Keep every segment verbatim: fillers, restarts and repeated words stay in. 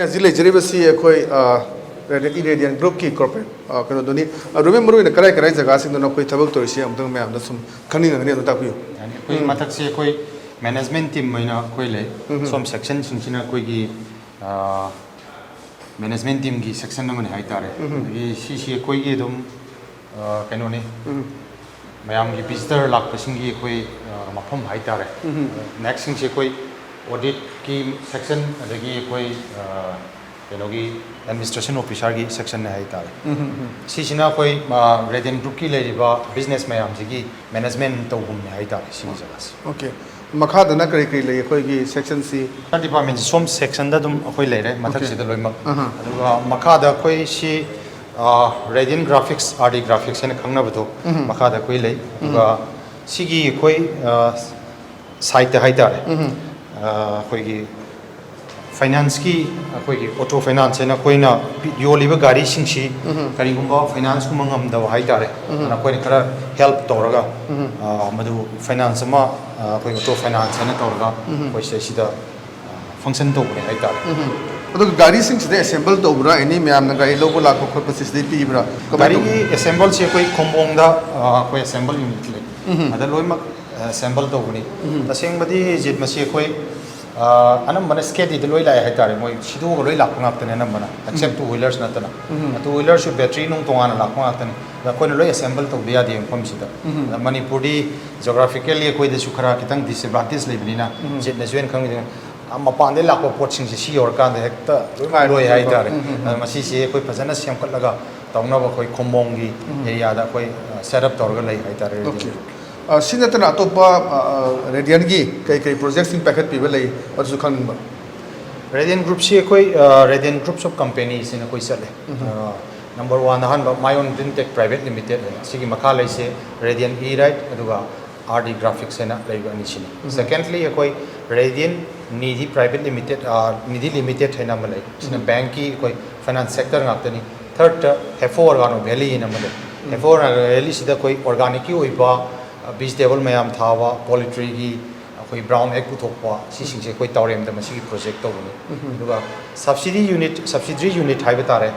ꯍꯧꯖꯤꯛ ꯂꯩꯖꯔꯤꯕꯁꯤ ꯑꯩꯈꯣꯏ ꯏꯔꯦꯗꯤꯌꯟ ꯒ꯭ꯔꯨꯞꯀꯤ corporate ꯀꯩꯅꯣꯗꯨꯅꯤ꯫ Robin, ꯃꯔꯨꯑꯣꯏꯅ ꯀꯔꯥꯏ ꯀꯔꯥꯏ ꯖꯒꯥꯁꯤꯡꯗꯅꯣ ꯑꯩꯈꯣꯏ ꯊꯕꯛ ꯇꯧꯔꯤꯁꯤ ꯑꯃꯨꯛꯇꯪ ꯃꯌꯥꯝꯗ ꯁꯨꯝ ꯈꯪꯅꯤꯡꯉꯒꯅꯤ, ꯑꯗꯨ ꯇꯥꯛꯄꯤꯌꯨ꯫ ꯑꯩꯈꯣꯏ ꯃꯊꯛꯁꯦ ꯑꯩꯈꯣꯏ ꯃꯦꯅꯦꯖꯃꯦꯟ ꯇꯤꯝ ꯑꯣꯏꯅ ꯑꯩꯈꯣꯏ ꯂꯩ꯫ ꯁꯣꯝ ꯁꯦꯛꯁꯟꯁꯤꯡꯁꯤꯅ ꯑꯩꯈꯣꯏꯒꯤ ꯃꯦꯅꯦꯖꯃꯦꯟ ꯇꯤꯝꯒꯤ ꯁꯦꯛꯁꯟ ꯑꯃꯅꯤ ꯍꯥꯏꯇꯥꯔꯦ꯫ ꯑꯗꯒꯤ ꯁꯤꯁꯤ ꯑꯩꯈꯣꯏꯒꯤ ꯑꯗꯨꯝ ꯀꯩꯅꯣꯅꯤ, ꯃꯌꯥꯝꯒꯤ ꯚꯤꯖꯤꯇꯔ ꯂꯥꯛꯄꯁꯤꯡꯒꯤ ꯑꯩꯈꯣꯏ ꯃꯐꯝ ꯍꯥꯏꯇꯥꯔꯦ꯫ ꯅꯦꯛꯁꯁꯤꯡꯁꯦ ꯑꯩꯈꯣꯏ ꯑꯣꯗꯤꯠꯀꯤ ꯁꯦꯛꯁꯟ, ꯑꯗꯒꯤ ꯑꯩꯈꯣꯏ ꯀꯩꯅꯣꯒꯤ ꯑꯦꯗꯃꯤꯅꯤꯁꯇ꯭ꯔꯦꯁꯟ ꯑꯣꯐꯤꯁꯥꯔꯒꯤ ꯁꯦꯛꯁꯟꯅꯦ ꯍꯥꯏꯇꯥꯔꯦ꯫ ꯁꯤꯁꯤꯅ ꯑꯩꯈꯣꯏ ꯔꯦꯗꯤꯌꯟ ꯒ꯭ꯔꯨꯞꯀꯤ ꯂꯩꯔꯤꯕ ꯕꯤꯖꯤꯅꯦꯁ ꯃꯌꯥꯝꯁꯤꯒꯤ ꯃꯦꯅꯦꯖꯃꯦꯟ ꯇꯧꯐꯝꯅꯦ ꯍꯥꯏꯇꯥꯔꯦ ꯁꯤꯒꯤ ꯖꯒꯥꯁꯦ꯫ ꯑꯣꯀꯦ, ꯃꯈꯥꯗꯅ ꯀꯔꯤ ꯀꯔꯤ ꯂꯩ ꯑꯩꯈꯣꯏꯒꯤ ꯁꯦꯛꯁꯟꯁꯤ? ꯗꯤꯄꯥꯔꯠꯃꯦꯟꯁꯤ ꯁꯣꯝ ꯁꯦꯛꯁꯟꯗ ꯑꯗꯨꯝ ꯑꯩꯈꯣꯏ ꯂꯩꯔꯦ, ꯃꯊꯛꯁꯤꯗ ꯂꯣꯏꯅꯃꯛ꯫ ꯑꯗꯨꯒ ꯃꯈꯥꯗ ꯑꯩꯈꯣꯏ ꯁꯤ ꯔꯦꯗꯤꯌꯟ ꯒ꯭ꯔꯥꯐꯤꯛꯁ, ꯑꯥꯔ ꯗꯤ ꯒ꯭ꯔꯥꯐꯤꯛꯁ ꯍꯥꯏꯅ ꯈꯪꯅꯕꯗꯣ ꯃꯈꯥꯗ ꯑꯩꯈꯣꯏ ꯂꯩ꯫ ꯑꯗꯨꯒ ꯁꯤꯒꯤ ꯑꯩꯈꯣꯏ ꯁꯥꯏꯠꯇ ꯍꯥꯏꯇꯥꯔꯦ, ꯑꯩꯈꯣꯏꯒꯤ ꯐꯥꯏꯅꯥꯟꯁꯀꯤ, ꯑꯩꯈꯣꯏꯒꯤ ꯑꯣꯇꯣ ꯐꯥꯏꯅꯥꯟꯁ ꯍꯥꯏꯅ ꯑꯩꯈꯣꯏꯅ ꯄꯤ- ꯌꯣꯜꯂꯤꯕ ꯒꯥꯔꯤꯁꯤꯡꯁꯤ ꯀꯔꯤꯒꯨꯝꯕ ꯐꯥꯏꯅꯥꯟꯁꯀꯨꯝꯕ ꯉꯝꯗꯕ ꯍꯥꯏꯇꯥꯔꯦ, ꯑꯗꯨꯅ ꯑꯩꯈꯣꯏꯅ ꯈꯔ ꯍꯦꯜꯞ ꯇꯧꯔꯒ ꯃꯗꯨ ꯐꯥꯏꯅꯥꯟꯁ ꯑꯃ ꯑꯩꯈꯣꯏ ꯑꯣꯇꯣ ꯐꯥꯏꯅꯥꯟꯁ ꯍꯥꯏꯅ ꯇꯧꯔꯒ ꯑꯩꯈꯣꯏ ꯁꯤꯗꯩꯁꯤꯗ ꯐꯪꯁꯟ ꯇꯧꯕꯅꯦ ꯍꯥꯏꯇꯥꯔꯦ꯫ ꯑꯗꯨꯒ ꯒꯥꯔꯤꯁꯤꯡꯁꯤꯗ ꯑꯦꯁꯦꯝꯕꯜ ꯇꯧꯕ꯭ꯔꯥ, ꯑꯦꯅꯤ ꯃꯌꯥꯝꯅ ꯒꯥꯔꯤ ꯂꯧꯕ ꯂꯥꯛꯄ ꯈꯣꯠꯄꯁꯤ ꯁꯤꯗꯩ ꯄꯤꯕ꯭ꯔꯥ, ꯀꯃꯥꯏꯅ ꯇꯧꯕ? ꯒꯥꯔꯤꯒꯤ ꯑꯦꯁꯦꯝꯕꯜꯁꯦ ꯑꯩꯈꯣꯏ ꯈꯣꯡꯕꯣꯡꯗ ꯑꯩꯈꯣꯏ ꯑꯦꯁꯦꯝꯕꯜ ꯌꯨꯅꯤꯠ ꯂꯩ꯫ ꯑꯗ ꯂꯣꯏꯅꯃꯛ ꯑꯦꯁꯦꯝꯕꯜ ꯇꯧꯕꯅꯤ꯫ ꯇꯁꯦꯡꯕꯗꯤ ꯖꯤꯠ ꯃꯁꯤ ꯑꯩꯈꯣꯏ ꯑꯅꯝꯕꯅ ꯁ꯭ꯀꯦꯗꯤꯗ ꯂꯣꯏ ꯂꯥꯛꯑꯦ ꯍꯥꯏꯇꯥꯔꯦ꯫ ꯃꯣꯏ ꯁꯤꯗꯣꯛꯑꯒ ꯂꯣꯏ ꯂꯥꯛꯄ ꯉꯥꯛꯇꯅꯦ ꯑꯅꯝꯕꯅ, ꯑꯦꯛꯁꯦꯞ ꯇꯨ ꯋꯤꯂꯔꯁ ꯅꯠꯇꯅ꯫ ꯇꯨ ꯋꯤꯂꯔꯁꯨ ꯕꯦꯇ꯭ꯔꯤ ꯅꯨꯡ ꯇꯣꯉꯥꯟꯅ ꯂꯥꯛꯄ ꯉꯥꯛꯇꯅꯤ꯫ ꯑꯗ ꯑꯩꯈꯣꯏꯅ ꯂꯣꯏ ꯑꯦꯁꯦꯝꯕꯜ ꯇꯧꯗ ꯌꯥꯗꯦ ꯃꯐꯝꯁꯤꯗ꯫ ꯑꯗ ꯃꯅꯤꯄꯨꯔꯗꯤ ꯖꯣꯒ꯭ꯔꯥꯐꯤꯀꯦꯜꯂꯤ ꯑꯩꯈꯣꯏꯗꯁꯨ ꯈꯔ ꯈꯤꯇꯪ ꯗꯤꯁꯑꯦꯗꯚꯥꯟꯇꯦꯖ ꯂꯩꯕꯅꯤꯅ, ꯖꯤꯠꯅꯁꯨ ꯍꯦꯟꯅ ꯈꯪꯉꯤꯗꯅ, ꯃꯄꯥꯟꯗꯒꯤ ꯂꯥꯛꯄ ꯄꯣꯠꯁꯤꯡꯁꯦ ꯁꯤ ꯌꯧꯔꯀꯥꯟꯗ ꯍꯦꯛꯇ ꯂꯣꯏ ꯂꯣꯏ ꯍꯥꯏꯇꯥꯔꯦ꯫ ꯑꯗ ꯃꯁꯤꯁꯦ ꯑꯩꯈꯣꯏ ꯐꯖꯅ ꯁꯦꯝꯒꯠꯂꯒ ꯇꯧꯅꯕ ꯑꯩꯈꯣꯏ ꯈꯣꯡꯕꯣꯡꯒꯤ ꯑꯦꯔꯤꯌꯥꯗ ꯑꯩꯈꯣꯏ ꯁꯦꯠ ꯑꯞ ꯇꯧꯔꯒ ꯂꯩ ꯍꯥꯏꯇꯥꯔꯦ꯫ ꯑꯣꯀꯦ꯫ ꯁꯤ ꯅꯠꯇꯅ ꯑꯇꯣꯞꯄ ꯔꯦꯗꯤꯌꯟꯒꯤ ꯀꯩ ꯀꯩ ꯄ꯭ꯔꯣꯖꯦꯛꯁꯤꯡ ꯄꯥꯏꯈꯠꯄꯤꯕ ꯂꯩ, ꯑꯗꯨꯁꯨ ꯈꯪꯅꯤꯡꯕ꯫ ꯔꯦꯗꯤꯌꯟ ꯒ꯭ꯔꯨꯞꯁꯤ ꯑꯩꯈꯣꯏ ꯔꯦꯗꯤꯌꯟ ꯒ꯭ꯔꯨꯞꯁ ꯑꯣꯐ ꯀꯝꯄꯦꯅꯤꯁꯤꯅ ꯑꯩꯈꯣꯏ ꯆꯠꯂꯦ꯫ ꯅꯝꯕꯔ ꯋꯥꯟ ꯑꯍꯥꯟꯕ ꯃꯥꯏ ꯑꯣꯟ ꯒ꯭ꯔꯤꯟ ꯇꯦꯛ ꯄ꯭ꯔꯥꯏꯚꯦꯠ ꯂꯤꯃꯤꯇꯦꯠ ꯍꯥꯏꯅ, ꯁꯤꯒꯤ ꯃꯈꯥ ꯂꯩꯁꯦ ꯔꯦꯗꯤꯌꯟ ꯏ ꯔꯥꯏꯠ, ꯑꯗꯨꯒ ꯑꯥꯔ ꯗꯤ ꯒ꯭ꯔꯥꯐꯤꯛꯁ ꯍꯥꯏꯅ ꯂꯩꯕ ꯑꯅꯤꯁꯤꯅꯤ꯫ ꯁꯦꯀꯦꯟꯗꯂꯤ ꯑꯩꯈꯣꯏ ꯔꯦꯗꯤꯌꯟ Nidhi private limited, Nidhi limited ꯍꯥꯏꯅ ꯑꯃ ꯂꯩ꯫ ꯁꯤꯅ ꯕꯦꯡꯀꯤ ꯑꯩꯈꯣꯏ ꯐꯥꯏꯅꯥꯟꯁ ꯁꯦꯛꯇꯔ ꯉꯥꯛꯇꯅꯤ꯫ ꯊꯔꯗꯇ ꯍꯦꯐꯣ ꯑꯣꯔꯒꯥꯅꯣ ꯚꯦꯂꯤ ꯍꯥꯏꯅ ꯑꯃ ꯂꯩ꯫ ꯍꯦꯐꯣ ꯑꯣꯔꯒꯥꯅꯣ ꯚꯦꯂꯤꯁꯤꯗ ꯑꯩꯈꯣꯏ ꯑꯣꯔꯒꯥꯅꯤꯛꯀꯤ ꯑꯣꯏꯕ ꯚꯤꯖꯤꯇꯦꯕꯜ ꯃꯌꯥꯝ ꯊꯥꯕ, ꯄꯣꯂꯤꯇ꯭ꯔꯤꯒꯤ ꯑꯩꯈꯣꯏ brown egg ꯄꯨꯊꯣꯛꯄ, ꯁꯤꯁꯤꯡꯁꯦ ꯑꯩꯈꯣꯏ ꯇꯥꯎꯔꯦꯝꯗ ꯃꯁꯤꯒꯤ project ꯇꯧꯕꯅꯤ꯫ ꯑꯗꯨꯒ subsidy unit, subsidiary unit ꯍꯥꯏꯕ ꯇꯥꯔꯦ,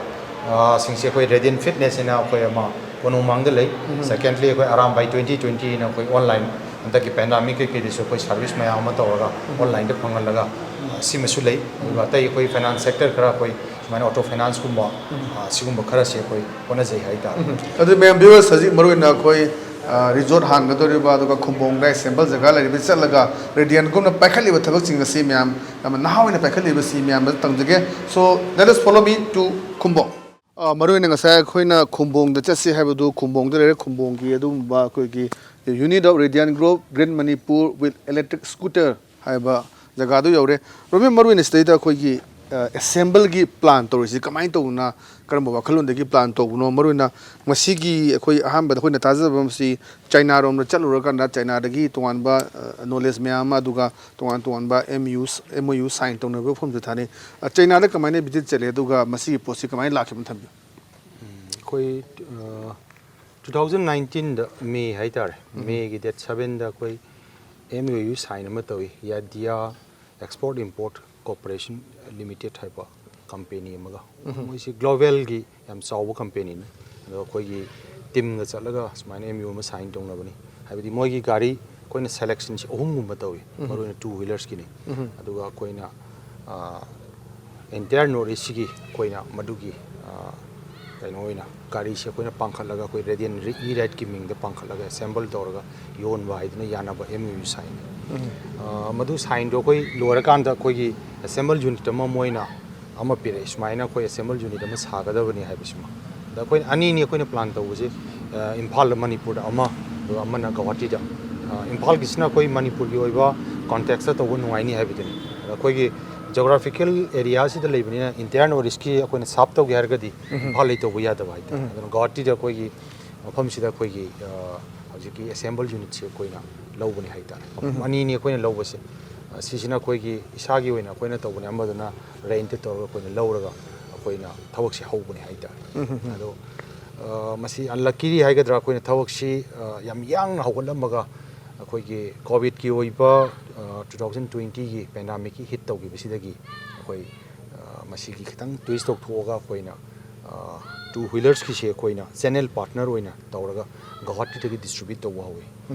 ꯑ, ꯁꯤꯡꯁꯦ ꯑꯩꯈꯣꯏ Radiant Fitness ꯍꯥꯏꯅ ꯑꯩꯈꯣꯏ ꯑꯃ ꯀꯣꯅꯨꯡꯃꯥꯡꯗ ꯂꯩ꯫ Secondly, ꯑꯩꯈꯣꯏ ꯑꯔꯥꯝꯕꯥꯏ twenty twenty ꯍꯥꯏꯅ ꯑꯩꯈꯣꯏ online, ꯍꯟꯗꯛꯀꯤ pandemic ꯀꯩꯀꯩꯗꯁꯨ ꯑꯩꯈꯣꯏ service ꯃꯌꯥꯝ ꯑꯃ ꯇꯧꯔꯒ online ꯗ ꯐꯪꯍꯜꯂꯒ, ꯑ, ꯁꯤꯃꯁꯨ ꯂꯩ꯫ ꯑꯗꯨꯒ ꯑꯇꯩ ꯑꯩꯈꯣꯏ finance sector ꯈꯔ, ꯑꯩꯈꯣꯏ ꯁꯨꯃꯥꯏꯅ auto finance ꯀꯨꯝꯕ, ꯑ, ꯁꯤꯒꯨꯝꯕ ꯈꯔꯁꯦ ꯑꯩꯈꯣꯏ ꯍꯣꯠꯅꯖꯩ ꯍꯥꯏꯇꯥꯔꯦ꯫ ꯑꯗꯨ ꯃꯌꯥꯝ viewers, ꯍꯧꯖꯤꯛ ꯃꯔꯨꯑꯣꯏꯅ ꯑꯩꯈꯣꯏ, ꯑ, resort ꯍꯥꯡꯒꯗꯧꯔꯤꯕ, ꯑꯗꯨꯒ ꯈꯨꯝꯕꯣꯡꯗ assemble ꯖꯒꯥ ꯂꯩꯔꯤꯕ ꯆꯠꯂꯒ Radiant Group ꯅ ꯄꯥꯏꯈꯠꯂꯤꯕ ꯊꯕꯛꯁꯤꯡ ꯑꯁꯤ ꯃꯌꯥꯝ ꯌꯥꯝꯅ ꯅꯍꯥ ꯑꯣꯏꯅ ꯄꯥꯏꯈꯠꯂꯤꯕꯁꯤ ꯃꯌꯥꯝꯗ ꯇꯝꯖꯒꯦ꯫ So, let us follow me to Khumbong. ꯑ, ꯃꯔꯨꯑꯣꯏꯅ ꯉꯁꯥꯏ ꯑꯩꯈꯣꯏꯅ ꯈꯨꯝꯕꯣꯡꯗ ꯆꯠꯁꯤ ꯍꯥꯏꯕꯗꯨ, ꯈꯨꯝꯕꯣꯡꯗ ꯂꯩꯔꯦ꯫ ꯈꯨꯝꯕꯣꯡꯒꯤ ꯑꯗꯨꯒꯨꯝꯕ ꯑꯩꯈꯣꯏꯒꯤ Unit of Radiant Group, Green Manipur with Electric Scooter ꯍꯥꯏꯕ ꯖꯒꯥꯗꯨ ꯌꯧꯔꯦ꯫ ꯔꯣꯃꯦꯟ, ꯃꯔꯨꯑꯣꯏꯅ ꯁꯤꯗꯩꯗ ꯑꯩꯈꯣꯏꯒꯤ, ꯑ, assemble ꯒꯤ plan ꯇꯧꯔꯤꯁꯤ ꯀꯃꯥꯏꯅ ꯇꯧꯗꯅ, ꯀꯔꯝꯕ ꯋꯥꯈꯜꯂꯣꯟꯗꯒꯤ plan ꯇꯧꯕꯅꯣ? ꯃꯔꯨꯑꯣꯏꯅ ꯉꯁꯤꯒꯤ ꯑꯩꯈꯣꯏ ꯑꯍꯥꯟꯕꯗ ꯑꯩꯈꯣꯏꯅ ꯇꯥꯖꯕ ꯑꯃꯁꯤ ꯆꯥꯏꯅꯥꯔꯣꯝꯗ ꯆꯠꯂꯨꯔꯀꯥꯟꯗ ꯆꯥꯏꯅꯥꯗꯒꯤ ꯇꯣꯉꯥꯟꯕ, ꯑ, knowledge ꯃꯌꯥꯝ ꯑꯃ, ꯑꯗꯨꯒ ꯇꯣꯉꯥꯟ ꯇꯣꯉꯥꯟꯕ M U, M O U sign ꯇꯧꯅꯕ ꯃꯐꯝꯁꯨ ꯊꯥꯅꯩ꯫ ꯑ, ꯆꯥꯏꯅꯥꯗ ꯀꯃꯥꯏꯅ visit ꯆꯠꯂꯦ, ꯑꯗꯨꯒ ꯃꯁꯤꯒꯤ ꯄꯣꯠꯁꯤ ꯀꯃꯥꯏꯅ ꯂꯥꯛꯈꯤꯕꯅꯣ ꯊꯝꯕꯤꯌꯨ꯫ ꯎꯝ, ꯑꯩꯈꯣꯏ, ꯑ, two thousand nineteen ꯗ May ꯍꯥꯏꯇꯥꯔꯦ, May ꯒꯤ date seven ꯗ ꯑꯩꯈꯣꯏ M O U sign ꯑꯃ ꯇꯧꯏ, ꯌꯥꯗꯤꯌꯥ Export Import Corporation Limited ꯍꯥꯏꯕ company ꯑꯃꯒ꯫ ꯃꯣꯏꯁꯤ global ꯒꯤ ꯌꯥꯝ ꯆꯥꯎꯕ company ꯅꯤ꯫ ꯑꯗꯣ ꯑꯩꯈꯣꯏꯒꯤ team ꯒ ꯆꯠꯂꯒ ꯁꯨꯃꯥꯏꯅ M O U ꯑꯃ sign ꯇꯧꯅꯕꯅꯤ꯫ ꯍꯥꯏꯕꯗꯤ ꯃꯣꯏꯒꯤ ꯒꯥꯔꯤ ꯑꯩꯈꯣꯏꯅ selection ꯁꯤ ꯑꯍꯨꯝꯒꯨꯝꯕ ꯇꯧꯏ, ꯃꯔꯨꯑꯣꯏꯅ two wheelers ꯀꯤꯅꯤ꯫ ꯑꯗꯨꯒ ꯑꯩꯈꯣꯏꯅ, ꯑ, entire North East ꯁꯤꯒꯤ ꯑꯩꯈꯣꯏꯅ ꯃꯗꯨꯒꯤ, ꯑ, ꯀꯩꯅꯣ ꯑꯣꯏꯅ ꯒꯥꯔꯤꯁꯦ ꯑꯩꯈꯣꯏꯅ ꯄꯥꯡꯈꯠꯂꯒ ꯑꯩꯈꯣꯏ Radiant E-Ride ꯀꯤ ꯃꯤꯡꯗ ꯄꯥꯡꯈꯠꯂꯒ assemble ꯇꯧꯔꯒ ꯌꯣꯟꯕ ꯍꯥꯏꯗꯅ ꯌꯥꯅꯕ M O U sign ꯅꯤ꯫ ꯑ, ꯃꯗꯨ sign ꯗꯣ ꯑꯩꯈꯣꯏ ꯂꯣꯏꯔꯀꯥꯟꯗ ꯑꯩꯈꯣꯏꯒꯤ assemble unit ꯑꯃ ꯃꯣꯏꯅ ꯑꯃ ꯄꯤꯔꯛꯑꯦ, ꯁꯨꯃꯥꯏꯅ ꯑꯩꯈꯣꯏ assemble unit ꯑꯃ ꯁꯥꯒꯗꯕꯅꯤ ꯍꯥꯏꯕꯁꯤꯃ꯫ ꯑꯗ ꯑꯩꯈꯣꯏꯅ ꯑꯅꯤꯅꯤ ꯑꯩꯈꯣꯏꯅ plan ꯇꯧꯕꯁꯦ, ꯑ, ꯏꯝꯐꯥꯜꯗ, ꯃꯅꯤꯄꯨꯔꯗ ꯑꯃ, ꯑꯗꯨꯒ ꯑꯃꯅ ꯒꯧꯍꯥꯇꯤꯗ꯫ ꯑ, ꯏꯝꯐꯥꯜꯒꯤꯁꯤꯅ ꯑꯩꯈꯣꯏ ꯃꯅꯤꯄꯨꯔꯒꯤ ꯑꯣꯏꯕ context ꯇ ꯇꯧꯕ ꯅꯨꯡꯉꯥꯏꯅꯤ ꯍꯥꯏꯕꯗꯨꯅꯤ꯫ ꯑꯗ ꯑꯩꯈꯣꯏꯒꯤ geographical area ꯁꯤꯗ ꯂꯩꯕꯅꯤꯅ entire North East ꯀꯤ ꯑꯩꯈꯣꯏꯅ serve ꯇꯧꯒꯦ ꯍꯥꯏꯔꯒꯗꯤ ꯏꯝꯐꯥꯜ ꯂꯩ ꯇꯧꯕ ꯌꯥꯗꯕ ꯍꯥꯏꯇꯥꯔꯦ꯫ ꯑꯗꯨꯅ ꯒꯧꯍꯥꯇꯤꯗ ꯑꯩꯈꯣꯏꯒꯤ ꯃꯐꯝꯁꯤꯗ ꯑꯩꯈꯣꯏꯒꯤ, ꯑ, ꯍꯧꯖꯤꯛꯀꯤ assemble unit ꯁꯦ ꯑꯩꯈꯣꯏꯅ ꯂꯧꯕꯅꯤ ꯍꯥꯏꯇꯥꯔꯦ꯫ ꯃꯐꯝ ꯑꯅꯤꯅꯤ ꯑꯩꯈꯣꯏꯅ ꯂꯧꯕꯁꯦ꯫ ꯑ, ꯁꯤꯁꯤꯅ ꯑꯩꯈꯣꯏꯒꯤ ꯏꯁꯥꯒꯤ ꯑꯣꯏꯅ ꯑꯩꯈꯣꯏꯅ ꯇꯧꯕꯅꯦ, ꯑꯃꯗꯨꯅ rent ꯇꯧꯔꯒ ꯑꯩꯈꯣꯏꯅ ꯂꯧꯔꯒ ꯑꯩꯈꯣꯏꯅ ꯊꯕꯛꯁꯦ ꯍꯧꯕꯅꯦ ꯍꯥꯏꯇꯥꯔꯦ꯫ ꯑꯗꯣ, ꯑ, ꯃꯁꯤ unlucky ꯍꯥꯏꯒꯗ꯭ꯔꯥ, ꯑꯩꯈꯣꯏꯅ ꯊꯕꯛꯁꯤ, ꯑ, ꯌꯥꯝ ꯌꯥꯡꯅ ꯍꯧꯒꯠꯂꯝꯃꯒ, ꯑꯩꯈꯣꯏꯒꯤ ꯀꯣꯚꯤꯗꯀꯤ ꯑꯣꯏꯕ ꯇꯨ ꯊꯥꯎꯖꯟ ꯇ꯭ꯋꯦꯟꯇꯤꯒꯤ ꯄꯦꯟꯗꯥꯃꯤꯛꯀꯤ ꯍꯤꯠ ꯇꯧꯈꯤꯕꯁꯤꯗꯒꯤ ꯑꯩꯈꯣꯏ ꯑ, ꯃꯁꯤꯒꯤ ꯈꯤꯇꯪ ꯇ꯭ꯋꯤꯁ ꯇꯧꯊꯣꯛꯑꯒ ꯑꯩꯈꯣꯏꯅ ꯇꯨ ꯋꯤꯂꯔꯁꯀꯤꯁꯦ ꯑꯩꯈꯣꯏꯅ ꯆꯦꯅꯦꯜ ꯄꯥꯔꯠꯅꯔ ꯑꯣꯏꯅ ꯇꯧꯔꯒ ꯒꯧꯍꯥꯇꯤꯗꯒꯤ ꯗꯤꯁꯇ꯭ꯔꯤꯕ꯭ꯌꯨꯠ ꯇꯧꯕ ꯍꯧꯋꯤ꯫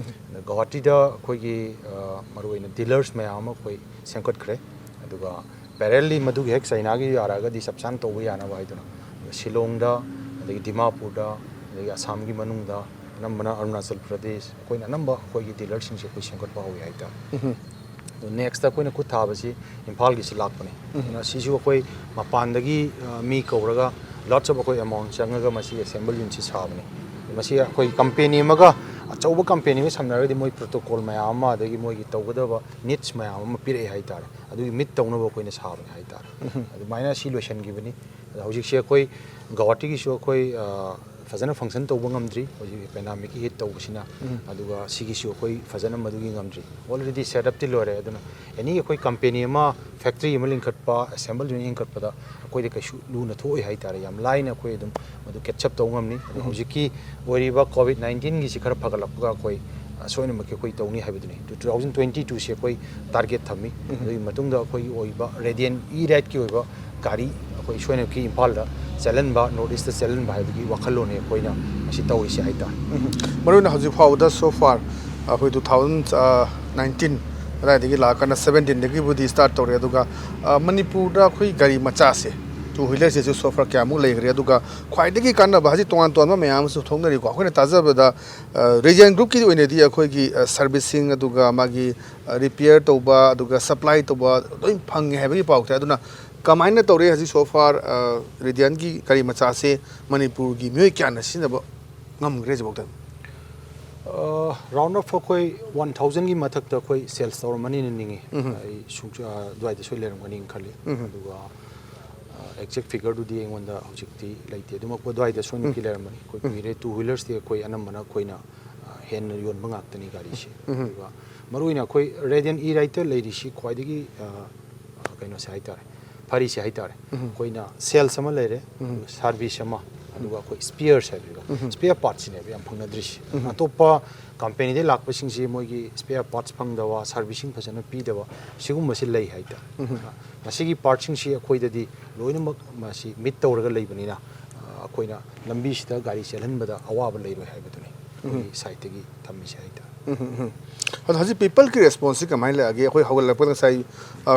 ꯑꯗ ꯒꯧꯍꯥꯇꯤꯗ ꯑꯩꯈꯣꯏꯒꯤ ꯑ, ꯃꯔꯨꯑꯣꯏꯅ ꯗꯤꯂꯔꯁ ꯃꯌꯥꯝ ꯑꯃ ꯑꯩꯈꯣꯏ ꯁꯦꯝꯒꯠꯈ꯭ꯔꯦ꯫ ꯑꯗꯨꯒ ꯄꯦꯔꯦꯜꯂꯤ ꯃꯗꯨꯒꯤ ꯍꯦꯛ ꯆꯩꯅꯥꯒꯤ ꯌꯥꯔꯛꯑꯒꯗꯤ ꯆꯞ ꯆꯥꯅ ꯇꯧꯕ ꯌꯥꯅꯕ ꯍꯥꯏꯗꯨꯅ ꯁꯤꯂꯣꯡꯗ, ꯑꯗꯒꯤ ꯗꯤꯃꯥꯄꯨꯔꯗ, ꯑꯗꯒꯤ ꯑꯁꯥꯝꯒꯤ ꯃꯅꯨꯡꯗ, ꯑꯅꯝꯕꯅ ꯑꯔꯨꯅꯥꯆꯜ ꯄ꯭ꯔꯗꯦꯁ, ꯑꯩꯈꯣꯏꯅ ꯑꯅꯝꯕ ꯑꯩꯈꯣꯏꯒꯤ ꯗꯤꯂꯔꯁꯤꯡꯁꯦ ꯑꯩꯈꯣꯏ ꯁꯦꯝꯒꯠꯄ ꯍꯧꯋꯤ ꯍꯥꯏꯇꯥꯔꯦ꯫ ꯑꯗꯣ ꯅꯦꯛꯁꯇ ꯑꯩꯈꯣꯏꯅ ꯈꯨꯠ ꯊꯥꯕꯁꯤ ꯏꯝꯐꯥꯜꯒꯤꯁꯤ ꯂꯥꯛꯄꯅꯦ꯫ ꯑꯗꯨꯅ ꯁꯤꯁꯨ ꯑꯩꯈꯣꯏ ꯃꯄꯥꯟꯗꯒꯤ ꯑ, ꯃꯤ ꯀꯧꯔꯒ ꯂꯣꯠꯁ ꯑꯣꯐ ꯑꯩꯈꯣꯏ ꯑꯦꯃꯥꯎꯟ ꯆꯪꯉꯒ ꯃꯁꯤ ꯑꯦꯁꯦꯝꯕꯜ ꯌꯨꯅꯤꯠꯁꯤ ꯁꯥꯕꯅꯤ꯫ ꯃꯁꯤ ꯑꯩꯈꯣꯏ ꯀꯝꯄꯦꯅꯤ ꯑꯃꯒ, ꯑꯆꯧꯕ ꯀꯝꯄꯦꯅꯤ ꯑꯃꯒ ꯁꯝꯅꯔꯒꯗꯤ ꯃꯣꯏ ꯄ꯭ꯔꯣꯇꯣꯀꯣꯜ ꯃꯌꯥꯝ ꯑꯃ, ꯑꯗꯒꯤ ꯃꯣꯏꯒꯤ ꯇꯧꯒꯗꯕ ꯅꯤꯠꯁ ꯃꯌꯥꯝ ꯑꯃ ꯄꯤꯔꯛꯑꯦ ꯍꯥꯏꯇꯥꯔꯦ꯫ ꯑꯗꯨꯒꯤ ꯃꯤꯠ ꯇꯧꯅꯕ ꯑꯩꯈꯣꯏꯅ ꯁꯥꯕꯅꯦ ꯍꯥꯏꯇꯥꯔꯦ꯫ ꯑꯗꯨꯃꯥꯏꯅ ꯁꯤ ꯂꯣꯏꯁꯤꯟꯈꯤꯕꯅꯤ꯫ ꯑꯗꯣ ꯍꯧꯖꯤꯛꯁꯦ ꯑꯩꯈꯣꯏ ꯒꯧꯍꯥꯇꯤꯒꯤꯁꯨ ꯑꯩꯈꯣꯏ ꯑ, ꯐꯖꯅ ꯐꯪꯁꯟ ꯇꯧꯕ ꯉꯝꯗ꯭ꯔꯤ, ꯍꯧꯖꯤꯛ ꯄꯦꯟꯗꯥꯃꯤꯛꯀꯤ ꯍꯤꯠ ꯇꯧꯕꯁꯤꯅ꯫ ꯑꯗꯨꯒ ꯁꯤꯒꯤꯁꯨ ꯑꯩꯈꯣꯏ ꯐꯖꯅ ꯃꯗꯨꯒꯤ ꯉꯝꯗ꯭ꯔꯤ꯫ ꯑꯣꯜꯔꯦꯗꯤ ꯁꯦꯠ ꯑꯞꯇꯤ ꯂꯣꯏꯔꯦ꯫ ꯑꯗꯨꯅ ꯑꯦꯅꯤ ꯑꯩꯈꯣꯏ ꯀꯝꯄꯦꯅꯤ ꯑꯃ, ꯐꯦꯛꯇ꯭ꯔꯤ ꯑꯃ ꯂꯤꯡꯈꯠꯄ, ꯑꯦꯁꯦꯝꯕꯜ ꯌꯨꯅꯤꯠ ꯂꯤꯡꯈꯠꯄꯗ ꯑꯩꯈꯣꯏꯗ ꯀꯩꯁꯨ ꯂꯨꯅ ꯊꯣꯛꯑꯣꯏ ꯍꯥꯏꯇꯥꯔꯦ꯫ ꯌꯥꯝ ꯂꯥꯏꯅ ꯑꯩꯈꯣꯏ ꯑꯗꯨꯝ ꯃꯗꯨ ꯀꯦꯠꯆ ꯑꯞ ꯇꯧꯕ ꯉꯝꯅꯤ꯫ ꯑꯗꯣ ꯍꯧꯖꯤꯛꯀꯤ ꯑꯣꯏꯔꯤꯕ ꯀꯣꯚꯤꯗ ꯅꯥꯏꯟꯇꯤꯟꯒꯤꯁꯤ ꯈꯔ ꯐꯒꯠꯂꯛꯄꯒ ꯑꯩꯈꯣꯏ ꯑꯁꯣꯏꯅꯃꯛꯀꯤ ꯑꯩꯈꯣꯏ ꯇꯧꯅꯤ ꯍꯥꯏꯕꯗꯨꯅꯤ꯫ ꯇꯨ ꯊꯥꯎꯖꯟ ꯇ꯭ꯋꯦꯟꯇꯤ ꯇꯨꯁꯦ ꯑꯩꯈꯣꯏ ꯇꯥꯔꯒꯦꯠ ꯊꯝꯃꯤ꯫ ꯑꯗꯨꯒꯤ ꯃꯇꯨꯡꯗ ꯑꯩꯈꯣꯏꯒꯤ ꯑꯣꯏꯕ ꯔꯦꯗꯤꯌꯟ ꯏ ꯔꯥꯏꯠꯀꯤ ꯑꯣꯏꯕ ꯒꯥꯔꯤ ꯑꯩꯈꯣꯏ ꯁꯣꯏꯅꯀꯤ ꯏꯝꯐꯥꯜꯗ ꯆꯦꯜꯍꯟꯕ, ꯅꯣꯔꯠ ꯏꯁꯇ ꯆꯦꯜꯍꯟꯕ ꯍꯥꯏꯕꯒꯤ ꯋꯥꯈꯜꯂꯣꯟꯅꯤ ꯑꯩꯈꯣꯏꯅ ꯃꯁꯤ ꯇꯧꯔꯤꯁꯦ ꯍꯥꯏꯇꯥꯔꯦ꯫ ꯃꯔꯨꯑꯣꯏꯅ ꯍꯧꯖꯤꯛ ꯐꯥꯎꯕꯗ so far ꯑꯩꯈꯣꯏ ꯇꯨ ꯊꯥꯎꯖꯟ ꯅꯥꯏꯟꯇꯤꯟ ꯑꯗꯨꯋꯥꯏꯗꯒꯤ ꯂꯥꯛꯑꯀꯥꯟꯗ ꯁꯕꯦꯟꯇꯤꯟꯗꯒꯤꯕꯨꯗꯤ ꯁ꯭ꯇꯥꯔꯠ ꯇꯧꯔꯦ꯫ ꯑꯗꯨꯒ ꯑ, ꯃꯅꯤꯄꯨꯔꯗ ꯑꯩꯈꯣꯏ ꯒꯥꯔꯤ ꯃꯆꯥꯁꯦ, ꯇꯨ ꯋꯤꯂꯔꯁꯤꯁꯨ so far ꯀꯌꯥꯃꯨꯛ ꯂꯩꯈ꯭ꯔꯦ? ꯑꯗꯨꯒ ꯈ꯭ꯋꯥꯏꯗꯒꯤ ꯀꯥꯟꯅꯕ ꯍꯧꯖꯤꯛ ꯇꯣꯉꯥꯟ ꯇꯣꯉꯥꯟꯕ ꯃꯌꯥꯝ ꯑꯃꯁꯨ ꯊꯣꯛꯅꯔꯤꯀꯣ꯫ ꯑꯩꯈꯣꯏꯅ ꯇꯥꯖꯕꯗ ꯔꯦꯗꯤꯌꯟ ꯒ꯭ꯔꯨꯞꯀꯤ ꯑꯣꯏꯅꯗꯤ ꯑꯩꯈꯣꯏꯒꯤ ꯁꯔꯚꯤꯁꯤꯡ, ꯑꯗꯨꯒ ꯃꯥꯒꯤ ꯔꯤꯄꯤꯌꯔ ꯇꯧꯕ, ꯑꯗꯨꯒ ꯁꯄ꯭ꯂꯥꯏ ꯇꯧꯕ ꯂꯣꯏ ꯐꯪꯉꯦ ꯍꯥꯏꯕꯒꯤ ꯄꯥꯎ ꯇꯥꯏ꯫ ꯑꯗꯨꯅ ꯀꯃꯥꯏꯅ ꯇꯧꯔꯦ ꯍꯧꯖꯤꯛ so far ꯔꯦꯗꯤꯌꯟꯒꯤ ꯒꯥꯔꯤ ꯃꯆꯥꯁꯦ ꯃꯅꯤꯄꯨꯔꯒꯤ ꯃꯤꯑꯣꯏ ꯀꯌꯥꯅ ꯁꯤꯖꯤꯟꯅꯕ ꯉꯝꯈ꯭ꯔꯦ ꯍꯧꯖꯤꯛꯐꯥꯎꯗ? ꯔꯥꯎꯟ ꯑꯣꯐ ꯑꯩꯈꯣꯏ ꯋꯥꯟ ꯊꯥꯎꯖꯟꯒꯤ ꯃꯊꯛꯇ ꯑꯩꯈꯣꯏ ꯁꯦꯜꯁ ꯇꯧꯔꯝꯃꯅꯤꯅ ꯅꯤꯡꯉꯤ꯫ ꯑꯩ ꯁꯨꯡ-, ꯑ, ꯑꯗꯨꯋꯥꯏꯗ ꯁꯣꯏ ꯂꯩꯔꯝꯒꯅꯤꯅ ꯈꯜꯂꯤ꯫ ꯑꯗꯨꯒ ꯑꯦꯛꯖꯦꯛ ꯐꯤꯒꯔꯗꯨꯗꯤ ꯑꯩꯉꯣꯟꯗ ꯍꯧꯖꯤꯛꯇꯤ ꯂꯩꯇꯦ꯫ ꯑꯗꯨꯃꯛꯄꯨ ꯑꯗꯨꯋꯥꯏꯗ ꯁꯣꯏꯅꯃꯛꯀꯤ ꯂꯩꯔꯝꯃꯅꯤ꯫ ꯑꯩꯈꯣꯏ ꯀꯨꯏꯔꯦ, ꯇꯨ ꯋꯤꯂꯔꯁꯇꯤ ꯑꯩꯈꯣꯏ ꯑꯅꯝꯕꯅ ꯑꯩꯈꯣꯏꯅ ꯑ, ꯍꯦꯟꯅ ꯌꯣꯟꯕ ꯉꯥꯛꯇꯅꯤ ꯒꯥꯔꯤꯁꯤ꯫ ꯑꯗꯨꯒ ꯃꯔꯨꯑꯣꯏꯅ ꯑꯩꯈꯣꯏ ꯔꯦꯗꯤꯌꯟ ꯏ ꯔꯥꯏꯠꯇ ꯂꯩꯔꯤꯁꯤ ꯈ꯭ꯋꯥꯏꯗꯒꯤ ꯑ, ꯑ, ꯀꯩꯅꯣꯁꯦ ꯍꯥꯏꯇꯥꯔꯦ, ꯐꯔꯤꯁꯦ ꯍꯥꯏꯇꯥꯔꯦ꯫ ꯑꯩꯈꯣꯏꯅ ꯁꯦꯜꯁ ꯑꯃ ꯂꯩꯔꯦ, ꯁꯥꯔꯚꯤꯁ ꯑꯃ, ꯑꯗꯨꯒ ꯑꯩꯈꯣꯏ ꯁ꯭ꯄꯤꯌꯔꯁ ꯍꯥꯏꯕ ꯁ꯭ꯄꯤꯌꯔ ꯄꯥꯔꯠꯁꯤꯅꯦꯕ ꯌꯥꯝ ꯐꯪꯅꯗ꯭ꯔꯤꯁꯦ꯫ ꯑꯇꯣꯞꯄ ꯀꯝꯄꯦꯅꯤꯗꯩ ꯂꯥꯛꯄꯁꯤꯡꯁꯤ ꯃꯣꯏꯒꯤ ꯁ꯭ꯄꯤꯌꯔ ꯄꯥꯔꯠꯁ ꯐꯪꯗꯕ, ꯁꯥꯔꯚꯤꯁꯤꯡ ꯐꯖꯅ ꯄꯤꯗꯕ, ꯁꯤꯒꯨꯝꯕꯁꯤ ꯂꯩ ꯍꯥꯏꯇꯥꯔꯦ꯫ ꯃꯁꯤꯒꯤ ꯄꯥꯔꯠꯁꯤꯡꯁꯤ ꯑꯩꯈꯣꯏꯗꯗꯤ ꯂꯣꯏꯅꯃꯛ ꯃꯁꯤ ꯃꯤꯠ ꯇꯧꯔꯒ ꯂꯩꯕꯅꯤꯅ, ꯑ, ꯑꯩꯈꯣꯏꯅ ꯂꯝꯕꯤꯁꯤꯗ ꯒꯥꯔꯤ ꯆꯦꯜꯍꯟꯕꯗ ꯑꯋꯥꯕ ꯂꯩꯔꯣꯏ ꯍꯥꯏꯕꯗꯨꯅꯤ ꯑꯩꯈꯣꯏꯒꯤ ꯁꯥꯏꯠꯇꯒꯤ ꯊꯝꯃꯤꯁꯦ ꯍꯥꯏꯇꯥꯔꯦ꯫ ꯑꯗꯣ ꯍꯧꯖꯤꯛ ꯄꯤꯄꯜꯒꯤ ꯔꯦꯁꯄꯣꯟꯁꯁꯤ ꯀꯃꯥꯏꯅ ꯂꯥꯛꯑꯒꯦ? ꯑꯩꯈꯣꯏ ꯍꯧꯒꯠꯂꯛꯄꯗ ꯉꯁꯥꯏ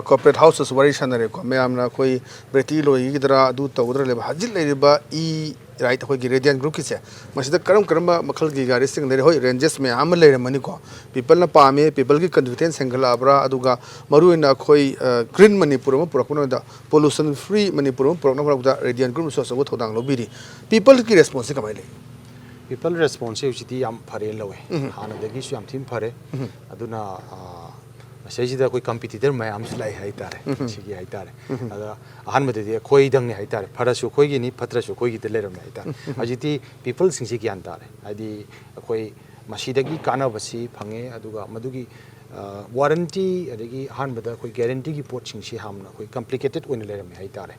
ꯀꯣꯔꯄꯣꯔꯦꯠ ꯍꯥꯎꯁꯇꯁꯨ ꯋꯥꯔꯤ ꯁꯥꯟꯅꯔꯦꯀꯣ, ꯃꯌꯥꯝꯅ ꯑꯩꯈꯣꯏ ꯕꯦꯇ꯭ꯔꯤ ꯂꯣꯏꯈꯤꯗ꯭ꯔꯥ, ꯑꯗꯨ ꯇꯧꯒꯗ꯭ꯔꯥ ꯂꯩꯕ꯫ ꯍꯧꯖꯤꯛ ꯂꯩꯔꯤꯕ ꯏ ꯔꯥꯏꯠ ꯑꯩꯈꯣꯏꯒꯤ ꯔꯦꯗꯤꯌꯟ ꯒ꯭ꯔꯨꯞꯀꯤꯁꯦ, ꯃꯁꯤꯗ ꯀꯔꯝ ꯀꯔꯝꯕ ꯃꯈꯜꯒꯤ ꯒꯥꯔꯤꯁꯤꯡ ꯂꯩꯔꯤ? ꯍꯣꯏ, ꯔꯦꯟꯖꯦꯁ ꯃꯌꯥꯝ ꯑꯃ ꯂꯩꯔꯝꯃꯅꯤꯀꯣ꯫ ꯄꯤꯄꯜꯅ ꯄꯥꯝꯃꯦ, ꯄꯤꯄꯜꯒꯤ ꯀꯟꯐꯤꯗꯦꯟꯁ ꯍꯦꯟꯒꯠꯂꯛꯑꯕ꯭ꯔꯥ? ꯑꯗꯨꯒ ꯃꯔꯨꯑꯣꯏꯅ ꯑꯩꯈꯣꯏ, ꯑ, ꯒ꯭ꯔꯤꯟ ꯃꯅꯤꯄꯨꯔ ꯑꯃ ꯄꯨꯔꯛꯄ ꯃꯇꯝꯗ, ꯄꯣꯂꯨꯁꯟ ꯐ꯭ꯔꯤ ꯃꯅꯤꯄꯨꯔ ꯑꯃ ꯄꯨꯔꯛꯅꯕ ꯍꯣꯠꯅꯕꯗ ꯔꯦꯗꯤꯌꯟ ꯒ꯭ꯔꯨꯞꯅꯁꯨ ꯑꯆꯧꯕ ꯊꯧꯗꯥꯡ ꯂꯧꯕꯤꯔꯤ꯫ ꯄꯤꯄꯜꯒꯤ ꯔꯦꯁꯄꯣꯟꯁꯁꯤ ꯀꯃꯥꯏꯅ ꯂꯩ? ꯄꯤꯄꯜ ꯔꯦꯁꯄꯣꯟꯁꯁꯦ ꯍꯧꯖꯤꯛꯇꯤ ꯌꯥꯝ ꯐꯔꯦꯅ ꯂꯧꯋꯦ꯫ ꯍꯥꯟꯅꯗꯒꯤꯁꯨ ꯌꯥꯝ ꯊꯤꯅ ꯐꯔꯦ꯫ ꯑꯗꯨꯅ, ꯑ, ꯃꯁꯤꯗꯩꯁꯤꯗ ꯑꯩꯈꯣꯏ ꯀꯝꯄꯤꯇꯤꯇꯔ ꯃꯌꯥꯝꯁꯨ ꯂꯥꯛꯑꯦ ꯍꯥꯏꯇꯥꯔꯦ꯫ ꯁꯤꯒꯤ ꯍꯥꯏꯇꯥꯔꯦ꯫ ꯑꯗ ꯑꯍꯥꯟꯕꯗꯗꯤ ꯑꯩꯈꯣꯏꯗꯪꯅꯦ ꯍꯥꯏꯇꯥꯔꯦ, ꯐꯔꯁꯨ ꯑꯩꯈꯣꯏꯒꯤꯅꯤ, ꯐꯠꯇ꯭ꯔꯁꯨ ꯑꯩꯈꯣꯏꯒꯤꯗ ꯂꯩꯔꯝꯃꯦ ꯍꯥꯏꯇꯥꯔꯦ꯫ ꯍꯧꯖꯤꯛꯇꯤ ꯄꯤꯄꯜꯁꯤꯡꯁꯤ ꯒ꯭ꯌꯥꯟ ꯇꯥꯔꯦ꯫ ꯍꯥꯏꯗꯤ ꯑꯩꯈꯣꯏ ꯃꯁꯤꯗꯒꯤ ꯀꯥꯟꯅꯕꯁꯤ ꯐꯪꯉꯦ, ꯑꯗꯨꯒ ꯃꯗꯨꯒꯤ, ꯑ, ꯋꯥꯔꯟꯇꯤ, ꯑꯗꯒꯤ ꯑꯍꯥꯟꯕꯗ ꯑꯩꯈꯣꯏ ꯒꯦꯔꯦꯟꯇꯤꯒꯤ ꯄꯣꯠꯁꯤꯡꯁꯤ ꯌꯥꯝꯅ ꯑꯩꯈꯣꯏ ꯀꯝꯄ꯭ꯂꯤꯀꯦꯇꯦꯠ ꯑꯣꯏꯅ ꯂꯩꯔꯝꯃꯦ ꯍꯥꯏꯇꯥꯔꯦ꯫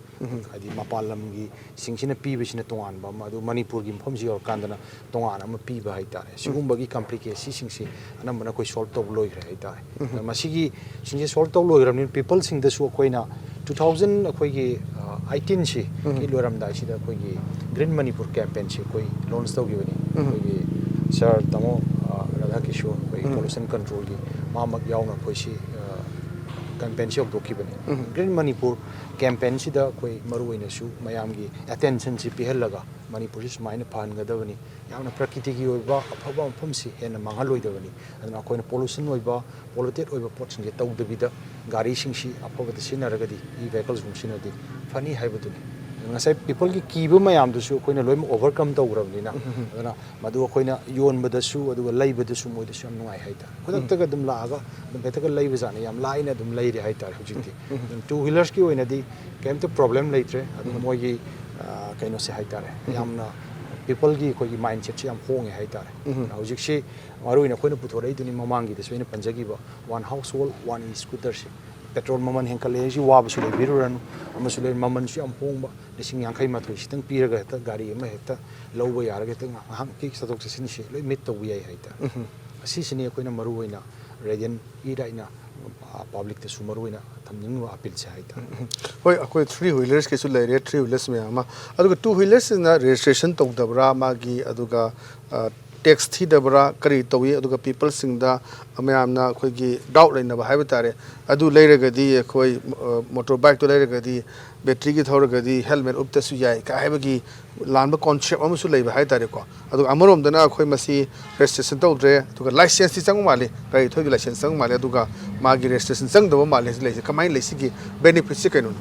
ꯍꯥꯏꯗꯤ ꯃꯄꯥꯟ ꯂꯝꯒꯤ ꯁꯤꯡꯁꯤꯅ ꯄꯤꯕꯁꯤꯅ ꯇꯣꯉꯥꯟꯕ ꯑꯃ, ꯑꯗꯨ ꯃꯅꯤꯄꯨꯔꯒꯤ ꯃꯐꯝꯁꯤ ꯌꯧꯔꯀꯥꯟꯗꯅ ꯇꯣꯉꯥꯟꯅ ꯑꯃ ꯄꯤꯕ ꯍꯥꯏꯇꯥꯔꯦ꯫ ꯁꯤꯒꯨꯝꯕꯒꯤ ꯀꯝꯄ꯭ꯂꯤꯀꯦꯁꯤꯁꯤꯡꯁꯤ ꯑꯅꯝꯕꯅ ꯑꯩꯈꯣꯏ ꯁꯣꯜꯕ ꯇꯧꯕ ꯂꯣꯏꯈ꯭ꯔꯦ ꯍꯥꯏꯇꯥꯔꯦ꯫ ꯑꯗ ꯃꯁꯤꯒꯤ ꯁꯤꯡꯁꯦ ꯁꯣꯜꯕ ꯇꯧꯕ ꯂꯣꯏꯈ꯭ꯔꯕꯅꯤꯅ ꯄꯤꯄꯜꯁꯤꯡꯗꯁꯨ ꯑꯩꯈꯣꯏꯅ two thousand ꯑꯩꯈꯣꯏꯒꯤ, ꯑ, eighteenꯁꯤ ꯒꯤ ꯂꯣꯏꯔꯝꯗꯥꯏꯁꯤꯗ ꯑꯩꯈꯣꯏꯒꯤ ꯒ꯭ꯔꯤꯟ ꯃꯅꯤꯄꯨꯔ ꯀꯦꯝꯄꯦꯟꯁꯤ ꯑꯩꯈꯣꯏ ꯂꯣꯟꯁ ꯇꯧꯈꯤꯕꯅꯤ꯫ ꯑꯩꯈꯣꯏꯒꯤ ꯁꯥꯔ ꯇꯥꯃꯣ, ꯑ, ꯔꯥꯙꯥ ꯀꯤꯁꯣꯔ, ꯑꯩꯈꯣꯏꯒꯤ ꯄꯣꯂꯨꯁꯟ ꯀꯟꯇ꯭ꯔꯣꯜꯒꯤ, ꯃꯥꯃꯛ ꯌꯥꯎꯅ ꯑꯩꯈꯣꯏ ꯁꯤ, ꯑ, ꯀꯦꯝꯄꯦꯟꯁꯤ ꯍꯧꯗꯣꯛꯈꯤꯕꯅꯤ꯫ ꯒ꯭ꯔꯤꯟ ꯃꯅꯤꯄꯨꯔ ꯀꯦꯝꯄꯦꯟꯁꯤꯗ ꯑꯩꯈꯣꯏ ꯃꯔꯨꯑꯣꯏꯅꯁꯨ ꯃꯌꯥꯝꯒꯤ ꯑꯦꯇꯦꯟꯁꯟꯁꯤ ꯄꯤꯍꯜꯂꯒ ꯃꯅꯤꯄꯨꯔꯁꯤ ꯁꯨꯃꯥꯏꯅ ꯐꯍꯟꯒꯗꯕꯅꯤ, ꯌꯥꯝꯅ ꯄ꯭ꯔꯀꯤꯇꯤꯒꯤ ꯑꯣꯏꯕ ꯑꯐꯕ ꯃꯐꯝꯁꯤ ꯍꯦꯟꯅ ꯃꯥꯡꯍꯜꯂꯣꯏꯗꯕꯅꯤ꯫ ꯑꯗꯨꯅ ꯑꯩꯈꯣꯏꯅ ꯄꯣꯂꯨꯁꯟ ꯑꯣꯏꯕ, ꯄꯣꯂꯨꯇꯦꯠ ꯑꯣꯏꯕ ꯄꯣꯠꯁꯤꯡꯁꯦ ꯇꯧꯗꯕꯤꯗ ꯒꯥꯔꯤꯁꯤꯡꯁꯤ ꯑꯐꯕꯗ ꯁꯤꯖꯤꯟꯅꯔꯒꯗꯤ, ꯏ ꯚꯦꯍꯤꯀꯜꯁꯀꯨꯝꯕ ꯁꯤꯖꯤꯟꯅꯔꯗꯤ ꯐꯅꯤ ꯍꯥꯏꯕꯗꯨꯅꯤ꯫ ꯉꯁꯥꯏ ꯄꯤꯄꯜꯒꯤ ꯀꯤꯕ ꯃꯌꯥꯝꯗꯨꯁꯨ ꯑꯩꯈꯣꯏꯅ ꯂꯣꯏꯅꯃꯛ ꯑꯣꯚꯔꯀꯝ ꯇꯧꯈ꯭ꯔꯕꯅꯤꯅ, ꯑꯗꯨꯅ ꯃꯗꯨ ꯑꯩꯈꯣꯏꯅ ꯌꯣꯟꯕꯗꯁꯨ ꯑꯗꯨꯒ ꯂꯩꯕꯗꯁꯨ ꯃꯣꯏꯗꯁꯨ ꯌꯥꯝ ꯅꯨꯡꯉꯥꯏ ꯍꯥꯏꯇꯥꯔꯦ꯫ ꯈꯨꯗꯛꯇꯒ ꯑꯗꯨꯝ ꯂꯥꯛꯑꯒ ꯑꯗꯨꯝ ꯍꯦꯛꯇꯒ ꯂꯩꯕ ꯖꯥꯠꯅꯤ, ꯌꯥꯝ ꯂꯥꯏꯅ ꯑꯗꯨꯝ ꯂꯩꯔꯦ ꯍꯥꯏꯇꯥꯔꯦ ꯍꯧꯖꯤꯛꯇꯤ꯫ ꯑꯗꯨꯝ ꯇꯨ ꯋꯤꯂꯔꯁꯀꯤ ꯑꯣꯏꯅꯗꯤ ꯀꯩꯝꯇ ꯄ꯭ꯔꯣꯕ꯭ꯂꯦꯝ ꯂꯩꯇ꯭ꯔꯦ꯫ ꯑꯗꯨꯝ ꯃꯣꯏꯒꯤ, ꯑ, ꯀꯩꯅꯣꯁꯦ ꯍꯥꯏꯇꯥꯔꯦ, ꯌꯥꯝꯅ ꯄꯤꯄꯜꯒꯤ ꯑꯩꯈꯣꯏꯒꯤ ꯃꯥꯏꯟꯁꯦꯠꯁꯦ ꯌꯥꯝ ꯍꯣꯡꯉꯦ ꯍꯥꯏꯇꯥꯔꯦ꯫ ꯍꯧꯖꯤꯛꯁꯤ ꯃꯔꯨꯑꯣꯏꯅ ꯑꯩꯈꯣꯏꯅ ꯄꯨꯊꯣꯔꯛꯏꯗꯨꯅꯤ, ꯃꯃꯥꯡꯒꯤꯗꯁꯨ ꯑꯩꯅ ꯄꯟꯖꯈꯤꯕ one house hall one E ꯁ꯭ꯀꯨꯇꯔꯁꯦ꯫ Petrol ꯃꯃꯜ ꯍꯦꯟꯀꯠꯂꯛꯑꯦ ꯍꯥꯏꯁꯤ ꯋꯥꯕꯁꯨ ꯂꯩꯕꯤꯔꯨꯔꯅꯨ꯫ ꯑꯃꯁꯨ ꯂꯩ, ꯃꯃꯜꯁꯨ ꯌꯥꯝ ꯍꯣꯡꯕ, ꯂꯤꯁꯤꯡ ꯌꯥꯡꯈꯩ ꯃꯥꯊꯣꯏ ꯁꯤꯇꯪ ꯄꯤꯔꯒ ꯍꯦꯛꯇ ꯒꯥꯔꯤ ꯑꯃ ꯍꯦꯛꯇ ꯂꯧꯕ ꯌꯥꯔꯒ ꯍꯦꯛꯇ ꯉꯥꯏꯍꯥꯛꯀꯤ ꯆꯠꯊꯣꯛ ꯆꯠꯁꯤꯟꯁꯤ ꯂꯣꯏ ꯃꯤꯠ ꯇꯧꯕ ꯌꯥꯏ ꯍꯥꯏꯇꯥꯔꯦ꯫ ꯑꯁꯤꯁꯤꯅꯤ ꯑꯩꯈꯣꯏꯅ ꯃꯔꯨꯑꯣꯏꯅ ꯔꯦꯗꯤꯌꯟ ꯏ ꯔꯥꯏꯠꯅ ꯄꯕ꯭ꯂꯤꯛꯇꯁꯨ ꯃꯔꯨꯑꯣꯏꯅ ꯊꯝꯖꯅꯤꯡꯕ ꯑꯄꯤꯜꯁꯦ ꯍꯥꯏꯇꯥꯔꯦ꯫ ꯍꯣꯏ, ꯑꯩꯈꯣꯏ ꯊ꯭ꯔꯤ ꯋꯤꯂꯔꯁꯀꯤꯁꯨ ꯂꯩꯔꯦ, ꯊ꯭ꯔꯤ ꯋꯤꯂꯔꯁ ꯃꯌꯥꯝ ꯑꯃ꯫ ꯑꯗꯨꯒ ꯇꯨ ꯋꯤꯂꯔꯁꯤꯅ ꯔꯦꯖꯤꯁꯇ꯭ꯔꯦꯁꯟ ꯇꯧꯗꯕ꯭ꯔꯥ, ꯃꯥꯒꯤ ꯑꯗꯨꯒ ꯇꯦꯛꯁ ꯊꯤꯗꯕ꯭ꯔꯥ, ꯀꯔꯤ ꯇꯧꯏ? ꯑꯗꯨꯒ ꯄꯤꯄꯜꯁꯤꯡꯗ ꯃꯌꯥꯝꯅ ꯑꯩꯈꯣꯏꯒꯤ ꯗꯥꯎꯠ ꯂꯩꯅꯕ ꯍꯥꯏꯕ ꯇꯥꯔꯦ, ꯑꯗꯨ ꯂꯩꯔꯒꯗꯤ ꯑꯩꯈꯣꯏ ꯃꯣꯇꯣꯔ ꯕꯥꯏꯛꯇꯨ ꯂꯩꯔꯒꯗꯤ ꯕꯦꯇ꯭ꯔꯤꯒꯤ ꯊꯧꯔꯒꯗꯤ ꯍꯦꯜꯃꯦꯠ ꯎꯞꯇꯁꯨ ꯌꯥꯏ ꯀꯥꯏ ꯍꯥꯏꯕꯒꯤ ꯂꯥꯟꯕ ꯀꯣꯟꯁꯦꯞ ꯑꯃꯁꯨ ꯂꯩꯕ ꯍꯥꯏ ꯇꯥꯔꯦꯀꯣ꯫ ꯑꯗꯨꯒ ꯑꯃꯔꯣꯝꯗꯅ ꯑꯩꯈꯣꯏ ꯃꯁꯤ ꯔꯦꯖꯤꯁꯇ꯭ꯔꯦꯁꯟ ꯇꯧꯗ꯭ꯔꯦ, ꯑꯗꯨꯒ ꯂꯥꯏꯁꯦꯟꯁꯇꯤ ꯆꯪꯕ ꯃꯥꯜꯂꯤ, ꯒꯥꯔꯤ ꯊꯧꯕꯒꯤ ꯂꯥꯏꯁꯦꯟꯁ ꯆꯪꯕ ꯃꯥꯜꯂꯤ, ꯑꯗꯨꯒ ꯃꯥꯒꯤ ꯔꯦꯖꯤꯁꯇ꯭ꯔꯦꯁꯟ ꯆꯪꯗꯕ ꯃꯥꯜꯂꯤ꯫ ꯍꯧꯖꯤꯛ ꯂꯩꯔꯤꯁꯦ ꯀꯃꯥꯏꯅ ꯂꯩ? ꯁꯤꯒꯤ ꯕꯦꯅꯤꯐꯤꯠꯁꯤ ꯀꯩꯅꯣꯅꯣ?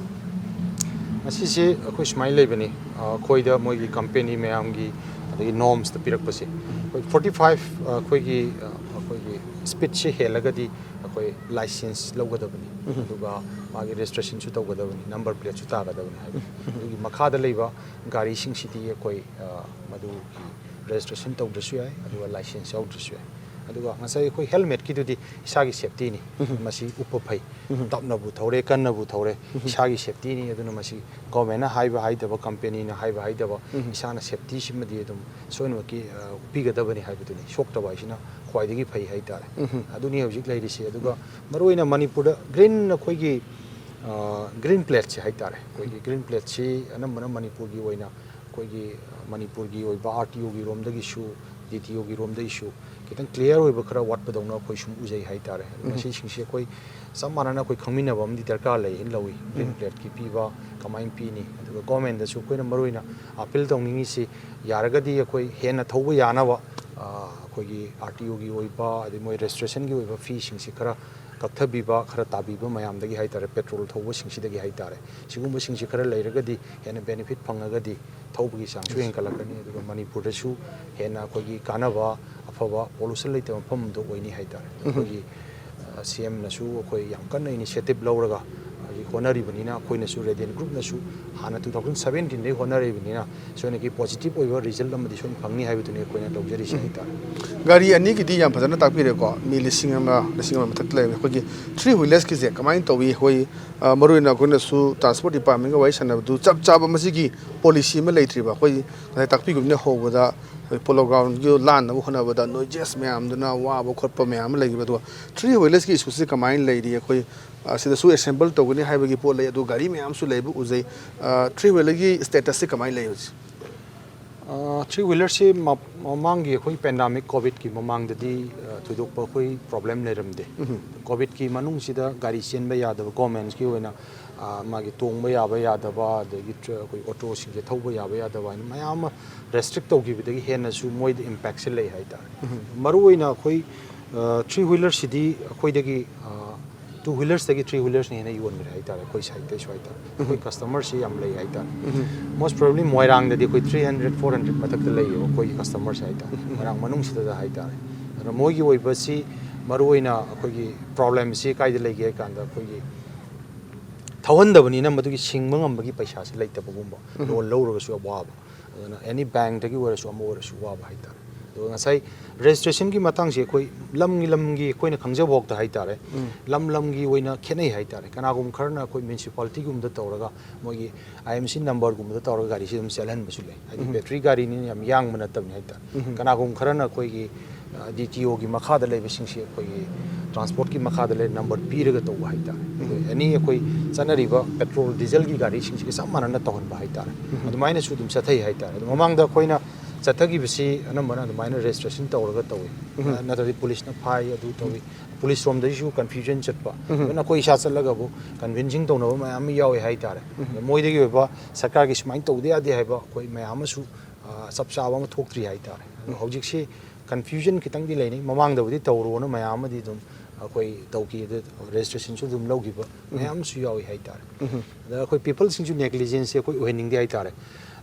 ꯃꯁꯤꯁꯦ ꯑꯩꯈꯣꯏ ꯁꯨꯃꯥꯏꯅ ꯂꯩꯕꯅꯤ, ꯑꯩꯈꯣꯏꯗ ꯃꯣꯏꯒꯤ ꯀꯝꯄꯦꯅꯤ ꯃꯌꯥꯝꯒꯤ ꯑꯗꯒꯤ ꯅꯣꯔꯝꯁꯇ ꯄꯤꯔꯛꯄꯁꯦ, ꯑꯩꯈꯣꯏ ꯐꯣꯔꯇꯤ ꯐꯥꯏꯚ ꯑꯩꯈꯣꯏꯒꯤ ꯑꯩꯈꯣꯏꯒꯤ ꯁ꯭ꯄꯤꯠꯁꯦ ꯍꯦꯜꯂꯒꯗꯤ ꯑꯩꯈꯣꯏ ꯂꯥꯏꯁꯦꯟꯁ ꯂꯧꯒꯗꯕꯅꯤ, ꯑꯗꯨꯒ ꯃꯥꯒꯤ ꯔꯦꯖꯤꯁꯇ꯭ꯔꯦꯁꯟꯁꯨ ꯇꯧꯒꯗꯕꯅꯤ, ꯅꯝꯕꯔ ꯄ꯭ꯂꯦꯠꯁꯨ ꯇꯥꯒꯗꯕꯅꯤ ꯍꯥꯏꯕ꯫ ꯑꯗꯨꯒꯤ ꯃꯈꯥꯗ ꯂꯩꯕ ꯒꯥꯔꯤꯁꯤꯡꯁꯤꯗꯤ ꯑꯩꯈꯣꯏ ꯃꯗꯨꯒꯤ ꯔꯦꯖꯤꯁꯇ꯭ꯔꯦꯁꯟ ꯇꯧꯗ꯭ꯔꯁꯨ ꯌꯥꯏ, ꯑꯗꯨꯒ ꯂꯥꯏꯁꯦꯟꯁ ꯌꯥꯎꯗ꯭ꯔꯁꯨ ꯌꯥꯏ꯫ ꯑꯗꯨꯒ ꯉꯁꯥꯏ ꯑꯩꯈꯣꯏ ꯍꯦꯜꯃꯦꯠꯀꯤꯗꯨꯗꯤ ꯏꯁꯥꯒꯤ ꯁꯦꯞꯇꯤꯅꯤ, ꯃꯁꯤ ꯎꯞꯄ ꯐꯩ, ꯇꯞꯅꯕꯨ ꯊꯧꯔꯦ, ꯀꯟꯅꯕꯨ ꯊꯧꯔꯦ, ꯏꯁꯥꯒꯤ ꯁꯦꯞꯇꯤꯅꯤ꯫ ꯑꯗꯨꯅ ꯃꯁꯤ ꯒꯣꯔꯃꯦꯟꯅ ꯍꯥꯏꯕ ꯍꯥꯏꯗꯕ, ꯀꯝꯄꯦꯅꯤꯅ ꯍꯥꯏꯕ ꯍꯥꯏꯗꯕ, ꯏꯁꯥꯅ ꯁꯦꯞꯇꯤꯁꯤꯃꯗꯤ ꯑꯗꯗꯨꯝ ꯁꯣꯏꯅꯃꯛꯀꯤ ꯎꯞꯄꯤꯒꯗꯕꯅꯤ ꯍꯥꯏꯕꯗꯨꯅꯤ꯫ ꯁꯣꯛꯇꯕ ꯍꯥꯏꯁꯤꯅ ꯈ꯭ꯋꯥꯏꯗꯒꯤ ꯐꯩ ꯍꯥꯏꯇꯥꯔꯦ꯫ ꯑꯗꯨꯅꯤ ꯍꯧꯖꯤꯛ ꯂꯩꯔꯤꯁꯤ꯫ ꯑꯗꯨꯒ ꯃꯔꯨꯑꯣꯏꯅ ꯃꯅꯤꯄꯨꯔꯗ ꯒ꯭ꯔꯤꯟ, ꯑꯩꯈꯣꯏꯒꯤ ꯒ꯭ꯔꯤꯟ ꯄ꯭ꯂꯦꯠꯁꯦ ꯍꯥꯏꯇꯥꯔꯦ, ꯑꯩꯈꯣꯏꯒꯤ ꯒ꯭ꯔꯤꯟ ꯄ꯭ꯂꯦꯠꯁꯤ ꯑꯅꯝꯕꯅ ꯃꯅꯤꯄꯨꯔꯒꯤ ꯑꯣꯏꯅ ꯑꯩꯈꯣꯏꯒꯤ ꯃꯅꯤꯄꯨꯔꯒꯤ ꯑꯣꯏꯕ ꯑꯥꯔ ꯇꯤ ꯑꯣꯒꯤ ꯔꯣꯝꯗꯒꯤꯁꯨ, ꯗꯤ ꯇꯤ ꯑꯣꯒꯤ ꯔꯣꯝꯗꯒꯤꯁꯨ ꯈꯤꯇꯪ ꯀ꯭ꯂꯤꯌꯥꯔ ꯑꯣꯏꯕ ꯈꯔ ꯋꯥꯠꯄꯗꯧꯅ ꯑꯩꯈꯣꯏ ꯁꯨꯝ ꯎꯖꯩ ꯍꯥꯏꯇꯥꯔꯦ꯫ ꯑꯗꯨ ꯃꯁꯤꯁꯤꯡꯁꯦ ꯑꯩꯈꯣꯏ ꯆꯞ ꯃꯥꯟꯅꯅ ꯑꯩꯈꯣꯏ ꯈꯪꯃꯤꯟꯅꯕ ꯑꯃꯗꯤ ꯗꯔꯀꯥꯔ ꯂꯩ ꯍꯥꯏꯅ ꯂꯧꯏ꯫ ꯒ꯭ꯔꯤꯟ ꯄ꯭ꯂꯦꯠꯀꯤ ꯄꯤꯕ ꯀꯃꯥꯏꯅ ꯄꯤꯅꯤ, ꯑꯗꯨꯒ ꯒꯣꯔꯃꯦꯟꯗꯁꯨ ꯑꯩꯈꯣꯏꯅ ꯃꯔꯨꯑꯣꯏꯅ ꯑꯄꯤꯜ ꯇꯧꯅꯤꯡꯉꯤꯁꯤ, ꯌꯥꯔꯒꯗꯤ ꯑꯩꯈꯣꯏ ꯍꯦꯟꯅ ꯊꯧꯕ ꯌꯥꯅꯕ ꯑꯩꯈꯣꯏꯒꯤ ꯑꯥꯔ ꯇꯤ ꯑꯣꯒꯤ ꯑꯣꯏꯕ ꯑꯗꯩ ꯃꯣꯏ ꯔꯦꯖꯤꯁꯇ꯭ꯔꯦꯁꯟꯒꯤ ꯑꯣꯏꯕ ꯐꯤꯁꯤꯡꯁꯤ ꯈꯔ ꯀꯛꯊꯕꯤꯕ, ꯈꯔ ꯇꯥꯕꯤꯕ ꯃꯌꯥꯝꯗꯒꯤ ꯍꯥꯏꯇꯥꯔꯦ, ꯄꯦꯇ꯭ꯔꯣꯜ ꯊꯧꯕꯁꯤꯡꯁꯤꯗꯒꯤ ꯍꯥꯏꯇꯥꯔꯦ꯫ ꯁꯤꯒꯨꯝꯕꯁꯤꯡꯁꯤ ꯈꯔ ꯂꯩꯔꯒꯗꯤ ꯍꯦꯟꯅ ꯕꯦꯅꯤꯐꯤꯠ ꯐꯪꯉꯒꯗꯤ ꯊꯧꯕꯒꯤ ꯆꯥꯡꯁꯨ ꯍꯦꯟꯒꯠꯂꯛꯀꯅꯤ, ꯑꯗꯨꯒ ꯃꯅꯤꯄꯨꯔꯗꯁꯨ ꯍꯦꯟꯅ ꯑꯩꯈꯣꯏꯒꯤ ꯀꯥꯟꯅꯕ ꯑꯐꯕ ꯄꯣꯂꯨꯁꯟ ꯂꯩꯇꯕ ꯃꯐꯝ ꯑꯃꯗ ꯑꯣꯏꯅꯤ ꯍꯥꯏꯇꯥꯔꯦ꯫ ꯑꯩꯈꯣꯏꯒꯤ ꯁꯤ ꯑꯦꯝꯅꯁꯨ ꯑꯩꯈꯣꯏ ꯌꯥꯝ ꯀꯟꯅ ꯏꯅꯤꯁꯤꯌꯦꯇꯤꯞ ꯂꯧꯔꯒ ꯍꯧꯖꯤꯛ ꯍꯣꯠꯅꯔꯤꯕꯅꯤꯅ, ꯑꯩꯈꯣꯏꯅꯁꯨ, ꯔꯦꯗꯤꯌꯦꯟ ꯒ꯭ꯔꯨꯞꯅꯁꯨ ꯍꯥꯟꯅ two thousand seventeen ꯗꯒꯤ ꯍꯣꯠꯅꯔꯤꯕꯅꯤꯅ, ꯁꯣꯏꯅꯀꯤ positive ꯑꯣꯏꯕ result ꯑꯃꯗꯤ ꯁꯣꯏꯅ ꯐꯪꯅꯤ ꯍꯥꯏꯕꯗꯨꯅꯤ ꯑꯩꯈꯣꯏꯅ ꯂꯧꯖꯔꯤꯁꯦ ꯍꯥꯏꯇꯥꯔꯦ꯫ ꯒꯥꯔꯤ ꯑꯅꯤꯒꯤꯗꯤ ꯌꯥꯝ ꯐꯖꯅ ꯇꯥꯛꯄꯤꯔꯦꯀꯣ꯫ ꯃꯤ ꯂꯤꯁꯤꯡ ꯑꯃ, ꯂꯤꯁꯤꯡ ꯑꯃ ꯃꯊꯛꯇ ꯂꯩꯕꯅꯤ꯫ ꯑꯩꯈꯣꯏꯒꯤ three wheelersꯀꯤꯁꯦ ꯀꯃꯥꯏꯅ ꯇꯧꯏ? ꯑꯩꯈꯣꯏ, ꯑ, ꯃꯔꯨꯑꯣꯏꯅ ꯑꯩꯈꯣꯏꯅꯁꯨ transport departmentꯀ ꯋꯥꯔꯤ ꯁꯥꯟꯅꯕꯗꯨ ꯆꯞ ꯆꯥꯕ ꯃꯁꯤꯒꯤ policy ꯑꯃ ꯂꯩꯇ꯭ꯔꯤꯕ꯫ ꯑꯩꯈꯣꯏ ꯉꯁꯥꯏ ꯇꯥꯛꯄꯤꯒꯨꯝꯅ ꯍꯧꯕꯗ ꯑꯩꯈꯣꯏ Polo Groundꯒꯤ ꯂꯥꯟꯅꯕ ꯍꯣꯠꯅꯕꯗ noises ꯃꯌꯥꯝꯗꯨꯅ ꯋꯥꯕ ꯈꯣꯠꯄ ꯃꯌꯥꯝ ꯑꯃ ꯂꯩꯈꯤꯕ꯫ ꯑꯗꯨꯒ three wheelersꯀꯤ issueꯁꯤ ꯀꯃꯥꯏꯅ ꯂꯩꯔꯤ? ꯑꯩꯈꯣꯏ, ꯑ, ꯁꯤꯗꯁꯨ assemble ꯇꯧꯒꯅꯤ ꯍꯥꯏꯕꯒꯤ ꯄꯣꯠ ꯂꯩ, ꯑꯗꯨ ꯒꯥꯔꯤ ꯃꯌꯥꯝꯁꯨ ꯂꯩꯕ ꯎꯖꯩ꯫ ꯑ, three wheelerꯒꯤ statusꯁꯤ ꯀꯃꯥꯏꯅ ꯂꯩ ꯍꯧꯖꯤꯛ? ꯑ, three wheelerꯁꯤ ꯃ-, ꯃꯃꯥꯡꯒꯤ ꯑꯩꯈꯣꯏ pandemic COVIDꯀꯤ ꯃꯃꯥꯡꯗꯗꯤ, ꯑ, ꯊꯣꯏꯗꯣꯛꯄ ꯑꯩꯈꯣꯏ problem ꯂꯩꯔꯝꯗꯦ꯫ COVIDꯀꯤ ꯃꯅꯨꯡꯁꯤꯗ ꯒꯥꯔꯤ ꯆꯦꯟꯕ ꯌꯥꯗꯕ, governmentꯀꯤ ꯑꯣꯏꯅ, ꯑ, ꯃꯥꯒꯤ ꯇꯣꯡꯕ ꯌꯥꯕ ꯌꯥꯗꯕ, ꯑꯗꯒꯤ ꯇ꯭ꯔ-, ꯑꯩꯈꯣꯏ autoꯁꯤꯡꯁꯦ ꯊꯧꯕ ꯌꯥꯕ ꯌꯥꯗꯕ ꯍꯥꯏꯅ ꯃꯌꯥꯝ ꯑꯃ restrict ꯇꯧꯈꯤꯕꯗꯒꯤ ꯍꯦꯟꯅꯁꯨ ꯃꯣꯏꯗ impactꯁꯦ ꯂꯩ ꯍꯥꯏꯇꯥꯔꯦ꯫ ꯃꯔꯨꯑꯣꯏꯅ ꯑꯩꯈꯣꯏ, ꯑ, three wheelerꯁꯤꯗꯤ ꯑꯩꯈꯣꯏꯗꯒꯤ, ꯑ, two wheelersꯇꯒꯤ three wheelersꯅ ꯍꯦꯟꯅ ꯌꯣꯟꯈ꯭ꯔꯦ ꯍꯥꯏꯇꯥꯔꯦ ꯑꯩꯈꯣꯏ sideꯇꯩꯁꯨ ꯍꯥꯏꯇꯥꯔꯦ꯫ ꯑꯩꯈꯣꯏ customerꯁꯤ ꯌꯥꯝ ꯂꯩ ꯍꯥꯏꯇꯥꯔꯦ꯫ Most probably ꯃꯣꯏꯔꯥꯡꯗꯗꯤ ꯑꯩꯈꯣꯏ three hundred, four hundred ꯃꯊꯛꯇ ꯂꯩꯌꯦꯕ ꯑꯩꯈꯣꯏꯒꯤ customerꯁꯦ ꯍꯥꯏꯇꯥꯔꯦ, ꯃꯣꯏꯔꯥꯡ ꯃꯅꯨꯡꯁꯤꯗ ꯍꯥꯏꯇꯥꯔꯦ꯫ ꯑꯗꯨꯅ ꯃꯣꯏꯒꯤ ꯑꯣꯏꯕꯁꯤ ꯃꯔꯨꯑꯣꯏꯅ ꯑꯩꯈꯣꯏꯒꯤ problemꯁꯤ ꯀꯥꯏꯗ ꯂꯩꯒꯦ ꯍꯥꯏ ꯀꯥꯟꯗ, ꯑꯩꯈꯣꯏꯒꯤ ꯊꯧꯍꯟꯗꯕꯅꯤꯅ ꯃꯗꯨꯒꯤ ꯁꯤꯡꯕ ꯉꯝꯕꯒꯤ ꯄꯩꯁꯥꯁꯤ ꯂꯩꯇꯕꯒꯨꯝꯕ, loan ꯂꯧꯔꯒꯁꯨ ꯑꯋꯥꯕ꯫ ꯑꯗꯨꯅ any bankꯇꯒꯤ ꯑꯣꯏꯔꯁꯨ, ꯑꯃ ꯑꯣꯏꯔꯁꯨ ꯋꯥꯕ ꯍꯥꯏꯇꯥꯔꯦ꯫ ꯑꯗꯨꯒ ꯉꯁꯥꯏ registrationꯒꯤ ꯃꯇꯥꯡꯁꯦ ꯑꯩꯈꯣꯏ ꯂꯝꯒꯤ ꯂꯝꯒꯤ ꯑꯩꯈꯣꯏꯅ ꯈꯪꯖꯕ ꯐꯥꯎꯗ ꯍꯥꯏꯇꯥꯔꯦ, ꯂꯝ ꯂꯝꯒꯤ ꯑꯣꯏꯅ ꯈꯦꯠꯅꯩ ꯍꯥꯏꯇꯥꯔꯦ꯫ ꯀꯅꯥꯒꯨꯝꯕ ꯈꯔꯅ ꯑꯩꯈꯣꯏ municipalityꯒꯨꯝꯕꯗ ꯇꯧꯔꯒ ꯃꯣꯏꯒꯤ I M C numberꯒꯨꯝꯕꯗ ꯇꯧꯔꯒ ꯒꯥꯔꯤꯁꯤ ꯑꯗꯨꯝ ꯆꯦꯜꯍꯟꯕꯁꯨ ꯂꯩ, ꯍꯥꯏꯗꯤ battery ꯒꯥꯔꯤꯅꯤꯅ ꯌꯥꯝ ꯌꯥꯡꯕ ꯅꯠꯇꯕꯅꯤ ꯍꯥꯏꯇꯥꯔꯦ꯫ ꯀꯅꯥꯒꯨꯝꯕ ꯈꯔꯅ ꯑꯩꯈꯣꯏꯒꯤ, ꯑ, D T Oꯒꯤ ꯃꯈꯥꯗ ꯂꯩꯕꯁꯤꯡꯁꯤ ꯑꯩꯈꯣꯏꯒꯤ transportꯀꯤ ꯃꯈꯥꯗ ꯂꯩ, number ꯄꯤꯔꯒ ꯇꯧꯕ ꯍꯥꯏꯇꯥꯔꯦ꯫ ꯑꯩꯈꯣꯏ any ꯑꯩꯈꯣꯏ ꯆꯠꯅꯔꯤꯕ petrol dieselꯒꯤ ꯒꯥꯔꯤꯁꯤꯡꯁꯤꯒ ꯆꯞ ꯃꯥꯟꯅꯅ ꯇꯧꯍꯟꯕ ꯍꯥꯏꯇꯥꯔꯦ꯫ ꯑꯗꯨꯃꯥꯏꯅꯁꯨ ꯑꯗꯨꯝ ꯆꯠꯊꯩ ꯍꯥꯏꯇꯥꯔꯦ꯫ ꯑꯗꯣ ꯃꯃꯥꯡꯗ ꯑꯩꯈꯣꯏꯅ ꯆꯠꯊꯈꯤꯕꯁꯤ ꯑꯅꯝꯕꯅ ꯑꯗꯨꯃꯥꯏꯅ registration ꯇꯧꯔꯒ ꯇꯧꯏ꯫ ꯅꯠꯇ꯭ꯔꯗꯤ policeꯅ ꯐꯥꯏ, ꯑꯗꯨ ꯇꯧꯏ꯫ Police ꯔꯣꯝꯗꯒꯤꯁꯨ confusion ꯆꯠꯄ꯫ ꯑꯗꯨꯅ ꯑꯩꯈꯣꯏ ꯏꯁꯥ ꯆꯠꯂꯒꯕꯨ convincing ꯇꯧꯅꯕ ꯃꯌꯥꯝ ꯑꯃ ꯌꯥꯎꯏ ꯍꯥꯏꯇꯥꯔꯦ꯫ ꯑꯗꯣ ꯃꯣꯏꯗꯒꯤ ꯑꯣꯏꯕ ꯁꯔꯀꯥꯔꯒꯤ ꯁꯨꯃꯥꯏꯅ ꯇꯧꯗ ꯌꯥꯗꯦ ꯍꯥꯏꯕ ꯑꯩꯈꯣꯏ ꯃꯌꯥꯝ ꯑꯃꯁꯨ, ꯑ, ꯆꯞ ꯆꯥꯕ ꯑꯃ ꯊꯣꯛꯇ꯭ꯔꯤ ꯍꯥꯏꯇꯥꯔꯦ꯫ ꯑꯗꯣ ꯍꯧꯖꯤꯛꯁꯤ confusion ꯈꯤꯇꯪꯗꯤ ꯂꯩꯅꯩ꯫ ꯃꯃꯥꯡꯗꯕꯨꯗꯤ ꯇꯧꯔꯣꯅ ꯃꯌꯥꯝ ꯑꯃꯗꯤ ꯑꯗꯨꯝ ꯑꯩꯈꯣꯏ ꯇꯧꯈꯤ, ꯑꯗꯨ registrationꯁꯨ ꯑꯗꯨꯝ ꯂꯧꯈꯤꯕ ꯃꯌꯥꯝ ꯑꯃꯁꯨ ꯌꯥꯎꯏ ꯍꯥꯏꯇꯥꯔꯦ꯫ ꯑꯗ ꯑꯩꯈꯣꯏ peopleꯁꯤꯡꯁꯨ negligenceꯁꯦ ꯑꯩꯈꯣꯏ ꯑꯣꯏꯍꯟꯅꯤꯡꯗꯦ ꯍꯥꯏꯇꯥꯔꯦ꯫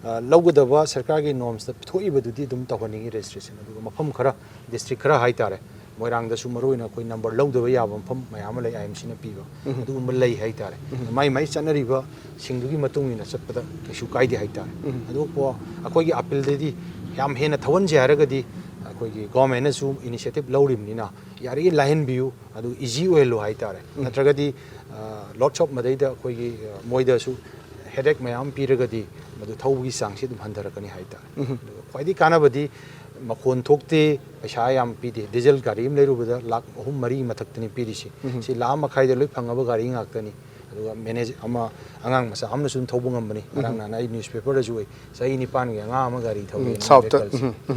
ꯑ, ꯂꯧꯒꯗꯕ ꯁꯔꯀꯥꯔꯒꯤ normsꯇ ꯊꯣꯛꯏꯕꯗꯨꯗꯤ ꯑꯗꯨꯝ ꯇꯧꯍꯟꯅꯤꯡꯉꯤ registration, ꯑꯗꯨꯒ ꯃꯐꯝ ꯈꯔ, district ꯈꯔ ꯍꯥꯏꯇꯥꯔꯦ, ꯃꯣꯏꯔꯥꯡꯗꯁꯨ ꯃꯔꯨꯑꯣꯏꯅ ꯑꯩꯈꯣꯏ ꯅꯝꯕꯔ ꯂꯧꯗꯕ ꯌꯥꯕ ꯃꯐꯝ ꯃꯌꯥꯝ ꯑꯃ ꯂꯩ, ꯑꯥꯏ ꯑꯦꯝ ꯁꯤꯅ ꯄꯤꯕ꯫ ꯑꯗꯨꯒꯨꯝꯕ ꯂꯩ ꯍꯥꯏꯇꯥꯔꯦ꯫ ꯃꯥꯏ ꯃꯥꯏ ꯆꯠꯅꯔꯤꯕꯁꯤꯡꯗꯨꯒꯤ ꯃꯇꯨꯡ ꯏꯟꯅ ꯆꯠꯄꯗ ꯀꯩꯁꯨ ꯀꯥꯏꯗꯦ ꯍꯥꯏꯇꯥꯔꯦ꯫ ꯑꯗꯨꯕꯨ ꯑꯩꯈꯣꯏꯒꯤ ꯑꯥꯄꯤꯜꯗꯗꯤ ꯌꯥꯝ ꯍꯦꯟꯅ ꯊꯧꯍꯟꯁꯦ ꯍꯥꯏꯔꯒꯗꯤ ꯑꯩꯈꯣꯏꯒꯤ ꯒꯣꯔꯃꯦꯟꯅꯁꯨ ꯏꯅꯤꯁꯤꯌꯦꯇꯤꯞ ꯂꯧꯔꯤꯕꯅꯤꯅ ꯌꯥꯔꯤꯈꯩ ꯂꯥꯏꯍꯟꯕꯤꯌꯨ, ꯑꯗꯨ ꯏꯖꯤ ꯑꯣꯏꯍꯜꯂꯨ ꯍꯥꯏꯇꯥꯔꯦ꯫ ꯅꯠꯇ꯭ꯔꯒꯗꯤ ꯂꯣꯠ ꯁꯣꯞ ꯃꯗꯩꯗ ꯑꯩꯈꯣꯏꯒꯤ ꯃꯣꯏꯗꯁꯨ ꯍꯦꯗꯦꯛ ꯃꯌꯥꯝ ꯄꯤꯔꯒꯗꯤ ꯃꯗꯨ ꯊꯧꯕꯒꯤ ꯆꯥꯡꯁꯤ ꯑꯗꯨꯝ ꯍꯟꯊꯔꯛꯀꯅꯤ ꯍꯥꯏꯇꯥꯔꯦ꯫ ꯑꯗꯨꯒ ꯈ꯭ꯋꯥꯏꯗꯒꯤ ꯀꯥꯟꯅꯕꯗꯤ ꯃꯈꯣꯟ ꯊꯣꯛꯇꯦ, ꯄꯩꯁꯥ ꯌꯥꯝ ꯄꯤꯗꯦ, ꯗꯤꯖꯜ ꯒꯥꯔꯤ ꯑꯃ ꯂꯩꯔꯨꯕꯗ ꯂꯥꯛ ꯑꯍꯨꯝ ꯃꯔꯤ ꯃꯊꯛꯇꯅꯤ ꯄꯤꯔꯤꯁꯤ꯫ ꯁꯤ ꯂꯥꯛ ꯑꯃ ꯃꯈꯥꯏꯗ ꯂꯣꯏ ꯐꯪꯉꯕ ꯒꯥꯔꯤ ꯉꯥꯛꯇꯅꯤ꯫ ꯑꯗꯨꯒ ꯃꯦꯅꯦꯖ ꯑꯃ ꯑꯉꯥꯡ ꯃꯆꯥ ꯑꯃꯅꯁꯨ ꯑꯗꯨꯝ ꯊꯧꯕ ꯉꯝꯕꯅꯤ꯫ ꯉꯔꯥꯡ ꯅꯍꯥꯟ ꯑꯩ ꯅ꯭ꯌꯨꯁꯄꯦꯄꯔꯗꯁꯨ ꯎꯏ, ꯆꯍꯤ ꯅꯤꯄꯥꯟꯒꯤ ꯑꯉꯥꯡ ꯑꯃ ꯒꯥꯔꯤ ꯊꯧꯔꯤ ꯁꯥꯎꯠꯇ꯫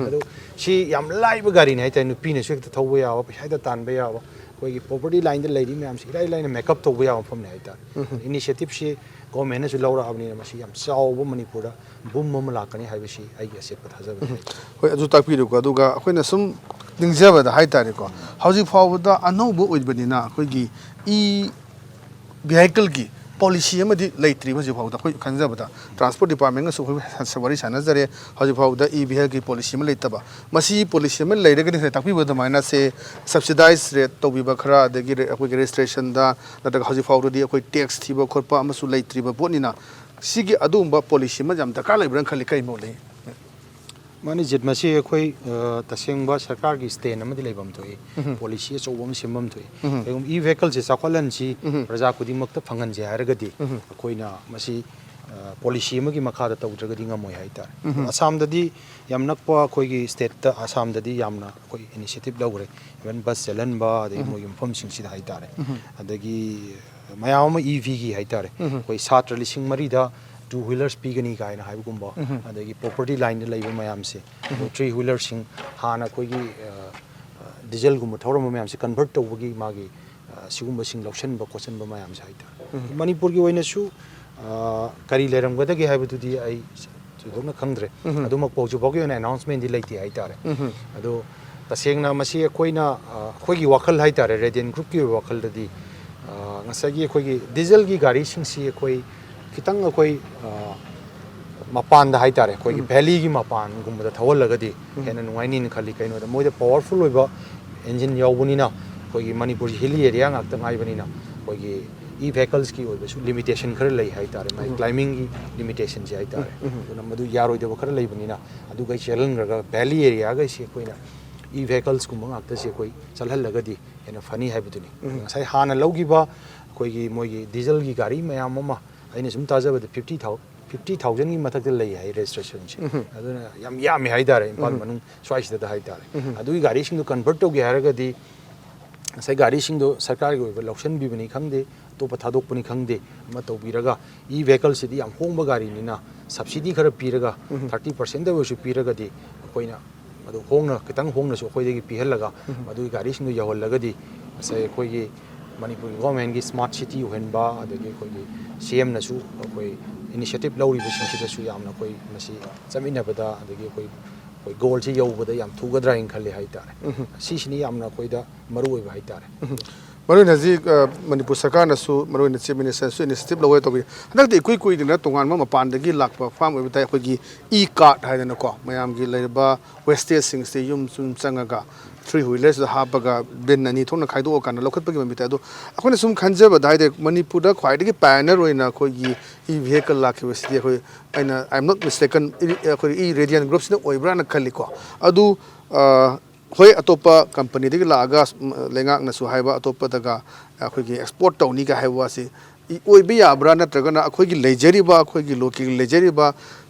ꯑꯗꯨ ꯁꯤ ꯌꯥꯝ ꯂꯥꯏꯕ ꯒꯥꯔꯤꯅꯤ ꯍꯥꯏꯇꯥꯔꯦ, ꯅꯨꯄꯤꯅꯁꯨ ꯍꯦꯛꯇ ꯊꯧꯕ ꯌꯥꯕ, ꯄꯩꯁꯥ ꯍꯦꯛꯇ ꯇꯥꯟꯕ ꯌꯥꯕ꯫ ꯑꯩꯈꯣꯏꯒꯤ ꯄ꯭ꯔꯣꯄꯔꯇꯤ ꯂꯥꯏꯟꯗ ꯂꯩꯔꯤ ꯃꯌꯥꯝꯁꯤ ꯏꯔꯥꯏ ꯂꯥꯏꯅ ꯃꯦꯀꯞ ꯇꯧꯕ ꯌꯥꯕ ꯃꯐꯝꯅꯤ ꯍꯥꯏꯇꯥꯔꯦ꯫ ꯏꯅꯤꯁꯤꯌꯦꯇꯤꯞꯁꯤ ꯒꯣꯔꯃꯦꯟꯅꯁꯨ ꯂꯧꯔꯛꯑꯕꯅꯤꯅ ꯃꯁꯤ ꯌꯥꯝ ꯆꯥꯎꯕ ꯃꯅꯤꯄꯨꯔꯗ ꯕꯨꯝ ꯑꯃ ꯂꯥꯛꯀꯅꯤ ꯍꯥꯏꯕꯁꯤ ꯑꯩꯒꯤ ꯑꯆꯦꯠꯄ ꯊꯥꯖꯕꯅꯤ꯫ ꯍꯣꯏ, ꯑꯗꯨ ꯇꯥꯛꯄꯤꯔꯨꯀꯣ꯫ ꯑꯗꯨꯒ ꯑꯩꯈꯣꯏꯅ ꯁꯨꯝ ꯅꯤꯡꯖꯕꯗ ꯍꯥꯏꯇꯥꯔꯦꯀꯣ, ꯍꯧꯖꯤꯛ ꯐꯥꯎꯕꯗ ꯑꯅꯧꯕ ꯑꯣꯏꯕꯅꯤꯅ ꯑꯩꯈꯣꯏꯒꯤ ꯏ ꯚꯤꯍꯥꯏꯀꯜꯒꯤ ꯄꯣꯂꯤꯁꯤ ꯑꯃꯗꯤ ꯂꯩꯇ꯭ꯔꯤꯕ ꯍꯧꯖꯤꯛ ꯐꯥꯎꯕꯗ꯫ ꯑꯩꯈꯣꯏ ꯈꯪꯖꯕꯗ ꯇ꯭ꯔꯥꯟꯁꯄꯣꯔꯠ ꯗꯤꯄꯥꯔꯠꯃꯦꯟꯒꯁꯨ ꯑꯩꯈꯣꯏ ꯋꯥꯔꯤ ꯁꯥꯟꯅꯖꯔꯦ꯫ ꯍꯧꯖꯤꯛ ꯐꯥꯎꯕꯗ ꯏ ꯚꯤꯍꯥꯏꯀꯜꯒꯤ ꯄꯣꯂꯤꯁꯤ ꯑꯃ ꯂꯩꯇꯕ꯫ ꯃꯁꯤ ꯄꯣꯂꯤꯁꯤ ꯑꯃ ꯂꯩꯔꯒꯗꯤ ꯉꯁꯥꯏ ꯇꯥꯛꯄꯤꯕ ꯑꯗꯨꯃꯥꯏꯅ ꯁꯦ ꯁꯕꯁꯤꯗꯥꯏꯁ ꯔꯦꯠ ꯇꯧꯕꯤꯕ ꯈꯔ, ꯑꯗꯒꯤ ꯔꯦ-, ꯑꯩꯈꯣꯏꯒꯤ ꯔꯦꯖꯤꯁꯇ꯭ꯔꯦꯁꯟꯗ ꯅꯠꯇ꯭ꯔꯒ ꯍꯧꯖꯤꯛ ꯐꯥꯎꯗꯗꯤ ꯑꯩꯈꯣꯏ ꯇꯦꯛꯁ ꯊꯤꯕ ꯈꯣꯠꯄ ꯑꯃꯁꯨ ꯂꯩꯇ꯭ꯔꯤꯕ ꯄꯣꯠꯅꯤꯅ ꯁꯤꯒꯤ ꯑꯗꯨꯒꯨꯝꯕ ꯄꯣꯂꯤꯁꯤ ꯑꯃ ꯌꯥꯝ ꯗꯔꯀꯥꯔ ꯂꯩꯕ꯭ꯔꯥꯅ ꯈꯜꯂꯤ꯫ ꯀꯔꯤ ꯃꯣꯠ ꯂꯩ? ꯃꯥꯅꯤ ꯖꯤꯠ, ꯃꯁꯤ ꯑꯩꯈꯣꯏ, ꯑ, ꯇꯁꯦꯡꯕ ꯁꯔꯀꯥꯔꯒꯤ ꯁ꯭ꯇꯦꯟ ꯑꯃꯗꯤ ꯂꯩꯐꯝ ꯊꯣꯛꯏ, ꯄꯣꯂꯤꯁꯤ ꯑꯆꯧꯕ ꯑꯃ ꯁꯦꯝꯐꯝ ꯊꯣꯛꯏ꯫ ꯀꯩꯒꯨꯝꯕ ꯏ ꯚꯦꯍꯤꯀꯜꯁꯦ ꯆꯥꯎꯈꯠꯍꯟꯁꯤ, ꯄ꯭ꯔꯖꯥ ꯈꯨꯗꯤꯡꯃꯛꯇ ꯐꯪꯍꯟꯁꯦ ꯍꯥꯏꯔꯒꯗꯤ ꯑꯩꯈꯣꯏꯅ ꯃꯁꯤ, ꯑ, ꯄꯣꯂꯤꯁꯤ ꯑꯃꯒꯤ ꯃꯈꯥꯗ ꯇꯧꯗ꯭ꯔꯒꯗꯤ ꯉꯝꯃꯣꯏ ꯍꯥꯏꯇꯥꯔꯦ꯫ ꯑꯗꯣ ꯑꯁꯥꯝꯗꯗꯤ ꯌꯥꯝ ꯅꯛꯄ ꯑꯩꯈꯣꯏꯒꯤ ꯁ꯭ꯇꯦꯠꯇ ꯑꯁꯥꯝꯗꯗꯤ ꯌꯥꯝꯅ ꯑꯩꯈꯣꯏ ꯏꯅꯤꯁꯤꯌꯦꯇꯤꯞ ꯂꯧꯈ꯭ꯔꯦ, ꯏꯚꯟ ꯕꯁ ꯆꯦꯜꯍꯟꯕ ꯑꯗꯒꯤ ꯃꯣꯏꯒꯤ ꯃꯐꯝꯁꯤꯡꯁꯤꯗ ꯍꯥꯏꯇꯥꯔꯦ꯫ ꯑꯗꯒꯤ ꯃꯌꯥꯝ ꯑꯃ ꯏ ꯚꯤꯒꯤ ꯍꯥꯏꯇꯥꯔꯦ, ꯑꯩꯈꯣꯏ ꯁꯥꯇ꯭ꯔ ꯂꯤꯁꯤꯡ ꯃꯔꯤꯗ ꯇꯨ ꯋꯤꯂꯔꯁ ꯄꯤꯒꯅꯤ ꯀꯥꯏꯅ ꯍꯥꯏꯕꯒꯨꯝꯕ, ꯑꯗꯒꯤ ꯄ꯭ꯔꯣꯄꯔꯇꯤ ꯂꯥꯏꯟꯗ ꯂꯩꯕ ꯃꯌꯥꯝꯁꯦ, ꯊ꯭ꯔꯤ ꯋꯤꯂꯔꯁꯤꯡ ꯍꯥꯟꯅ ꯑꯩꯈꯣꯏꯒꯤ, ꯑ, ꯗꯤꯖꯜꯒꯨꯝꯕ ꯊꯧꯔꯝꯕ ꯃꯌꯥꯝꯁꯦ ꯀꯟꯚꯔꯠ ꯇꯧꯕꯒꯤ ꯃꯥꯒꯤ, ꯑ, ꯁꯤꯒꯨꯝꯕꯁꯤꯡ ꯂꯧꯁꯤꯟꯕ ꯈꯣꯠꯆꯟꯕ ꯃꯌꯥꯝꯁꯦ ꯍꯥꯏꯇꯥꯔꯦ꯫ ꯃꯅꯤꯄꯨꯔꯒꯤ ꯑꯣꯏꯅꯁꯨ, ꯑ, ꯀꯔꯤ ꯂꯩꯔꯝꯒꯗꯒꯦ ꯍꯥꯏꯕꯗꯨꯗꯤ ꯑꯩ ꯊꯣꯏꯗꯣꯛꯅ ꯈꯪꯗ꯭ꯔꯦ꯫ ꯑꯗꯨꯃꯛꯄꯨ ꯍꯧꯖꯤꯛ ꯐꯥꯎꯒꯤ ꯑꯣꯏꯅ ꯑꯦꯅꯥꯎꯟꯁꯃꯦꯟꯗꯤ ꯂꯩꯇꯦ ꯍꯥꯏꯇꯥꯔꯦ꯫ ꯑꯗꯣ ꯇꯁꯦꯡꯅ ꯃꯁꯤ ꯑꯩꯈꯣꯏꯅ, ꯑ, ꯑꯩꯈꯣꯏꯒꯤ ꯋꯥꯈꯜ ꯍꯥꯏꯇꯥꯔꯦ, ꯔꯦꯗꯤꯌꯟ ꯒ꯭ꯔꯨꯞꯀꯤ ꯑꯣꯏꯕ ꯋꯥꯈꯜꯗꯗꯤ, ꯑ, ꯉꯁꯥꯏꯒꯤ ꯑꯩꯈꯣꯏꯒꯤ ꯗꯤꯖꯜꯒꯤ ꯒꯥꯔꯤꯁꯤꯡꯁꯤ ꯑꯩꯈꯣꯏ ꯈꯤꯇꯪ ꯑꯩꯈꯣꯏ, ꯑ, ꯃꯄꯥꯟꯗ ꯍꯥꯏꯇꯥꯔꯦ, ꯑꯩꯈꯣꯏꯒꯤ ꯚꯦꯂꯤꯒꯤ ꯃꯄꯥꯟꯒꯨꯝꯕꯗ ꯊꯧꯍꯜꯂꯒꯗꯤ ꯍꯦꯟꯅ ꯅꯨꯡꯉꯥꯏꯅꯤꯅ ꯈꯜꯂꯤ꯫ ꯀꯩꯅꯣꯗ ꯃꯣꯏꯗ ꯄꯋꯥꯔꯐꯨꯜ ꯑꯣꯏꯕ ꯏꯟꯖꯤꯟ ꯌꯥꯎꯕꯅꯤꯅ ꯑꯩꯈꯣꯏꯒꯤ ꯃꯅꯤꯄꯨꯔꯁꯤ ꯍꯤꯂꯤ ꯑꯦꯔꯤꯌꯥ ꯉꯥꯛꯇ ꯉꯥꯏꯕꯅꯤꯅ ꯑꯩꯈꯣꯏꯒꯤ ꯏ ꯚꯦꯍꯤꯀꯜꯁꯀꯤ ꯑꯣꯏꯕꯁꯨ ꯂꯤꯃꯤꯇꯦꯁꯟ ꯈꯔ ꯂꯩ ꯍꯥꯏꯇꯥꯔꯦ, ꯃꯥꯒꯤ ꯀ꯭ꯂꯥꯏꯝꯕꯤꯡꯒꯤ ꯂꯤꯃꯤꯇꯦꯁꯟꯁꯦ ꯍꯥꯏꯇꯥꯔꯦ꯫ ꯑꯗꯨꯅ ꯃꯗꯨ ꯌꯥꯔꯣꯏꯗꯕ ꯈꯔ ꯂꯩꯕꯅꯤꯅ ꯑꯗꯨꯒꯩ ꯆꯦꯜꯍꯟꯈ꯭ꯔꯒ ꯚꯦꯂꯤ ꯑꯦꯔꯤꯌꯥꯈꯩꯁꯤ ꯑꯩꯈꯣꯏꯅ ꯏ ꯚꯦꯍꯤꯀꯜꯁꯀꯨꯝꯕ ꯉꯥꯛꯇꯁꯦ ꯑꯩꯈꯣꯏ ꯆꯠꯍꯜꯂꯒꯗꯤ ꯍꯦꯟꯅ ꯐꯅꯤ ꯍꯥꯏꯕꯗꯨꯅꯤ꯫ ꯉꯁꯥꯏ ꯍꯥꯟꯅ ꯂꯧꯈꯤꯕ ꯑꯩꯈꯣꯏꯒꯤ ꯃꯣꯏꯒꯤ ꯗꯤꯖꯜꯒꯤ ꯒꯥꯔꯤ ꯃꯌꯥꯝ ꯑꯃ ꯑꯩꯅ ꯁꯨꯝ ꯇꯥꯖꯕꯗ ꯐꯤꯐꯇꯤ ꯊꯥꯎ ꯐꯤꯐꯇꯤ ꯊꯥꯎꯖꯟꯒꯤ ꯃꯊꯛꯇ ꯂꯩ ꯍꯥꯏ ꯔꯦꯖꯤꯁꯇ꯭ꯔꯦꯁꯟꯁꯦ꯫ ꯑꯗꯨꯅ ꯌꯥꯝ ꯌꯥꯝꯃꯤ ꯍꯥꯏꯇꯥꯔꯦ ꯏꯝꯐꯥꯜ ꯃꯅꯨꯡ ꯁ꯭ꯋꯥꯏꯁꯤꯗ ꯍꯥꯏꯇꯥꯔꯦ꯫ ꯑꯗꯨꯒꯤ ꯒꯥꯔꯤꯁꯤꯡꯗꯣ ꯀꯟꯚꯔꯠ ꯇꯧꯒꯦ ꯍꯥꯏꯔꯒꯗꯤ ꯉꯁꯥꯏ ꯒꯥꯔꯤꯁꯤꯡꯗꯣ ꯁꯔꯀꯥꯔꯒꯤ ꯑꯣꯏꯕ ꯂꯧꯁꯤꯟꯕꯤꯕꯅꯤ ꯈꯪꯗꯦ, ꯑꯇꯣꯞꯄ ꯊꯥꯗꯣꯛꯄꯅꯤ ꯈꯪꯗꯦ, ꯑꯃ ꯇꯧꯕꯤꯔꯒ ꯏ ꯚꯦꯍꯤꯀꯜꯁꯤꯗꯤ ꯌꯥꯝ ꯍꯣꯡꯕ ꯒꯥꯔꯤꯅꯤꯅ ꯁꯕꯁꯤꯗꯤ ꯈꯔ ꯄꯤꯔꯒ ꯊꯥꯔꯇꯤ ꯄꯥꯔꯁꯦꯟꯗ ꯑꯣꯏꯔꯁꯨ ꯄꯤꯔꯒꯗꯤ ꯑꯩꯈꯣꯏꯅ ꯃꯗꯨ ꯍꯣꯡꯅ, ꯈꯤꯇꯪ ꯍꯣꯡꯅꯁꯨ ꯑꯩꯈꯣꯏꯗꯒꯤ ꯄꯤꯍꯜꯂꯒ ꯃꯗꯨꯒꯤ ꯒꯥꯔꯤꯁꯤꯡꯗꯨ ꯌꯧꯍꯜꯂꯒꯗꯤ ꯉꯁꯥꯏ ꯑꯩꯈꯣꯏꯒꯤ ꯃꯅꯤꯄꯨꯔꯒꯤ ꯒꯣꯔꯃꯦꯟꯒꯤ ꯁ꯭ꯃꯥꯔꯠ ꯁꯤꯇꯤ ꯑꯣꯏꯍꯟꯕ, ꯑꯗꯒꯤ ꯑꯩꯈꯣꯏꯒꯤ ꯁꯤ ꯑꯦꯝꯅꯁꯨ ꯑꯩꯈꯣꯏ ꯏꯅꯤꯁꯤꯌꯦꯇꯤꯞ ꯂꯧꯔꯤꯕꯁꯤꯡꯁꯤꯗꯁꯨ ꯌꯥꯝꯅ ꯑꯩꯈꯣꯏ ꯃꯁꯤ ꯆꯠꯃꯤꯟꯅꯕꯗ, ꯑꯗꯒꯤ ꯑꯩꯈꯣꯏ ꯑꯩꯈꯣꯏ ꯒꯣꯜꯁꯤ ꯌꯧꯕꯗ ꯌꯥꯝ ꯊꯨꯒꯗ꯭ꯔꯥ ꯍꯥꯏꯅ ꯈꯜꯂꯤ ꯍꯥꯏꯇꯥꯔꯦ꯫ ꯁꯤꯁꯤꯅꯤ ꯌꯥꯝꯅ ꯑꯩꯈꯣꯏꯗ ꯃꯔꯨ ꯑꯣꯏꯕ ꯍꯥꯏꯇꯥꯔꯦ꯫ ꯃꯔꯨꯑꯣꯏꯅ ꯍꯧꯖꯤꯛ, ꯑ, ꯃꯅꯤꯄꯨꯔ ꯁꯔꯀꯥꯔꯅꯁꯨ, ꯃꯔꯨꯑꯣꯏꯅ ꯆꯤꯐ ꯃꯤꯅꯤꯁꯇꯔꯅꯁꯨ ꯏꯅꯤꯁꯤꯌꯦꯇꯤꯞ ꯂꯧꯋꯦ ꯇꯧꯕꯤ꯫ ꯍꯟꯗꯛꯇꯤ ꯏꯀꯨꯏ ꯀꯨꯏꯗꯅ ꯇꯣꯉꯥꯟꯕ ꯃꯄꯥꯟꯗꯒꯤ ꯂꯥꯛꯄ ꯐꯥꯔꯝ ꯑꯣꯏꯕ ꯇꯥꯏ, ꯑꯩꯈꯣꯏꯒꯤ ꯏ ꯀꯥꯔꯠ ꯍꯥꯏꯗꯅꯀꯣ, ꯃꯌꯥꯝꯒꯤ ꯂꯩꯔꯤꯕ ꯋꯦꯁꯇꯦꯖꯁꯤꯡꯁꯦ ꯌꯨꯝ ꯌꯨꯝ ꯆꯪꯉꯒ ꯊ꯭ꯔꯤ ꯋꯤꯂꯔꯁꯤꯗ ꯍꯥꯞꯄꯒ ꯕꯤꯟ ꯑꯅꯤ ꯊꯣꯛꯅ ꯈꯥꯏꯗꯣꯛꯑꯀꯥꯟꯗ ꯂꯧꯈꯠꯄꯒꯤ ꯃꯃꯤꯠꯇ꯫ ꯑꯗꯣ ꯑꯩꯈꯣꯏꯅ ꯁꯨꯝ ꯈꯟꯖꯕꯗ ꯍꯥꯏꯗꯤ ꯃꯅꯤꯄꯨꯔꯗ ꯈ꯭ꯋꯥꯏꯗꯒꯤ ꯄꯥꯏꯑꯣꯅꯤꯌꯔ ꯑꯣꯏꯅ ꯑꯩꯈꯣꯏꯒꯤ ꯏ ꯚꯦꯍꯤꯀꯜ ꯂꯥꯛꯈꯤꯕꯁꯤꯗꯤ ꯑꯩꯈꯣꯏ, ꯑꯩꯅ, I am not mistaken, E-, ꯑꯩꯈꯣꯏ ꯏ ꯔꯦꯗꯤꯌꯟ ꯒ꯭ꯔꯨꯞꯁꯤꯅ ꯑꯣꯏꯕ꯭ꯔꯥꯅ ꯈꯜꯂꯤꯀꯣ꯫ ꯑꯗꯨ, ꯑ, ꯍꯣꯏ, ꯑꯇꯣꯞꯄ ꯀꯝꯄꯅꯤꯗꯒꯤ ꯂꯥꯛꯑꯒ, ꯎꯝ, ꯂꯩꯉꯥꯛꯅꯁꯨ ꯍꯥꯏꯕ ꯑꯇꯣꯞꯄꯗꯒ ꯑꯩꯈꯣꯏꯒꯤ ꯑꯦꯛꯁꯄꯣꯔꯠ ꯇꯧꯅꯤꯒ ꯍꯥꯏꯕ ꯋꯥꯁꯤ ꯏ-, ꯑꯣꯏꯕ ꯌꯥꯕ꯭ꯔꯥ, ꯅꯠꯇ꯭ꯔꯒꯅ ꯑꯩꯈꯣꯏꯒꯤ ꯂꯩꯖꯔꯤꯕ, ꯑꯩꯈꯣꯏꯒꯤ ꯂꯣꯀꯦꯜ ꯂꯩꯖꯔꯤꯕ,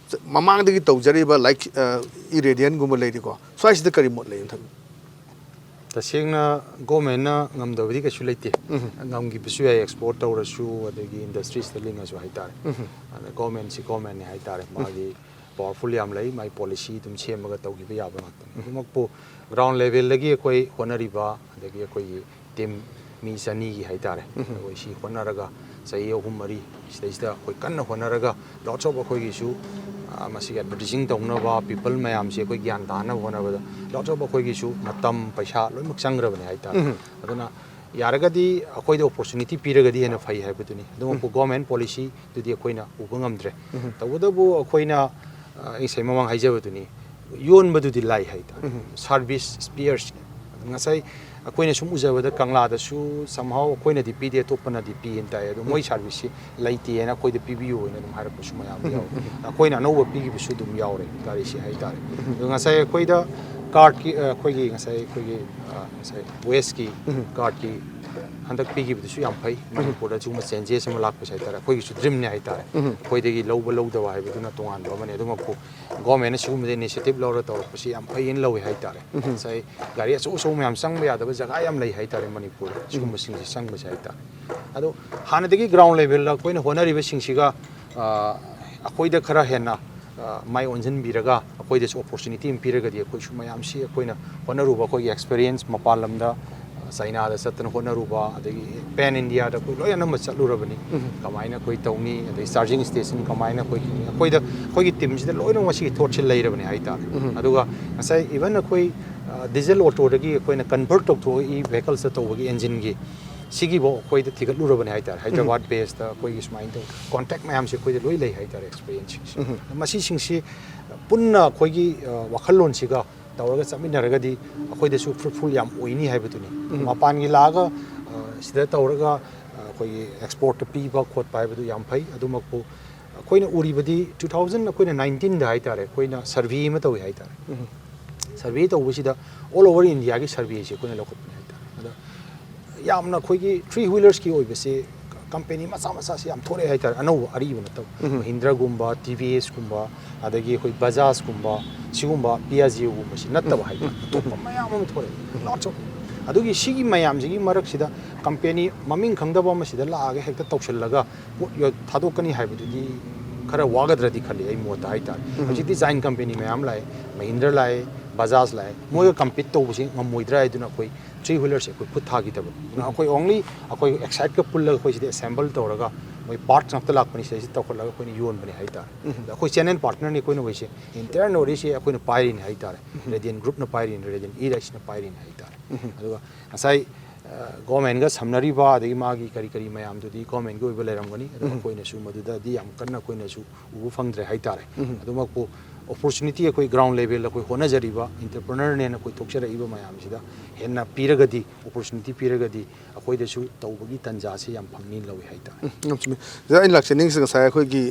ꯃꯃꯥꯡꯗꯒꯤ ꯇꯧꯖꯔꯤꯕ, ꯂꯥꯏꯛ, ꯑ, ꯏ ꯔꯦꯗꯤꯌꯟꯒꯨꯝꯕ ꯂꯩꯔꯤꯀꯣ, ꯁ꯭ꯋꯥꯏꯁꯤꯗ ꯀꯔꯤ ꯃꯣꯠ ꯂꯩ? ꯃꯊꯪ ꯇꯁꯦꯡꯅ ꯒꯣꯔꯃꯦꯟꯅ ꯉꯝꯗꯕꯗꯤ ꯀꯩꯁꯨ ꯂꯩꯇꯦ꯫ ꯉꯝꯈꯤꯕꯁꯨ ꯌꯥꯏ, ꯑꯦꯛꯁꯄꯣꯔꯠ ꯇꯧꯔꯁꯨ, ꯑꯗꯒꯤ ꯏꯟꯗꯁꯇ꯭ꯔꯤꯁꯇ ꯂꯤꯡꯉꯁꯨ ꯍꯥꯏꯇꯥꯔꯦ꯫ ꯑꯗ ꯒꯣꯔꯃꯦꯟꯁꯤ ꯒꯣꯔꯃꯦꯟꯅꯤ ꯍꯥꯏꯇꯥꯔꯦ, ꯃꯥꯒꯤ ꯄꯥꯋꯔꯐꯨꯜ ꯌꯥꯝ ꯂꯩ, ꯃꯥꯒꯤ ꯄꯣꯂꯤꯁꯤ ꯑꯗꯨꯝ ꯁꯦꯝꯃꯒ ꯇꯧꯈꯤꯕ ꯌꯥꯕ ꯉꯥꯛꯇꯅꯤ꯫ ꯑꯗꯨꯃꯛꯄꯨ ꯒ꯭ꯔꯥꯎꯟ ꯂꯦꯚꯦꯜꯗꯒꯤ ꯑꯩꯈꯣꯏ ꯍꯣꯠꯅꯔꯤꯕ, ꯑꯗꯒꯤ ꯑꯩꯈꯣꯏꯒꯤ ꯇꯤꯝ ꯃꯤ ꯆꯅꯤꯒꯤ ꯍꯥꯏꯇꯥꯔꯦ, ꯑꯩꯈꯣꯏ ꯁꯤ ꯍꯣꯠꯅꯔꯒ ꯆꯍꯤ ꯑꯍꯨꯝ ꯃꯔꯤ ꯁꯤꯗꯩꯁꯤꯗ ꯑꯩꯈꯣꯏ ꯀꯟꯅ ꯍꯣꯠꯅꯔꯒ lots of ꯑꯩꯈꯣꯏꯒꯤꯁꯨ, ꯑ, ꯃꯁꯤꯒꯤ ꯑꯦꯗꯚꯔꯇꯤꯖꯤꯡ ꯇꯧꯅꯕ, ꯄꯤꯄꯜ ꯃꯌꯥꯝꯁꯦ ꯑꯩꯈꯣꯏ ꯒ꯭ꯌꯥꯟ ꯇꯥꯅꯕ ꯍꯣꯠꯅꯕꯗ lots of ꯑꯩꯈꯣꯏꯒꯤꯁꯨ ꯃꯇꯝ, ꯄꯩꯁꯥ ꯂꯣꯏꯅꯃꯛ ꯆꯪꯈ꯭ꯔꯕꯅꯦ ꯍꯥꯏꯇꯥꯔꯦ꯫ ꯑꯗꯨꯅ ꯌꯥꯔꯒꯗꯤ ꯑꯩꯈꯣꯏꯗ ꯑꯣꯄꯣꯔꯆꯨꯅꯤꯇꯤ ꯄꯤꯔꯒꯗꯤ ꯍꯦꯟꯅ ꯐꯩ ꯍꯥꯏꯕꯗꯨꯅꯤ꯫ ꯑꯗꯨꯃꯛꯄꯨ ꯒꯣꯔꯃꯦꯟ ꯄꯣꯂꯤꯁꯤꯗꯨꯗꯤ ꯑꯩꯈꯣꯏꯅ ꯎꯕ ꯉꯝꯗ꯭ꯔꯦ꯫ ꯇꯧꯕꯇꯕꯨ ꯑꯩꯈꯣꯏꯅ, ꯑ, ꯑꯩ ꯉꯁꯥꯏ ꯃꯃꯥꯡ ꯍꯥꯏꯖꯕꯗꯨꯅꯤ, ꯌꯣꯟꯕꯗꯨꯗꯤ ꯂꯥꯏ ꯍꯥꯏꯇꯥꯔꯦ꯫ ꯁꯥꯔꯚꯤꯁ, ꯁ꯭ꯄꯤꯌꯔꯁ, ꯉꯁꯥꯏ ꯑꯩꯈꯣꯏꯅ ꯁꯨꯝ ꯎꯖꯕꯗ ꯀꯪꯂꯥꯗꯁꯨ somehow ꯑꯩꯈꯣꯏꯅꯗꯤ ꯄꯤꯗꯦ, ꯑꯇꯣꯞꯄꯅꯗꯤ ꯄꯤ ꯍꯥꯏꯅ ꯇꯥꯏ, ꯑꯗꯣ ꯃꯣꯏ service ꯁꯤ ꯂꯩꯇꯦꯅ ꯑꯩꯈꯣꯏꯗ ꯄꯤꯕꯤꯌꯨ ꯍꯥꯏꯅ ꯑꯗꯨꯝ ꯍꯥꯏꯔꯛꯄꯁꯨ ꯃꯌꯥꯝ ꯌꯥꯎꯋꯤ꯫ ꯑꯩꯈꯣꯏꯅ ꯑꯅꯧꯕ ꯄꯤꯈꯤꯕꯁꯨ ꯑꯗꯨꯝ ꯌꯥꯎꯔꯦ ꯒꯥꯔꯤꯁꯤ ꯍꯥꯏꯇꯥꯔꯦ꯫ ꯑꯗꯣ ꯉꯁꯥꯏ ꯑꯩꯈꯣꯏꯗ card ꯀꯤ, ꯑ, ꯑꯩꯈꯣꯏꯒꯤ ꯉꯁꯥꯏ ꯑꯩꯈꯣꯏꯒꯤ, ꯑ, ꯉꯁꯥꯏ Waste ꯀꯤ card ꯀꯤ ꯍꯟꯗꯛ ꯄꯤꯈꯤꯕꯗꯨꯁꯨ ꯌꯥꯝ ꯐꯩ꯫ ꯃꯅꯤꯄꯨꯔꯗ ꯁꯤꯒꯨꯝꯕ changes ꯑꯃ ꯂꯥꯛꯄꯁꯦ ꯍꯥꯏꯇꯥꯔꯦ, ꯑꯩꯈꯣꯏꯒꯤꯁꯨ dream ꯅꯦ ꯍꯥꯏꯇꯥꯔꯦ꯫ ꯑꯩꯈꯣꯏꯗꯒꯤ ꯂꯧꯕ ꯂꯧꯗꯕ ꯍꯥꯏꯕꯗꯨꯅ ꯇꯣꯉꯥꯟꯕ ꯑꯃꯅꯤ꯫ ꯑꯗꯨꯃꯛꯄꯨ government ꯅ ꯁꯤꯒꯨꯝꯕꯗ initiative ꯂꯧꯔ ꯇꯧꯔꯛꯄꯁꯤ ꯌꯥꯝ ꯐꯩꯌꯦꯅ ꯂꯧꯋꯦ ꯍꯥꯏꯇꯥꯔꯦ꯫ ꯉꯁꯥꯏ ꯒꯥꯔꯤ ꯑꯆꯧ ꯑꯆꯧꯕ ꯃꯌꯥꯝ ꯆꯪꯕ ꯌꯥꯗꯕ ꯖꯒꯥ ꯌꯥꯝ ꯂꯩ ꯍꯥꯏꯇꯥꯔꯦ ꯃꯅꯤꯄꯨꯔꯗ, ꯁꯤꯒꯨꯝꯕꯁꯤꯡꯁꯤ ꯆꯪꯕꯁꯦ ꯍꯥꯏꯇꯥꯔꯦ꯫ ꯑꯗꯣ ꯍꯥꯟꯅꯗꯒꯤ ground level ꯗ ꯑꯩꯈꯣꯏꯅ ꯍꯣꯠꯅꯔꯤꯕꯁꯤꯡꯁꯤꯒ, ꯑ, ꯑꯩꯈꯣꯏꯗ ꯈꯔ ꯍꯦꯟꯅ, ꯑ, ꯃꯥꯏ ꯑꯣꯟꯁꯤꯟꯕꯤꯔꯒ ꯑꯩꯈꯣꯏꯗꯁꯨ opportunity ꯑꯃ ꯄꯤꯔꯒꯗꯤ, ꯑꯩꯈꯣꯏꯁꯨ ꯃꯌꯥꯝꯁꯤ ꯑꯩꯈꯣꯏꯅ ꯍꯣꯠꯅꯔꯨꯕ, ꯑꯩꯈꯣꯏꯒꯤ experience ꯃꯄꯥꯟ ꯂꯝꯗ, ꯑ, ꯆꯥꯏꯅꯥꯗ ꯆꯠꯇꯅ ꯍꯣꯠꯅꯔꯨꯕ, ꯑꯗꯒꯤ pan India ꯗ ꯑꯩꯈꯣꯏ ꯂꯣꯏ ꯑꯅꯝꯕ ꯆꯠꯂꯨꯔꯕꯅꯤ꯫ ꯀꯃꯥꯏꯅ ꯑꯩꯈꯣꯏ ꯇꯧꯅꯤ, ꯑꯗꯩ charging station ꯀꯃꯥꯏꯅ ꯑꯩꯈꯣꯏ ꯇꯧꯅꯤ, ꯑꯩꯈꯣꯏꯗ, ꯑꯩꯈꯣꯏꯒꯤ team ꯁꯤꯗ ꯂꯣꯏꯅꯃꯛ ꯃꯁꯤꯒꯤ thought ꯁꯦ ꯂꯩꯔꯕꯅꯦ ꯍꯥꯏꯇꯥꯔꯦ꯫ ꯑꯗꯨꯒ ꯉꯁꯥꯏ even ꯑꯩꯈꯣꯏ, ꯑ, diesel auto ꯗꯒꯤ ꯑꯩꯈꯣꯏꯅ convert ꯇꯧꯊꯣꯛꯑꯒ e vehicles ꯇ ꯇꯧꯕꯒꯤ engine ꯒꯤ, ꯁꯤꯒꯤꯐꯥꯎ ꯑꯩꯈꯣꯏꯗ ꯊꯤꯒꯠꯂꯨꯔꯕꯅꯦ ꯍꯥꯏꯇꯥꯔꯦ꯫ ꯍꯥꯏꯗ꯭ꯔꯕꯥꯗ base ꯇ ꯑꯩꯈꯣꯏꯒꯤ ꯁꯨꯃꯥꯏꯅ ꯇꯧ contact ꯃꯌꯥꯝꯁꯦ ꯑꯩꯈꯣꯏꯗ ꯂꯣꯏ ꯂꯩ ꯍꯥꯏꯇꯥꯔꯦ, experience ꯁꯤꯡꯁꯦ꯫ ꯃꯁꯤꯁꯤꯡꯁꯤ ꯄꯨꯟꯅ ꯑꯩꯈꯣꯏꯒꯤ, ꯑ, ꯋꯥꯈꯜꯂꯣꯟꯁꯤꯒ ꯇꯧꯔꯒ ꯆꯠꯃꯤꯟꯅꯔꯒꯗꯤ ꯑꯩꯈꯣꯏꯗꯁꯨ fruitful ꯌꯥꯝ ꯑꯣꯏꯅꯤ ꯍꯥꯏꯕꯗꯨꯅꯤ꯫ ꯃꯄꯥꯟꯒꯤ ꯂꯥꯛꯑꯒ, ꯑ, ꯁꯤꯗ ꯇꯧꯔꯒ, ꯑ, ꯑꯩꯈꯣꯏꯒꯤ export ꯇ ꯄꯤꯕ ꯈꯣꯠꯄ ꯍꯥꯏꯕꯗꯨ ꯌꯥꯝ ꯐꯩ꯫ ꯑꯗꯨꯃꯛꯄꯨ ꯑꯩꯈꯣꯏꯅ ꯎꯔꯤꯕꯗꯤ two thousand ꯑꯩꯈꯣꯏꯅ nineteen ꯗ ꯍꯥꯏꯇꯥꯔꯦ, ꯑꯩꯈꯣꯏꯅ survey ꯑꯃ ꯇꯧꯏ ꯍꯥꯏꯇꯥꯔꯦ꯫ Survey ꯇꯧꯕꯁꯤꯗ all over India ꯒꯤ survey ꯁꯦ ꯑꯩꯈꯣꯏꯅ ꯂꯧꯈꯠꯄꯅꯦ ꯍꯥꯏꯇꯥꯔꯦ꯫ ꯑꯗ ꯌꯥꯝꯅ ꯑꯩꯈꯣꯏꯒꯤ three wheelers ꯀꯤ ꯑꯣꯏꯕꯁꯦ company ꯃꯆꯥ ꯃꯆꯥꯁꯦ ꯌꯥꯝ ꯊꯣꯛꯂꯛꯑꯦ ꯍꯥꯏꯇꯥꯔꯦ, ꯑꯅꯧꯕ ꯑꯔꯤꯕ ꯅꯠꯇꯕ꯫ Mahindra ꯒꯨꯝꯕ, T V S ꯀꯨꯝꯕ, ꯑꯗꯒꯤ ꯑꯩꯈꯣꯏ Bajaj ꯀꯨꯝꯕ, ꯁꯤꯒꯨꯝꯕ Piaggio ꯒꯨꯝꯕꯁꯤ ꯅꯠꯇꯕ ꯍꯥꯏꯇꯥꯔꯦ, ꯑꯇꯣꯞꯄ ꯃꯌꯥꯝ ꯑꯃ ꯊꯣꯛꯂꯛꯑꯦ꯫ Lots of. ꯑꯗꯨꯒꯤ ꯁꯤꯒꯤ ꯃꯌꯥꯝꯁꯤꯒꯤ ꯃꯔꯛꯁꯤꯗ company ꯃꯃꯤꯡ ꯈꯪꯗꯕ ꯑꯃ ꯁꯤꯗ ꯂꯥꯛꯑꯒ ꯍꯦꯛꯇ ꯇꯧꯁꯤꯜꯂꯒ ꯄꯣꯠ ꯌꯣ-, ꯊꯥꯗꯣꯛꯀꯅꯤ ꯍꯥꯏꯕꯗꯨꯗꯤ ꯈꯔ ꯋꯥꯒꯗ꯭ꯔꯗꯤ ꯈꯜꯂꯤ ꯑꯩ ꯃꯣꯠꯇ ꯍꯥꯏꯇꯥꯔꯦ꯫ ꯍꯧꯖꯤꯛꯇꯤ giant company ꯃꯌꯥꯝ ꯂꯥꯛꯑꯦ, Mahindra ꯂꯥꯛꯑꯦ, Bajaj ꯂꯥꯛꯑꯦ, ꯃꯣꯏꯒ compete ꯇꯧꯕꯁꯤ ꯉꯝꯃꯣꯏꯗ꯭ꯔꯥ ꯍꯥꯏꯗꯨꯅ ꯑꯩꯈꯣꯏ three wheeler ꯁꯦ ꯑꯩꯈꯣꯏ ꯈꯨꯠ ꯊꯥꯈꯤꯗꯕꯅꯤ꯫ ꯑꯗꯨꯅ ꯑꯩꯈꯣꯏ only ꯑꯩꯈꯣꯏ Excite ꯀ ꯄꯨꯜꯂꯒ ꯑꯩꯈꯣꯏ ꯁꯤꯗ assemble ꯇꯧꯔꯒ ꯃꯣꯏ parts ꯉꯥꯛꯇ ꯂꯥꯛꯄꯅꯤ, ꯁꯤꯗꯩꯁꯤ ꯇꯧꯈꯠꯂꯒ ꯑꯩꯈꯣꯏꯅ ꯌꯣꯟꯕꯅꯦ ꯍꯥꯏꯇꯥꯔꯦ꯫ ꯑꯗ ꯑꯩꯈꯣꯏ channel partner ꯅꯤ ꯑꯩꯈꯣꯏꯅ ꯑꯣꯏꯁꯦ, entire North East ꯁꯦ ꯑꯩꯈꯣꯏꯅ ꯄꯥꯏꯔꯤꯅꯤ ꯍꯥꯏꯇꯥꯔꯦ꯫ Radiant Group ꯅ ꯄꯥꯏꯔꯤꯅꯤ, Radiant E-Rice ꯅ ꯄꯥꯏꯔꯤꯅꯤ ꯍꯥꯏꯇꯥꯔꯦ꯫ ꯑꯗꯨꯒ ꯉꯁꯥꯏ, ꯑ, government ꯒ ꯁꯝꯅꯔꯤꯕ ꯑꯗꯒꯤ ꯃꯥꯒꯤ ꯀꯔꯤ ꯀꯔꯤ ꯃꯌꯥꯝꯗꯨꯗꯤ government ꯀꯤ ꯑꯣꯏꯕ ꯂꯩꯔꯝꯒꯅꯤ꯫ ꯑꯗꯣ ꯑꯩꯈꯣꯏꯅꯁꯨ ꯃꯗꯨꯗꯗꯤ ꯌꯥꯝ ꯀꯟꯅ ꯑꯩꯈꯣꯏꯅꯁꯨ ꯎꯕ ꯐꯪꯗ꯭ꯔꯦ ꯍꯥꯏꯇꯥꯔꯦ꯫ ꯑꯗꯨꯃꯛꯄꯨ ꯑꯣꯄꯣꯔꯆꯨꯅꯤꯇꯤ ꯑꯩꯈꯣꯏ ꯒ꯭ꯔꯥꯎꯟ ꯂꯦꯚꯦꯜꯗ ꯑꯩꯈꯣꯏ ꯍꯣꯠꯅꯖꯔꯤꯕ ꯑꯦꯟꯇꯔꯄ꯭ꯔꯤꯅꯔꯅꯦꯅ ꯑꯩꯈꯣꯏ ꯊꯣꯛꯆꯔꯛꯏꯕ ꯃꯌꯥꯝꯁꯤꯗ ꯍꯦꯟꯅ ꯄꯤꯔꯒꯗꯤ, ꯑꯣꯄꯣꯔꯆꯨꯅꯤꯇꯤ ꯄꯤꯔꯒꯗꯤ ꯑꯩꯈꯣꯏꯗꯁꯨ ꯇꯧꯕꯒꯤ ꯇꯥꯟꯖꯥꯁꯦ ꯌꯥꯝ ꯐꯪꯅꯤ ꯂꯧꯏ ꯍꯥꯏꯇꯥꯔꯦ꯫ ꯎꯝ, ꯌꯥꯝ ꯆꯨꯝꯃꯤ꯫ ꯑꯣꯖꯥ, ꯑꯩꯅ ꯂꯥꯛꯆꯅꯤꯡꯉꯤꯁꯦ ꯉꯁꯥꯏ ꯑꯩꯈꯣꯏꯒꯤ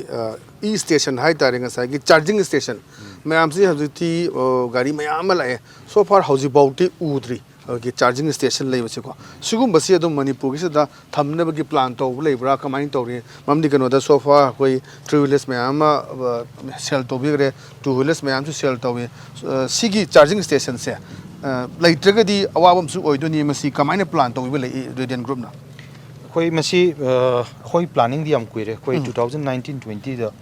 ꯏ ꯁ꯭ꯇꯦꯁꯟ ꯍꯥꯏ ꯇꯥꯔꯦ, ꯉꯁꯥꯏꯒꯤ ꯆꯥꯔꯖꯤꯡ ꯁ꯭ꯇꯦꯁꯟ ꯃꯌꯥꯝꯁꯤ ꯍꯧꯖꯤꯛꯇꯤ ꯑ, ꯒꯥꯔꯤ ꯃꯌꯥꯝ ꯑꯃ ꯂꯥꯛꯑꯦ꯫ ꯁꯣ ꯐꯥꯔ ꯍꯧꯖꯤꯛꯐꯥꯎꯗꯤ ꯎꯗ꯭ꯔꯤ ꯑꯩꯈꯣꯏꯒꯤ ꯆꯥꯔꯖꯤꯡ ꯁ꯭ꯇꯦꯁꯟ ꯂꯩꯕꯁꯦꯀꯣ꯫ ꯁꯤꯒꯨꯝꯕꯁꯤ ꯑꯗꯨꯝ ꯃꯅꯤꯄꯨꯔꯒꯤꯁꯤꯗ ꯊꯝꯅꯕꯒꯤ ꯄ꯭ꯂꯥꯟ ꯇꯧꯕ ꯂꯩꯕ꯭ꯔꯥ, ꯀꯃꯥꯏꯅ ꯇꯧꯔꯤ? ꯃꯔꯝꯗꯤ ꯀꯩꯅꯣꯗ ꯁꯣ ꯐꯥꯔ ꯑꯩꯈꯣꯏ ꯊ꯭ꯔꯤ ꯋꯤꯂꯔꯁ ꯃꯌꯥꯝ ꯑꯃ ꯁꯦꯜ ꯇꯧꯕꯤꯈ꯭ꯔꯦ, ꯇꯨ ꯋꯤꯂꯔꯁ ꯃꯌꯥꯝꯁꯨ ꯁꯦꯜ ꯇꯧꯏ꯫ ꯑ, ꯁꯤꯒꯤ ꯆꯥꯔꯖꯤꯡ ꯁ꯭ꯇꯦꯁꯟꯁꯦ ꯑ, ꯂꯩꯇ꯭ꯔꯒꯗꯤ ꯑꯋꯥꯕ ꯑꯃꯁꯨ ꯑꯣꯏꯗꯣꯏꯅꯤ꯫ ꯃꯁꯤ ꯀꯃꯥꯏꯅ ꯄ꯭ꯂꯥꯟ ꯇꯧꯕꯤꯕ ꯂꯩ ꯔꯦꯗꯤꯌꯟ ꯒ꯭ꯔꯨꯞꯅ? ꯑꯩꯈꯣꯏ ꯃꯁꯤ ꯑ, ꯑꯩꯈꯣꯏ ꯄ꯭ꯂꯥꯅꯤꯡꯗꯤ ꯌꯥꯝ ꯀꯨꯏꯔꯦ꯫ ꯑꯩꯈꯣꯏ ꯇꯨ ꯊꯥꯎꯖꯟ ꯅꯥꯏꯟꯇꯤꯟ ꯇ꯭ꯋꯦꯟꯇꯤꯗ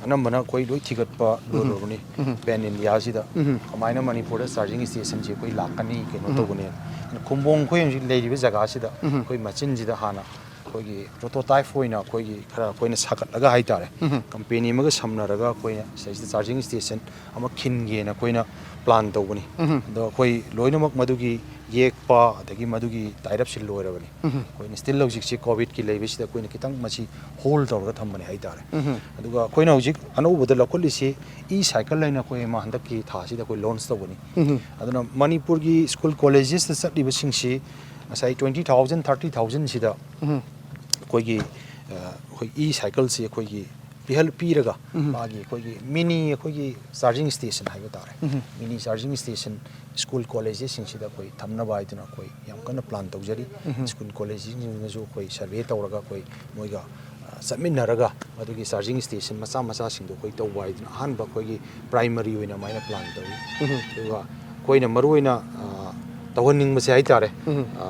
ꯑꯅꯝꯕꯅ ꯑꯩꯈꯣꯏ ꯂꯣꯏ ꯊꯤꯒꯠꯄ ꯂꯣꯏꯔꯕꯅꯤ꯫ ꯄꯦꯟ ꯏꯟꯗꯤꯌꯥꯁꯤꯗ ꯀꯃꯥꯏꯅ ꯃꯅꯤꯄꯨꯔꯗ ꯆꯥꯔꯖꯤꯡ ꯁ꯭ꯇꯦꯁꯟꯁꯦ ꯑꯩꯈꯣꯏ ꯂꯥꯛꯀꯅꯤ, ꯀꯩꯅꯣ ꯇꯧꯒꯅꯤ꯫ ꯈꯨꯝꯕꯣꯡ ꯑꯩꯈꯣꯏ ꯍꯧꯖꯤꯛ ꯂꯩꯔꯤꯕ ꯖꯒꯥꯁꯤꯗ ꯑꯩꯈꯣꯏ ꯃꯆꯤꯟꯁꯤꯗ ꯍꯥꯟꯅ ꯑꯩꯈꯣꯏꯒꯤ ꯄ꯭ꯔꯣꯇꯣꯇꯥꯏꯞ ꯑꯣꯏꯅ ꯑꯩꯈꯣꯏꯒꯤ ꯈꯔ ꯑꯩꯈꯣꯏꯅ ꯁꯥꯒꯠꯂꯒ ꯍꯥꯏꯇꯥꯔꯦ, ꯀꯝꯄꯦꯅꯤ ꯑꯃꯒ ꯁꯝꯅꯔꯒ ꯑꯩꯈꯣꯏꯅ ꯁꯤꯗꯩꯁꯤꯗ ꯆꯥꯔꯖꯤꯡ ꯁ꯭ꯇꯦꯁꯟ ꯑꯃ ꯈꯤꯟꯒꯦꯅ ꯑꯩꯈꯣꯏꯅ ꯄ꯭ꯂꯥꯟ ꯇꯧꯕꯅꯤ꯫ ꯑꯗꯣ ꯑꯩꯈꯣꯏ ꯂꯣꯏꯅꯃꯛ ꯃꯗꯨꯒꯤ ꯌꯦꯛꯄ ꯑꯗꯒꯤ ꯃꯗꯨꯒꯤ ꯇꯥꯏꯠ ꯑꯞꯁꯤ ꯂꯣꯏꯔꯕꯅꯤ꯫ ꯑꯩꯈꯣꯏꯅ ꯁ꯭ꯇꯤꯜ ꯍꯧꯖꯤꯛꯁꯤ ꯀꯣꯚꯤꯗꯀꯤ ꯂꯩꯕꯁꯤꯗ ꯑꯩꯈꯣꯏꯅ ꯈꯤꯇꯪ ꯃꯁꯤ ꯍꯣꯜ ꯇꯧꯔꯒ ꯊꯝꯕꯅꯦ ꯍꯥꯏꯇꯥꯔꯦ꯫ ꯑꯗꯨꯒ ꯑꯩꯈꯣꯏꯅ ꯍꯧꯖꯤꯛ ꯑꯅꯧꯕꯗ ꯂꯧꯈꯠꯂꯤꯁꯤ ꯏ ꯁꯥꯏꯀꯜ ꯍꯥꯏꯅ ꯑꯩꯈꯣꯏ ꯑꯃ ꯍꯟꯗꯛꯀꯤ ꯊꯥꯁꯤꯗ ꯑꯩꯈꯣꯏ ꯂꯣꯟꯆ ꯇꯧꯒꯅꯤ꯫ ꯑꯗꯨꯅ ꯃꯅꯤꯄꯨꯔꯒꯤ ꯁ꯭ꯀꯨꯜ ꯀꯣꯂꯦꯖꯦꯁꯇ ꯆꯠꯂꯤꯕꯁꯤꯡꯁꯤ ꯉꯁꯥꯏ ꯇ꯭ꯋꯦꯟꯇꯤ ꯊꯥꯎꯖꯟ, ꯊꯥꯔꯇꯤ ꯊꯥꯎꯖꯟꯁꯤꯗ ꯑꯩꯈꯣꯏꯒꯤ ꯑ, ꯑꯩꯈꯣꯏ ꯏ ꯁꯥꯏꯀꯜꯁꯤ ꯑꯩꯈꯣꯏꯒꯤ ꯄꯤꯍꯜ ꯄꯤꯔꯒ ꯃꯥꯒꯤ ꯑꯩꯈꯣꯏꯒꯤ ꯃꯤꯅꯤ ꯑꯩꯈꯣꯏꯒꯤ ꯆꯥꯔꯖꯤꯡ ꯁ꯭ꯇꯦꯁꯟ ꯍꯥꯏꯕ ꯇꯥꯔꯦ, ꯃꯤꯅꯤ ꯆꯥꯔꯖꯤꯡ ꯁ꯭ꯇꯦꯁꯟ ꯁ꯭ꯀꯨꯜ ꯀꯣꯂꯦꯖꯦꯁꯁꯤꯡꯁꯤꯗ ꯑꯩꯈꯣꯏ ꯊꯝꯅꯕ ꯍꯥꯏꯗꯨꯅ ꯑꯩꯈꯣꯏ ꯌꯥꯝ ꯀꯟꯅ ꯄ꯭ꯂꯥꯟ ꯇꯧꯖꯔꯤ꯫ ꯁ꯭ꯀꯨꯜ ꯀꯣꯂꯦꯖꯁꯤꯡꯁꯤꯅꯁꯨ ꯑꯩꯈꯣꯏ ꯁꯔꯚꯦ ꯇꯧꯔꯒ ꯑꯩꯈꯣꯏ ꯃꯣꯏꯒ ꯑ, ꯆꯠꯃꯤꯟꯅꯔꯒ ꯃꯗꯨꯒꯤ ꯆꯥꯔꯖꯤꯡ ꯁ꯭ꯇꯦꯁꯟ ꯃꯆꯥ ꯃꯆꯥꯁꯤꯡꯗꯣ ꯑꯩꯈꯣꯏ ꯇꯧꯕ ꯍꯥꯏꯗꯨꯅ ꯑꯍꯥꯟꯕ ꯑꯩꯈꯣꯏꯒꯤ ꯄ꯭ꯔꯥꯏꯃꯔꯤ ꯑꯣꯏꯅ ꯑꯗꯨꯃꯥꯏꯅ ꯄ꯭ꯂꯥꯟ ꯇꯧꯏ꯫ ꯑꯗꯨꯒ ꯑꯩꯈꯣꯏꯅ ꯃꯔꯨꯑꯣꯏꯅ ꯑ, ꯇꯧꯍꯟꯅꯤꯡꯕꯁꯦ ꯍꯥꯏꯇꯥꯔꯦ, ꯑ,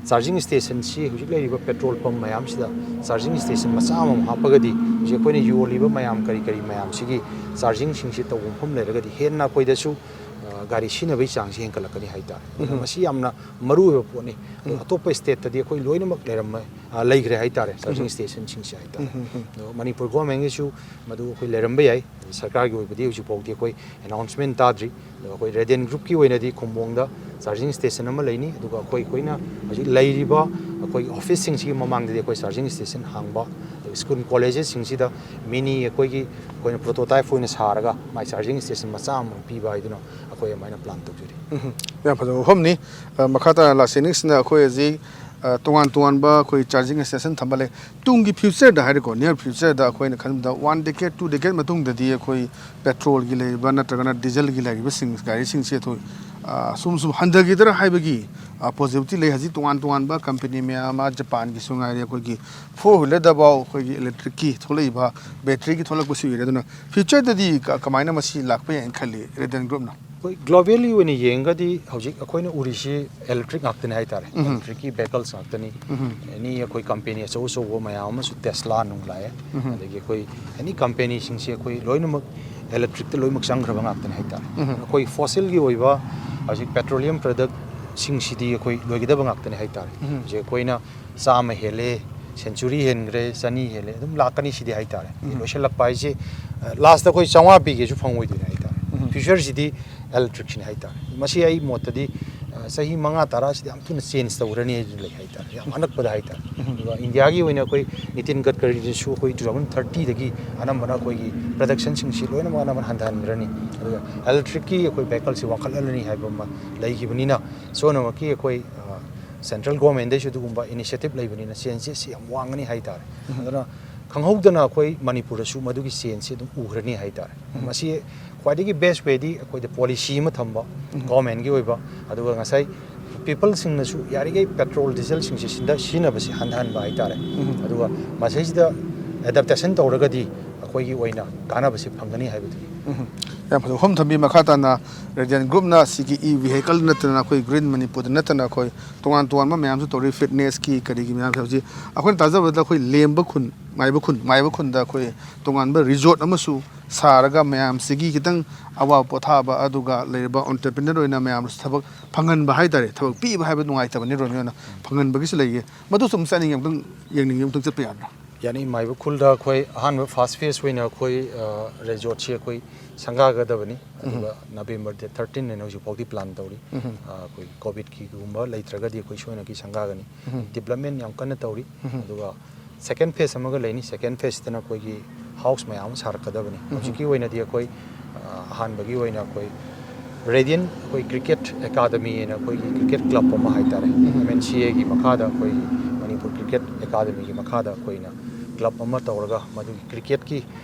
ꯆꯥꯔꯖꯤꯡ ꯁ꯭ꯇꯦꯁꯟꯁꯤ ꯍꯧꯖꯤꯛ ꯂꯩꯔꯤꯕ ꯄꯦꯇ꯭ꯔꯣꯜ ꯄꯝ ꯃꯌꯥꯝꯁꯤꯗ ꯆꯥꯔꯖꯤꯡ ꯁ꯭ꯇꯦꯁꯟ ꯃꯆꯥ ꯑꯃꯃꯝ ꯍꯥꯞꯄꯒꯗꯤ ꯍꯧꯖꯤꯛ ꯑꯩꯈꯣꯏꯅ ꯌꯣꯜꯂꯤꯕ ꯃꯌꯥꯝ ꯀꯔꯤ ꯀꯔꯤ ꯃꯌꯥꯝꯁꯤꯒꯤ ꯆꯥꯔꯖꯤꯡꯁꯤꯡꯁꯤ ꯇꯧꯕ ꯃꯐꯝ ꯂꯩꯔꯒꯗꯤ ꯍꯦꯟꯅ ꯑꯩꯈꯣꯏꯗꯁꯨ ꯑ, ꯒꯥꯔꯤ ꯁꯤꯖꯤꯟꯅꯕꯒꯤ ꯆꯥꯡꯁꯤ ꯍꯦꯟꯒꯠꯂꯛꯀꯅꯤ ꯍꯥꯏꯇꯥꯔꯦ꯫ ꯑꯗꯨꯅ ꯃꯁꯤ ꯌꯥꯝꯅ ꯃꯔꯨꯑꯣꯏꯕ ꯄꯣꯠꯅꯤ꯫ ꯑꯗꯣ ꯑꯇꯣꯞꯄ ꯁ꯭ꯇꯦꯠꯇꯗꯤ ꯑꯩꯈꯣꯏ ꯂꯣꯏꯅꯃꯛ ꯂꯩꯔꯝꯃꯦ, ꯑ, ꯂꯩꯈ꯭ꯔꯦ ꯍꯥꯏꯇꯥꯔꯦ, ꯆꯥꯔꯖꯤꯡ ꯁ꯭ꯇꯦꯁꯟꯁꯤꯡꯁꯦ ꯍꯥꯏꯇꯥꯔꯦ꯫ ꯑꯗꯣ ꯃꯅꯤꯄꯨꯔ ꯒꯣꯔꯃꯦꯟꯒꯤꯁꯨ ꯃꯗꯨ ꯑꯩꯈꯣꯏ ꯂꯩꯔꯝꯕ ꯌꯥꯏ꯫ ꯁꯔꯀꯥꯔꯒꯤ ꯑꯣꯏꯕꯗꯤ ꯍꯧꯖꯤꯛ ꯐꯥꯎꯗꯤ ꯑꯩꯈꯣꯏ ꯑꯦꯅꯥꯎꯟꯁꯃꯦꯟ ꯇꯥꯗ꯭ꯔꯤ꯫ ꯑꯗꯣ ꯑꯩꯈꯣꯏ ꯔꯦꯗꯤꯌꯟ ꯒ꯭ꯔꯨꯞꯀꯤ ꯑꯣꯏꯅꯗꯤ ꯈꯨꯝꯕꯣꯡꯗ ꯆꯥꯔꯖꯤꯡ ꯁ꯭ꯇꯦꯁꯟ ꯑꯃ ꯂꯩꯅꯤ, ꯑꯗꯨꯒ ꯑꯩꯈꯣꯏ ꯑꯩꯈꯣꯏꯅ ꯍꯧꯖꯤꯛ ꯂꯩꯔꯤꯕ ꯑꯩꯈꯣꯏꯒꯤ ꯑꯣꯐꯤꯁꯁꯤꯡꯁꯤꯒꯤ ꯃꯃꯥꯡꯗꯗꯤ ꯑꯩꯈꯣꯏ ꯆꯥꯔꯖꯤꯡ ꯁ꯭ꯇꯦꯁꯟ ꯍꯥꯡꯕ, ꯁ꯭ꯀꯨꯜ ꯀꯣꯂꯦꯖꯦꯁꯁꯤꯡꯁꯤꯗ ꯃꯤꯅꯤ ꯑꯩꯈꯣꯏꯒꯤ ꯑꯩꯈꯣꯏꯅ ꯄ꯭ꯔꯣꯇꯣꯇꯥꯏꯞ ꯑꯣꯏꯅ ꯁꯥꯔꯒ ꯃꯥꯏ ꯆꯥꯔꯖꯤꯡ ꯁ꯭ꯇꯦꯁꯟ ꯃꯆꯥ ꯑꯃ ꯄꯤꯕ ꯍꯥꯏꯗꯨꯅ ꯑꯩꯈꯣꯏ ꯑꯗꯨꯃꯥꯏꯅ ꯄ꯭ꯂꯥꯟ ꯇꯧꯖꯔꯤ꯫ ꯎꯝ, ꯌꯥꯝ ꯐꯖꯕ ꯋꯥꯐꯝꯅꯤ꯫ ꯑ, ꯃꯈꯥ ꯇꯥꯅ ꯂꯥꯛꯆꯅꯤꯡꯁꯤꯅ ꯑꯩꯈꯣꯏ ꯍꯧꯖꯤꯛ, ꯑ, ꯇꯣꯉꯥꯟ ꯇꯣꯉꯥꯟꯕ ꯑꯩꯈꯣꯏ ꯆꯥꯔꯖꯤꯡ ꯁ꯭ꯇꯦꯁꯟ ꯊꯝꯕ ꯂꯩ꯫ ꯇꯨꯡꯒꯤ ꯐ꯭ꯌꯨꯆꯔꯗ ꯍꯥꯏꯔꯦꯀꯣ, ꯅꯤꯌꯔ ꯐ꯭ꯌꯨꯆꯔꯗ ꯑꯩꯈꯣꯏꯅ ꯈꯟꯕꯗ ꯋꯥꯟ ꯗꯦꯀꯦꯠ, ꯇꯨ ꯗꯦꯀꯦꯠ ꯃꯇꯨꯡꯗꯗꯤ ꯑꯩꯈꯣꯏ ꯄꯦꯇ꯭ꯔꯣꯜꯒꯤ ꯂꯩꯔꯤꯕ ꯅꯠꯇ꯭ꯔꯒꯅ ꯗꯤꯖꯜꯒꯤ ꯂꯩꯔꯤꯕꯁꯤꯡ, ꯒꯥꯔꯤꯁꯤꯡꯁꯦ ꯑꯩꯈꯣꯏ, ꯑ, ꯁꯨꯝ ꯁꯨꯝ ꯍꯟꯊꯈꯤꯗ꯭ꯔꯥ ꯍꯥꯏꯕꯒꯤ, ꯑ, ꯄꯣꯖꯤꯕꯤꯂꯤꯇꯤ ꯂꯩ꯫ ꯍꯧꯖꯤꯛ ꯇꯣꯉꯥꯟ ꯇꯣꯉꯥꯟꯕ ꯀꯝꯄꯦꯅꯤ ꯃꯌꯥꯝ ꯑꯃ, ꯖꯄꯥꯟꯒꯤꯁꯨ ꯉꯥꯏꯔꯦ, ꯑꯩꯈꯣꯏꯒꯤ ꯐꯣꯔ ꯋꯤꯂꯔꯗꯐꯥꯎ ꯑꯩꯈꯣꯏꯒꯤ ꯏꯂꯦꯛꯇ꯭ꯔꯤꯛꯀꯤ ꯊꯣꯛꯂꯛꯏꯕ, ꯕꯦꯇ꯭ꯔꯤꯒꯤ ꯊꯣꯛꯂꯛꯄꯁꯨ ꯎꯔꯦ꯫ ꯑꯗꯨꯅ ꯐ꯭ꯌꯨꯆꯔꯗꯗꯤ ꯀ-, ꯀꯃꯥꯏꯅ ꯃꯁꯤ ꯂꯥꯛꯄ ꯌꯥꯏꯅ ꯈꯜꯂꯤ ꯔꯦꯗꯤꯌꯟ ꯒ꯭ꯔꯨꯞꯅ? ꯑꯩꯈꯣꯏ ꯒ꯭ꯂꯣꯕꯦꯜꯂꯤ ꯑꯣꯏꯅ ꯌꯦꯡꯉꯒꯗꯤ ꯍꯧꯖꯤꯛ ꯑꯩꯈꯣꯏꯅ ꯎꯔꯤꯁꯤ ꯏꯂꯦꯛꯇ꯭ꯔꯤꯛ ꯉꯥꯛꯇꯅꯤ ꯍꯥꯏꯇꯥꯔꯦ꯫ ꯏꯂꯦꯛꯇ꯭ꯔꯤꯛꯀꯤ ꯚꯦꯍꯤꯀꯜꯁ ꯉꯥꯛꯇꯅꯤ꯫ ꯑꯦꯅꯤ ꯑꯩꯈꯣꯏ ꯀꯝꯄꯦꯅꯤ ꯑꯆꯧ ꯑꯆꯧꯕ ꯃꯌꯥꯝ ꯑꯃꯁꯨ, ꯇꯦꯁꯂꯥ ꯅꯨꯡ ꯂꯥꯛꯑꯦ, ꯑꯗꯒꯤ ꯑꯩꯈꯣꯏ ꯑꯦꯅꯤ ꯀꯝꯄꯦꯅꯤꯁꯤꯡꯁꯤ ꯑꯩꯈꯣꯏ ꯂꯣꯏꯅꯃꯛ ꯏꯂꯦꯛꯇ꯭ꯔꯤꯛꯇ ꯂꯣꯏꯅꯃꯛ ꯆꯪꯈ꯭ꯔꯕ ꯉꯥꯛꯇꯅꯤ ꯍꯥꯏꯇꯥꯔꯦ꯫ ꯑꯩꯈꯣꯏ ꯐꯣꯁꯤꯜꯒꯤ ꯑꯣꯏꯕ ꯍꯧꯖꯤꯛ ꯄꯦꯇ꯭ꯔꯣꯂꯤꯌꯝ ꯄ꯭ꯔꯗꯛꯁꯤꯡꯁꯤꯗꯤ ꯑꯩꯈꯣꯏ ꯂꯣꯏꯒꯗꯕ ꯉꯥꯛꯇꯅꯤ ꯍꯥꯏꯇꯥꯔꯦ꯫ ꯍꯧꯖꯤꯛ ꯑꯩꯈꯣꯏꯅ ꯆꯥꯝꯃ ꯍꯦꯜꯂꯦ, ꯁꯦꯟꯆꯨꯔꯤ ꯍꯦꯟꯈ꯭ꯔꯦ, ꯆꯅꯤ ꯍꯦꯜꯂꯦ, ꯑꯗꯨꯝ ꯂꯥꯛꯀꯅꯤ ꯁꯤꯗꯤ ꯍꯥꯏꯇꯥꯔꯦ꯫ ꯂꯣꯏꯁꯤꯜꯂꯛꯄ ꯍꯥꯏꯁꯦ, ꯑ, ꯂꯥꯁꯇ ꯑꯩꯈꯣꯏ ꯆꯥꯝꯃꯉꯥ ꯄꯤꯒꯦꯁꯨ ꯐꯪꯉꯣꯏꯗꯣꯏꯅꯦ ꯍꯥꯏꯇꯥꯔꯦ꯫ ꯐ꯭ꯌꯨꯆꯔꯁꯤꯗꯤ ꯏꯂꯦꯛꯇ꯭ꯔꯤꯛꯁꯤꯅꯤ ꯍꯥꯏꯇꯥꯔꯦ꯫ ꯃꯁꯤ ꯑꯩ ꯃꯣꯠꯇꯗꯤ, ꯑ, ꯆꯍꯤ ꯃꯉꯥ ꯇꯔꯥꯁꯤꯗ ꯌꯥꯝ ꯊꯨꯅ ꯆꯦꯟꯖ ꯇꯧꯔꯅꯤ ꯍꯥꯏꯗꯨꯅ ꯂꯩ ꯍꯥꯏꯇꯥꯔꯦ, ꯌꯥꯝ ꯑꯅꯛꯄꯗ ꯍꯥꯏꯇꯥꯔꯦ꯫ ꯑꯗꯨꯒ ꯏꯟꯗꯤꯌꯥꯒꯤ ꯑꯣꯏꯅ ꯑꯩꯈꯣꯏ ꯅꯤꯇꯤꯟ ꯒꯗꯀꯔꯤꯗꯁꯨ ꯑꯩꯈꯣꯏ ꯇꯨ ꯊꯥꯎꯖꯟ ꯊꯥꯔꯇꯤꯗꯒꯤ ꯑꯅꯝꯕꯅ ꯑꯩꯈꯣꯏꯒꯤ ꯄ꯭ꯔꯗꯛꯁꯟꯁꯤꯡꯁꯤ ꯂꯣꯏꯅꯃꯛ ꯑꯅꯝꯕꯅ ꯍꯟꯊꯍꯟꯈ꯭ꯔꯅꯤ꯫ ꯑꯗꯨꯒ ꯏꯂꯦꯛꯇ꯭ꯔꯤꯛꯀꯤ ꯑꯩꯈꯣꯏ ꯚꯦꯍꯤꯀꯜꯁꯤ ꯋꯥꯡꯈꯠꯍꯜꯂꯅꯤ ꯍꯥꯏꯕ ꯑꯃ ꯂꯩꯈꯤꯕꯅꯤꯅ, ꯁꯣꯝꯅꯃꯛꯀꯤ ꯑꯩꯈꯣꯏ, ꯑ, ꯁꯦꯟꯇ꯭ꯔꯦꯜ ꯒꯣꯔꯃꯦꯟꯗꯩꯁꯨ ꯑꯗꯨꯒꯨꯝꯕ ꯏꯅꯤꯁꯤꯌꯦꯇꯤꯞ ꯂꯩꯕꯅꯤꯅ ꯆꯦꯟꯖꯦꯁꯁꯤ ꯌꯥꯝ ꯋꯥꯡꯒꯅꯤ ꯍꯥꯏꯇꯥꯔꯦ꯫ ꯑꯗꯨꯅ ꯈꯪꯍꯧꯗꯅ ꯑꯩꯈꯣꯏ ꯃꯅꯤꯄꯨꯔꯗꯁꯨ ꯃꯗꯨꯒꯤ ꯆꯦꯟꯖꯁꯤ ꯑꯗꯨꯝ ꯎꯈ꯭ꯔꯅꯤ ꯍꯥꯏꯇꯥꯔꯦ꯫ ꯃꯁꯤ ꯈ꯭ꯋꯥꯏꯗꯒꯤ ꯕꯦꯁ ꯋꯦꯗꯤ ꯑꯩꯈꯣꯏꯗ ꯄꯣꯂꯤꯁꯤ ꯑꯃ ꯊꯝꯕ, ꯒꯣꯔꯃꯦꯟꯒꯤ ꯑꯣꯏꯕ, ꯑꯗꯨꯒ ꯉꯁꯥꯏ ꯄꯤꯄꯜꯁꯤꯡꯅꯁꯨ ꯌꯥꯔꯤꯈꯩ ꯄꯦꯇ꯭ꯔꯣꯜ ꯗꯤꯖꯜꯁꯤꯡꯁꯤ ꯁꯤꯟꯗ-, ꯁꯤꯖꯤꯟꯅꯕꯁꯤ ꯍꯟꯊꯍꯟꯕ ꯍꯥꯏꯇꯥꯔꯦ꯫ ꯑꯗꯨꯒ ꯃꯁꯤꯁꯤꯗ ꯑꯦꯗꯥꯞꯇꯦꯁꯟ ꯇꯧꯔꯒꯗꯤ ꯑꯩꯈꯣꯏꯒꯤ ꯑꯣꯏꯅ ꯀꯥꯟꯅꯕꯁꯤ ꯐꯪꯒꯅꯤ ꯍꯥꯏꯕꯗꯨꯅꯤ꯫ ꯌꯥꯝ ꯐꯖꯕ ꯋꯥꯐꯝ ꯊꯝꯕꯤ꯫ ꯃꯈꯥ ꯇꯥꯅ ꯔꯦꯗꯤꯌꯟ ꯒ꯭ꯔꯨꯞꯅ ꯁꯤꯒꯤ ꯏ ꯚꯤꯍꯤꯀꯜ ꯅꯠꯇꯅ ꯑꯩꯈꯣꯏ ꯒ꯭ꯔꯤꯟ ꯃꯅꯤꯄꯨꯔꯗ ꯅꯠꯇꯅ ꯑꯩꯈꯣꯏ ꯇꯣꯉꯥꯟ ꯇꯣꯉꯥꯟꯕ ꯃꯌꯥꯝꯁꯨ ꯇꯧꯔꯤ, ꯐꯤꯠꯅꯦꯁꯀꯤ ꯀꯔꯤꯒꯤ ꯃꯌꯥꯝꯁꯦ꯫ ꯍꯧꯖꯤꯛ ꯑꯩꯈꯣꯏꯅ ꯇꯥꯖꯕꯗ ꯑꯩꯈꯣꯏ ꯂꯦꯝꯕ ꯈꯨꯟ, ꯃꯥꯏꯕ ꯈꯨꯟ, ꯃꯥꯏꯕ ꯈꯨꯟꯗ ꯑꯩꯈꯣꯏ ꯇꯣꯉꯥꯟꯕ ꯔꯤꯖꯣꯔꯠ ꯑꯃꯁꯨ ꯁꯥꯔꯒ ꯃꯌꯥꯝꯁꯤꯒꯤ ꯈꯤꯇꯪ ꯑꯋꯥꯕ ꯄꯣꯊꯥꯕ, ꯑꯗꯨꯒ ꯂꯩꯔꯤꯕ ꯑꯣꯟꯇꯔꯄ꯭ꯔꯤꯅꯔ ꯑꯣꯏꯅ ꯃꯌꯥꯝꯗꯁꯨ ꯊꯕꯛ ꯐꯪꯍꯟꯕ ꯍꯥꯏꯇꯥꯔꯦ, ꯊꯕꯛ ꯄꯤꯕ ꯍꯥꯏꯕ ꯅꯨꯡꯉꯥꯏꯇꯕꯅꯤ, ꯔꯣꯃꯤꯌꯣꯅ ꯐꯪꯍꯟꯕꯒꯤꯁꯨ ꯂꯩꯌꯦ꯫ ꯃꯗꯨꯁꯨ ꯑꯃꯨꯛ ꯆꯠꯅꯤꯡꯉꯦ, ꯑꯃꯨꯛꯇꯪ ꯌꯦꯡꯅꯤꯡꯉꯦ, ꯑꯃꯨꯛꯇꯪ ꯆꯠꯄ ꯌꯥꯕ꯭ꯔꯥ? ꯌꯥꯅꯤ, ꯃꯥꯏꯕ ꯈꯨꯜꯗ ꯑꯩꯈꯣꯏ ꯑꯍꯥꯟꯕ ꯐꯥꯔꯁ ꯐꯦꯁ ꯑꯣꯏꯅ ꯑꯩꯈꯣꯏ, ꯑ, ꯔꯤꯖꯣꯔꯠꯁꯤ ꯑꯩꯈꯣꯏ ꯁꯪꯒꯥꯒꯗꯕꯅꯤ꯫ ꯑꯗꯨꯒ ꯅꯕꯦꯝꯕꯔ ꯗꯦꯠ ꯊꯥꯔꯇꯤꯟ ꯑꯅ ꯍꯧꯖꯤꯛ ꯐꯥꯎꯗꯤ ꯄ꯭ꯂꯥꯟ ꯇꯧꯔꯤ꯫ ꯑ, ꯑꯩꯈꯣꯏ ꯀꯣꯚꯤꯗꯀꯤꯒꯨꯝꯕ ꯂꯩꯇ꯭ꯔꯒꯗꯤ ꯑꯩꯈꯣꯏ ꯁꯣꯏꯅꯀꯤ ꯁꯪꯒꯥꯒꯅꯤ꯫ ꯗꯤꯕ꯭ꯂꯞꯃꯦꯟ ꯌꯥꯝ ꯀꯟꯅ ꯇꯧꯔꯤ꯫ ꯑꯗꯨꯒ ꯁꯦꯀꯦꯟ ꯐꯦꯁ ꯑꯃꯒ ꯂꯩꯅꯤ꯫ ꯁꯦꯀꯦꯟ ꯐꯦꯁꯇꯅ ꯑꯩꯈꯣꯏꯒꯤ ꯍꯥꯎꯁ ꯃꯌꯥꯝ ꯑꯃ ꯁꯥꯔꯛꯀꯗꯕꯅꯤ꯫ ꯍꯧꯖꯤꯛꯀꯤ ꯑꯣꯏꯅꯗꯤ ꯑꯩꯈꯣꯏ ꯑ, ꯑꯍꯥꯟꯕꯒꯤ ꯑꯣꯏꯅ ꯑꯩꯈꯣꯏ ꯔꯦꯗꯤꯌꯟ ꯑꯩꯈꯣꯏ ꯀ꯭ꯔꯤꯀꯦꯠ ꯑꯦꯀꯥꯗꯃꯤ ꯍꯥꯏꯅ ꯑꯩꯈꯣꯏꯒꯤ ꯀ꯭ꯔꯤꯀꯦꯠ ꯀ꯭ꯂꯕ ꯑꯃ ꯍꯥꯏꯇꯥꯔꯦ, ꯑꯦꯝ ꯑꯦꯟ ꯁꯤ ꯑꯦꯒꯤ ꯃꯈꯥꯗ, ꯑꯩꯈꯣꯏꯒꯤ ꯃꯅꯤꯄꯨꯔ ꯀ꯭ꯔꯤꯀꯦꯠ ꯑꯦꯀꯥꯗꯃꯤꯒꯤ ꯃꯈꯥꯗ ꯑꯩꯈꯣꯏꯅ ꯀ꯭ꯂꯕ ꯑꯃ ꯇꯧꯔꯒ, ꯃꯗꯨꯒꯤ ꯀ꯭ꯔꯤꯀꯦꯠꯀꯤ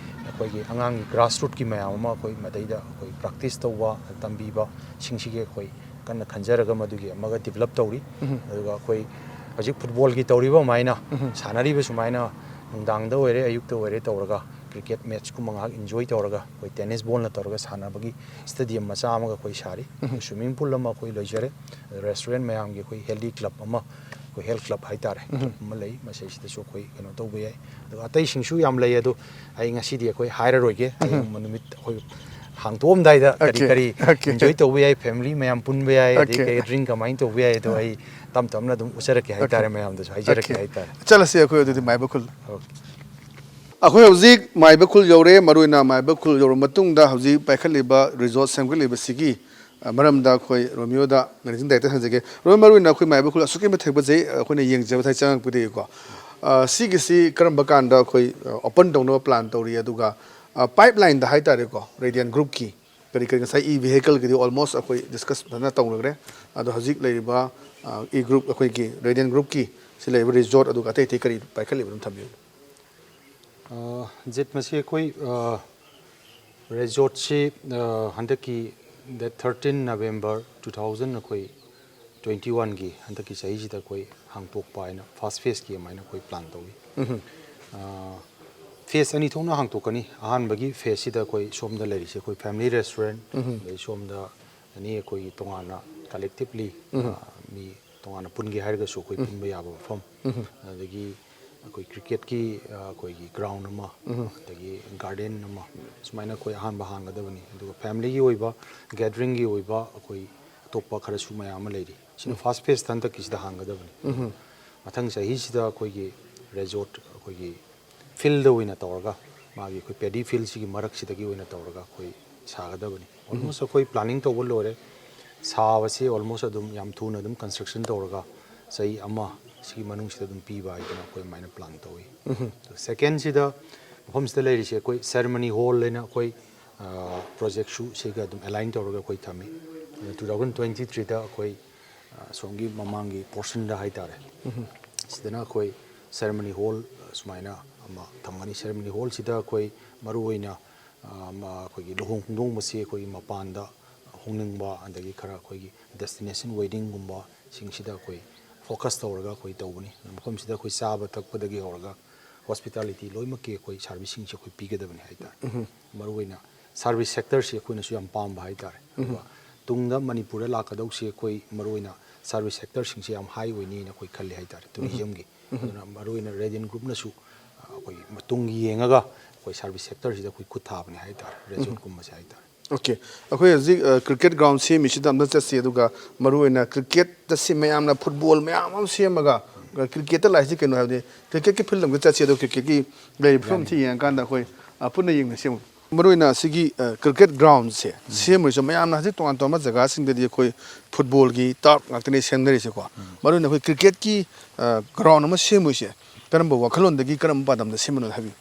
ꯑꯩꯈꯣꯏꯒꯤ ꯑꯉꯥꯡꯒꯤ ꯒ꯭ꯔꯥꯁ ꯔꯨꯠꯀꯤ ꯃꯌꯥꯝ ꯑꯃ ꯑꯩꯈꯣꯏ ꯃꯗꯩꯗ ꯑꯩꯈꯣꯏ ꯄ꯭ꯔꯥꯛꯇꯤꯁ ꯇꯧꯕ, ꯇꯝꯕꯤꯕꯁꯤꯡꯁꯤꯒꯤ ꯑꯩꯈꯣꯏ ꯀꯟꯅ ꯈꯟꯖꯔꯒ ꯃꯗꯨꯒꯤ ꯑꯃꯒ ꯗꯤꯕꯂꯞ ꯇꯧꯔꯤ꯫ ꯑꯗꯨꯒ ꯑꯩꯈꯣꯏ ꯍꯧꯖꯤꯛ ꯐꯨꯠꯕꯣꯜꯒꯤ ꯇꯧꯔꯤꯕ ꯑꯗꯨꯃꯥꯏꯅ, ꯁꯥꯟꯅꯔꯤꯕ ꯁꯨꯃꯥꯏꯅ ꯅꯨꯡꯗꯥꯡꯗ ꯑꯣꯏꯔꯦ, ꯑꯌꯨꯛꯇ ꯑꯣꯏꯔꯦ ꯇꯧꯔꯒ ꯀ꯭ꯔꯤꯀꯦꯠ ꯃꯦꯠꯆꯀꯨꯝꯕ ꯉꯥꯏꯍꯥꯛ ꯏꯟꯖꯣꯏ ꯇꯧꯔꯒ, ꯑꯩꯈꯣꯏ ꯇꯦꯅꯤꯁ ꯕꯣꯜꯅ ꯇꯧꯔꯒ ꯁꯥꯟꯅꯕꯒꯤ ꯁ꯭ꯇꯦꯗꯤꯌꯝ ꯃꯆꯥ ꯑꯃꯒ ꯑꯩꯈꯣꯏ ꯁꯥꯔꯤ꯫ ꯁ꯭ꯋꯤꯃꯤꯡ ꯄꯨꯜ ꯑꯃ ꯑꯩꯈꯣꯏ ꯂꯣꯏꯖꯔꯦ꯫ ꯔꯦꯁꯇꯨꯔꯦꯟ ꯃꯌꯥꯝꯒꯤ ꯑꯩꯈꯣꯏ ꯍꯦꯜꯗꯤ ꯀ꯭ꯂꯕ ꯑꯃ, ꯑꯩꯈꯣꯏ ꯍꯦꯜꯊ ꯀ꯭ꯂꯕ ꯍꯥꯏꯇꯥꯔꯦ, ꯀ꯭ꯂꯕ ꯑꯃ ꯂꯩ꯫ ꯃꯁꯤꯁꯤꯗꯁꯨ ꯑꯩꯈꯣꯏ ꯀꯩꯅꯣ ꯇꯧꯕ ꯌꯥꯏ꯫ ꯑꯗꯨꯒ ꯑꯇꯩꯁꯤꯡꯁꯨ ꯌꯥꯝ ꯂꯩ, ꯑꯗꯣ ꯑꯩ ꯉꯁꯤꯗꯤ ꯑꯩꯈꯣꯏ ꯍꯥꯏꯔꯔꯣꯏꯒꯦ꯫ ꯍꯌꯦꯡ ꯅꯨꯃꯤꯠ ꯑꯩꯈꯣꯏ ꯍꯥꯡꯇꯣꯛꯑꯝꯗꯥꯏꯗ ꯀꯔꯤ Okay, ꯀꯔꯤ okay. ꯏꯟꯖꯣꯏ ꯇꯧꯕ ꯌꯥꯏ, ꯐꯦꯃꯤꯂꯤ ꯃꯌꯥꯝ ꯄꯨꯟꯕ ꯌꯥꯏ, ꯑꯗꯩ Okay. ꯒꯦꯗꯔꯤꯡ ꯀꯃꯥꯏꯅ ꯇꯧꯕ ꯌꯥꯏ, ꯑꯗꯣ ꯑꯩ ꯇꯞ ꯇꯞꯅ ꯑꯗꯨꯝ ꯎꯠꯆꯔꯛꯀꯦ ꯍꯥꯏꯇꯥꯔꯦ, Okay. ꯃꯌꯥꯝꯗꯁꯨ ꯍꯥꯏꯖꯔꯛꯀꯦ Okay. ꯍꯥꯏꯇꯥꯔꯦ꯫ ꯆꯠꯂꯁꯤ ꯑꯩꯈꯣꯏ ꯑꯗꯨꯗꯤ ꯃꯥꯏꯕ ꯈꯨꯜ꯫ Okay. ꯑꯩꯈꯣꯏ ꯍꯧꯖꯤꯛ ꯃꯥꯏꯕ ꯈꯨꯜ ꯌꯧꯔꯦ꯫ ꯃꯔꯨ ꯑꯣꯏꯅ ꯃꯥꯏꯕ ꯈꯨꯜ ꯌꯧꯔꯕ ꯃꯇꯨꯡꯗ ꯍꯧꯖꯤꯛ ꯄꯥꯏꯈꯠꯂꯤꯕ ꯔꯤꯖꯣꯔꯠ ꯁꯦꯝꯒꯠꯂꯤꯕꯁꯤꯒꯤ, ꯑ, ꯃꯔꯝꯗ ꯑꯩꯈꯣꯏ ꯔꯣꯃꯤꯌꯣꯗ ꯃꯦꯅꯦꯖꯤꯡ ꯗꯥꯏꯔꯦꯛꯇꯔ ꯍꯪꯖꯒꯦ꯫ ꯔꯣꯃꯤꯌꯣ, ꯃꯔꯨ ꯑꯣꯏꯅ ꯑꯩꯈꯣꯏ ꯃꯥꯏꯕ ꯈꯨꯜ ꯑꯁꯨꯛꯀꯤ ꯃꯇꯤꯛ ꯐꯖꯩ, ꯑꯩꯈꯣꯏꯅ ꯌꯦꯡꯖꯕ ꯊꯥꯏ ꯆꯪꯉꯛꯄꯗꯒꯤꯀꯣ꯫ ꯑ, ꯁꯤꯒꯤꯁꯤ ꯀꯔꯝꯕ ꯀꯥꯟꯗ ꯑꯩꯈꯣꯏ, ꯑ, ꯑꯣꯄꯟ ꯇꯧꯅꯕ ꯄ꯭ꯂꯥꯟ ꯇꯧꯔꯤ? ꯑꯗꯨꯒ, ꯑ, ꯄꯥꯏꯞ ꯂꯥꯏꯟꯗ ꯍꯥꯏꯇꯥꯔꯦꯀꯣ, ꯔꯦꯗꯤꯌꯟ ꯒ꯭ꯔꯨꯞꯀꯤ ꯀꯔꯤ ꯀꯔꯤ, ꯉꯁꯥꯏ ꯏ ꯚꯤꯍꯤꯀꯜꯒꯤꯗꯤ ꯑꯣꯜꯃꯣꯁ ꯑꯩꯈꯣꯏ ꯗꯤꯁꯀꯁ ꯐꯖꯅ ꯇꯧꯅꯈ꯭ꯔꯦ꯫ ꯑꯗꯣ ꯍꯧꯖꯤꯛ ꯂꯩꯔꯤꯕ, ꯑ, ꯏ ꯒ꯭ꯔꯨꯞ, ꯑꯩꯈꯣꯏꯒꯤ ꯔꯦꯗꯤꯌꯟ ꯒ꯭ꯔꯨꯞꯀꯤ ꯁꯤ ꯂꯩꯔꯤꯕ ꯔꯤꯖꯣꯔꯠ, ꯑꯗꯨꯒ ꯑꯇꯩ ꯑꯇꯩ ꯀꯔꯤ ꯄꯥꯏꯈꯠꯂꯤꯕꯅꯣ ꯊꯝꯕꯤꯌꯨ꯫ ꯑ, ꯖꯤꯠ, ꯃꯁꯤ ꯑꯩꯈꯣꯏ, ꯑ, ꯔꯤꯖꯣꯔꯠꯁꯤ, ꯑ, ꯍꯟꯗꯛꯀꯤ date thirteen November two thousand ꯑꯩꯈꯣꯏ twenty one ꯒꯤ, ꯍꯟꯗꯛꯀꯤ ꯆꯍꯤꯁꯤꯗ ꯑꯩꯈꯣꯏ ꯍꯥꯡꯇꯣꯛꯄ ꯍꯥꯏꯅ ꯐꯥꯔꯁ ꯐꯦꯁꯀꯤ ꯑꯗꯨꯃꯥꯏꯅ ꯑꯩꯈꯣꯏ ꯄ꯭ꯂꯥꯟ ꯇꯧꯏ꯫ ꯑ, ꯐꯦꯁ ꯑꯅꯤ ꯊꯣꯛꯅ ꯍꯥꯡꯇꯣꯛꯀꯅꯤ꯫ ꯑꯍꯥꯟꯕꯒꯤ ꯐꯦꯁꯁꯤꯗ ꯑꯩꯈꯣꯏ ꯁꯣꯝꯗ ꯂꯩꯔꯤꯁꯦ ꯑꯩꯈꯣꯏ ꯐꯦꯃꯤꯂꯤ ꯔꯦꯁꯇꯨꯔꯦꯟ, ꯑꯗꯩ ꯁꯣꯝꯗ ꯑꯦꯅꯤ ꯑꯩꯈꯣꯏꯒꯤ ꯇꯣꯉꯥꯟꯅ ꯀꯂꯦꯛꯇꯤꯞꯂꯤ, ꯑ, ꯃꯤ ꯇꯣꯉꯥꯟꯅ ꯄꯨꯟꯒꯦ ꯍꯥꯏꯔꯒꯁꯨ ꯑꯩꯈꯣꯏ ꯄꯨꯟꯕ ꯌꯥꯕ ꯃꯐꯝ, ꯑꯗꯒꯤ ꯑꯩꯈꯣꯏ ꯀ꯭ꯔꯤꯀꯦꯠꯀꯤ, ꯑ, ꯑꯩꯈꯣꯏꯒꯤ ꯒ꯭ꯔꯥꯎꯟ ꯑꯃ, ꯑꯗꯒꯤ ꯒꯥꯔꯗꯦꯟ ꯑꯃ, ꯁꯨꯃꯥꯏꯅ ꯑꯩꯈꯣꯏ ꯑꯍꯥꯟꯕ ꯍꯥꯡꯒꯗꯕꯅꯤ꯫ ꯑꯗꯨꯒ ꯐꯦꯃꯤꯂꯤꯒꯤ ꯑꯣꯏꯕ, ꯒꯦꯗꯔꯤꯡꯒꯤ ꯑꯣꯏꯕ ꯑꯩꯈꯣꯏ ꯑꯇꯣꯞꯄ ꯈꯔꯁꯨ ꯃꯌꯥꯝ ꯑꯃ ꯂꯩꯔꯤ꯫ ꯁꯤꯅ ꯐꯥꯔꯁ ꯐꯦꯁꯇ ꯍꯟꯗꯛꯀꯤꯁꯤꯗ ꯍꯥꯡꯒꯗꯕꯅꯤ꯫ ꯃꯊꯪ ꯆꯍꯤꯁꯤꯗ ꯑꯩꯈꯣꯏꯒꯤ ꯔꯤꯖꯣꯔꯠ ꯑꯩꯈꯣꯏꯒꯤ ꯐꯤꯜꯗ ꯑꯣꯏꯅ ꯇꯧꯔꯒ, ꯃꯥꯒꯤ ꯑꯩꯈꯣꯏ ꯄꯦꯗꯤ ꯐꯤꯜꯁꯤꯒꯤ ꯃꯔꯛꯁꯤꯗꯒꯤ ꯑꯣꯏꯅ ꯇꯧꯔꯒ ꯑꯩꯈꯣꯏ ꯁꯥꯒꯗꯕꯅꯤ꯫ ꯑꯣꯜꯃꯣꯁ ꯑꯩꯈꯣꯏ ꯄ꯭ꯂꯥꯅꯤꯡ ꯇꯧꯕ ꯂꯣꯏꯔꯦ꯫ ꯁꯥꯕꯁꯤ ꯑꯣꯜꯃꯣꯁ ꯑꯗꯨꯝ ꯌꯥꯝ ꯊꯨꯅ ꯑꯗꯨꯝ ꯀꯟꯁꯇ꯭ꯔꯛꯁꯟ ꯇꯧꯔꯒ ꯆꯍꯤ ꯑꯃ ꯁꯤꯒꯤ ꯃꯅꯨꯡꯁꯤꯗ ꯑꯗꯨꯝ ꯄꯤꯕ ꯍꯥꯏꯗꯅ ꯑꯩꯈꯣꯏ ꯑꯗꯨꯃꯥꯏꯅ ꯄ꯭ꯂꯥꯟ ꯇꯧꯏ꯫ ꯑꯗꯣ ꯁꯦꯀꯦꯟꯁꯤꯗ ꯃꯐꯝꯁꯤꯗ ꯂꯩꯔꯤꯁꯦ ꯑꯩꯈꯣꯏ ꯁꯦꯔꯃꯅꯤ ꯍꯣꯜ ꯍꯥꯏꯅ ꯑꯩꯈꯣꯏ ꯄ꯭ꯔꯣꯖꯦꯛꯁꯨ ꯁꯤꯒ ꯑꯗꯨꯝ ꯑꯦꯂꯥꯏꯟ ꯇꯧꯔꯒ ꯑꯩꯈꯣꯏ ꯊꯝꯃꯤ꯫ ꯑꯗꯣ ꯇꯨ ꯊꯥꯎꯖꯟ ꯇ꯭ꯋꯦꯟꯇꯤ ꯊ꯭ꯔꯤꯗ ꯑꯩꯈꯣꯏ ꯑ, ꯁꯣꯝꯒꯤ ꯃꯃꯥꯡꯒꯤ ꯄꯣꯔꯁꯟꯗ ꯍꯥꯏꯇꯥꯔꯦ, ꯁꯤꯗꯅ ꯑꯩꯈꯣꯏ ꯁꯦꯔꯃꯅꯤ ꯍꯣꯜ ꯁꯨꯃꯥꯏꯅ ꯑꯃ ꯊꯝꯒꯅꯤ꯫ ꯁꯦꯔꯃꯅꯤ ꯍꯣꯜꯁꯤꯗ ꯑꯩꯈꯣꯏ ꯃꯔꯨꯑꯣꯏꯅ ꯑ, ꯃ-, ꯑꯩꯈꯣꯏꯒꯤ ꯂꯨꯍꯣꯡ ꯈꯣꯡꯗꯣꯡꯕꯁꯤ ꯑꯩꯈꯣꯏꯒꯤ ꯃꯄꯥꯟꯗ ꯍꯣꯡꯅꯤꯡꯕ, ꯑꯗꯒꯤ ꯈꯔ ꯑꯩꯈꯣꯏꯒꯤ ꯗꯦꯁꯇꯤꯅꯦꯁꯟ ꯋꯦꯗꯤꯡꯒꯨꯝꯕꯁꯤꯡꯁꯤꯗ ꯑꯩꯈꯣꯏ ꯐꯣꯀꯁ ꯇꯧꯔꯒ ꯑꯩꯈꯣꯏ ꯇꯧꯕꯅꯤ꯫ ꯃꯐꯝꯁꯤꯗ ꯑꯩꯈꯣꯏ ꯆꯥꯕ ꯊꯛꯄꯗꯒꯤ ꯍꯧꯔꯒ ꯍꯣꯁꯄꯤꯇꯥꯂꯤꯇꯤ ꯂꯣꯏꯅꯃꯛꯀꯤ ꯑꯩꯈꯣꯏ ꯁꯥꯔꯚꯤꯁꯁꯤꯡꯁꯦ ꯑꯩꯈꯣꯏ ꯄꯤꯒꯗꯕꯅꯤ ꯍꯥꯏꯇꯥꯔꯦ꯫ ꯃꯔꯨꯑꯣꯏꯅ ꯁꯥꯔꯚꯤꯁ ꯁꯦꯛꯇꯔꯁꯤ ꯑꯩꯈꯣꯏꯅꯁꯨ ꯌꯥꯝ ꯄꯥꯝꯕ ꯍꯥꯏꯇꯥꯔꯦ꯫ ꯑꯗꯨꯒ ꯇꯨꯡꯗ ꯃꯅꯤꯄꯨꯔꯗ ꯂꯥꯛꯀꯗꯧꯁꯤ ꯑꯩꯈꯣꯏ ꯃꯔꯨꯑꯣꯏꯅ ꯁꯥꯔꯚꯤꯁ ꯁꯦꯛꯇꯔꯁꯤꯡꯁꯤ ꯌꯥꯝ ꯍꯥꯏ ꯑꯣꯏꯅꯤꯅ ꯑꯩꯈꯣꯏ ꯈꯜꯂꯤ ꯍꯥꯏꯇꯥꯔꯦ, ꯇꯨꯔꯤꯖꯝꯒꯤ꯫ ꯑꯗꯨꯅ ꯃꯔꯨꯑꯣꯏꯅ ꯔꯦꯗꯤꯌꯟ ꯒ꯭ꯔꯨꯞꯅꯁꯨ, ꯑ, ꯑꯩꯈꯣꯏꯒꯤ ꯃꯇꯨꯡꯒꯤ ꯌꯦꯡꯉꯒ ꯑꯩꯈꯣꯏ ꯁꯥꯔꯚꯤꯁ ꯁꯦꯛꯇꯔꯁꯤꯗ ꯑꯩꯈꯣꯏ ꯈꯨꯠ ꯊꯥꯕꯅꯤ ꯍꯥꯏꯇꯥꯔꯦ, ꯔꯦꯖꯣꯔꯠꯀꯨꯝꯕꯁꯦ ꯍꯥꯏꯇꯥꯔꯦ꯫ ꯑꯣꯀꯦ, ꯑꯩꯈꯣꯏ ꯍꯧꯖꯤꯛ ꯀ꯭ꯔꯤꯀꯦꯠ ꯒ꯭ꯔꯥꯎꯟ ꯁꯦꯝꯃꯤꯁꯤꯗ ꯑꯝꯇ ꯆꯠꯁꯤ, ꯑꯗꯨꯒ ꯃꯔꯨꯑꯣꯏꯅ ꯀ꯭ꯔꯤꯀꯦꯠꯇ ꯁꯤ ꯃꯌꯥꯝꯅ ꯐꯨꯠꯕꯣꯜ ꯃꯌꯥꯝ ꯑꯃ ꯁꯦꯝꯃꯒ ꯀ꯭ꯔꯤꯀꯦꯠꯇ ꯂꯥꯛꯏꯁꯤ ꯀꯩꯅꯣ ꯍꯥꯏꯕꯗꯤ ꯀ꯭ꯔꯤꯀꯦꯠꯀꯤ ꯐꯤꯜꯗ ꯑꯝꯇ ꯆꯠꯁꯤ, ꯑꯗꯣ ꯀ꯭ꯔꯤꯀꯦꯠꯀꯤ ꯂꯩꯔꯤꯕ ꯐꯤꯕꯝꯁꯤ ꯌꯦꯡꯉꯀꯥꯟꯗ ꯑꯩꯈꯣꯏ, ꯑ, ꯄꯨꯟꯅ ꯌꯦꯡꯃꯤꯟꯅꯁꯤ꯫ ꯃꯔꯨꯑꯣꯏꯅ ꯑꯁꯤꯒꯤ, ꯑ, ꯀ꯭ꯔꯤꯀꯦꯠ ꯒ꯭ꯔꯥꯎꯟꯁꯦ ꯁꯦꯝꯃꯣꯏꯁꯨ ꯃꯌꯥꯝꯅ ꯍꯧꯖꯤꯛ ꯇꯣꯉꯥꯟ ꯇꯣꯉꯥꯟꯕ ꯖꯒꯥꯁꯤꯡꯗꯗꯤ ꯑꯩꯈꯣꯏ ꯐꯨꯠꯕꯣꯜꯒꯤ ꯇꯥꯔꯞ ꯉꯥꯛꯇꯅꯦ ꯁꯦꯝꯅꯔꯤꯁꯦꯀꯣ꯫ ꯃꯔꯨꯑꯣꯏꯅ ꯑꯩꯈꯣꯏ ꯀ꯭ꯔꯤꯀꯦꯠꯀꯤ, ꯑ, ꯒ꯭ꯔꯥꯎꯟ ꯑꯃ ꯁꯦꯝꯃꯣꯏꯁꯦ ꯀꯔꯝꯕ ꯋꯥꯈꯜꯂꯣꯟꯗꯒꯤ, ꯀꯔꯝꯕ ꯄꯥꯟꯗꯝꯗ ꯁꯦꯝꯕꯅꯣ ꯍꯥꯏꯕꯤꯌꯨ꯫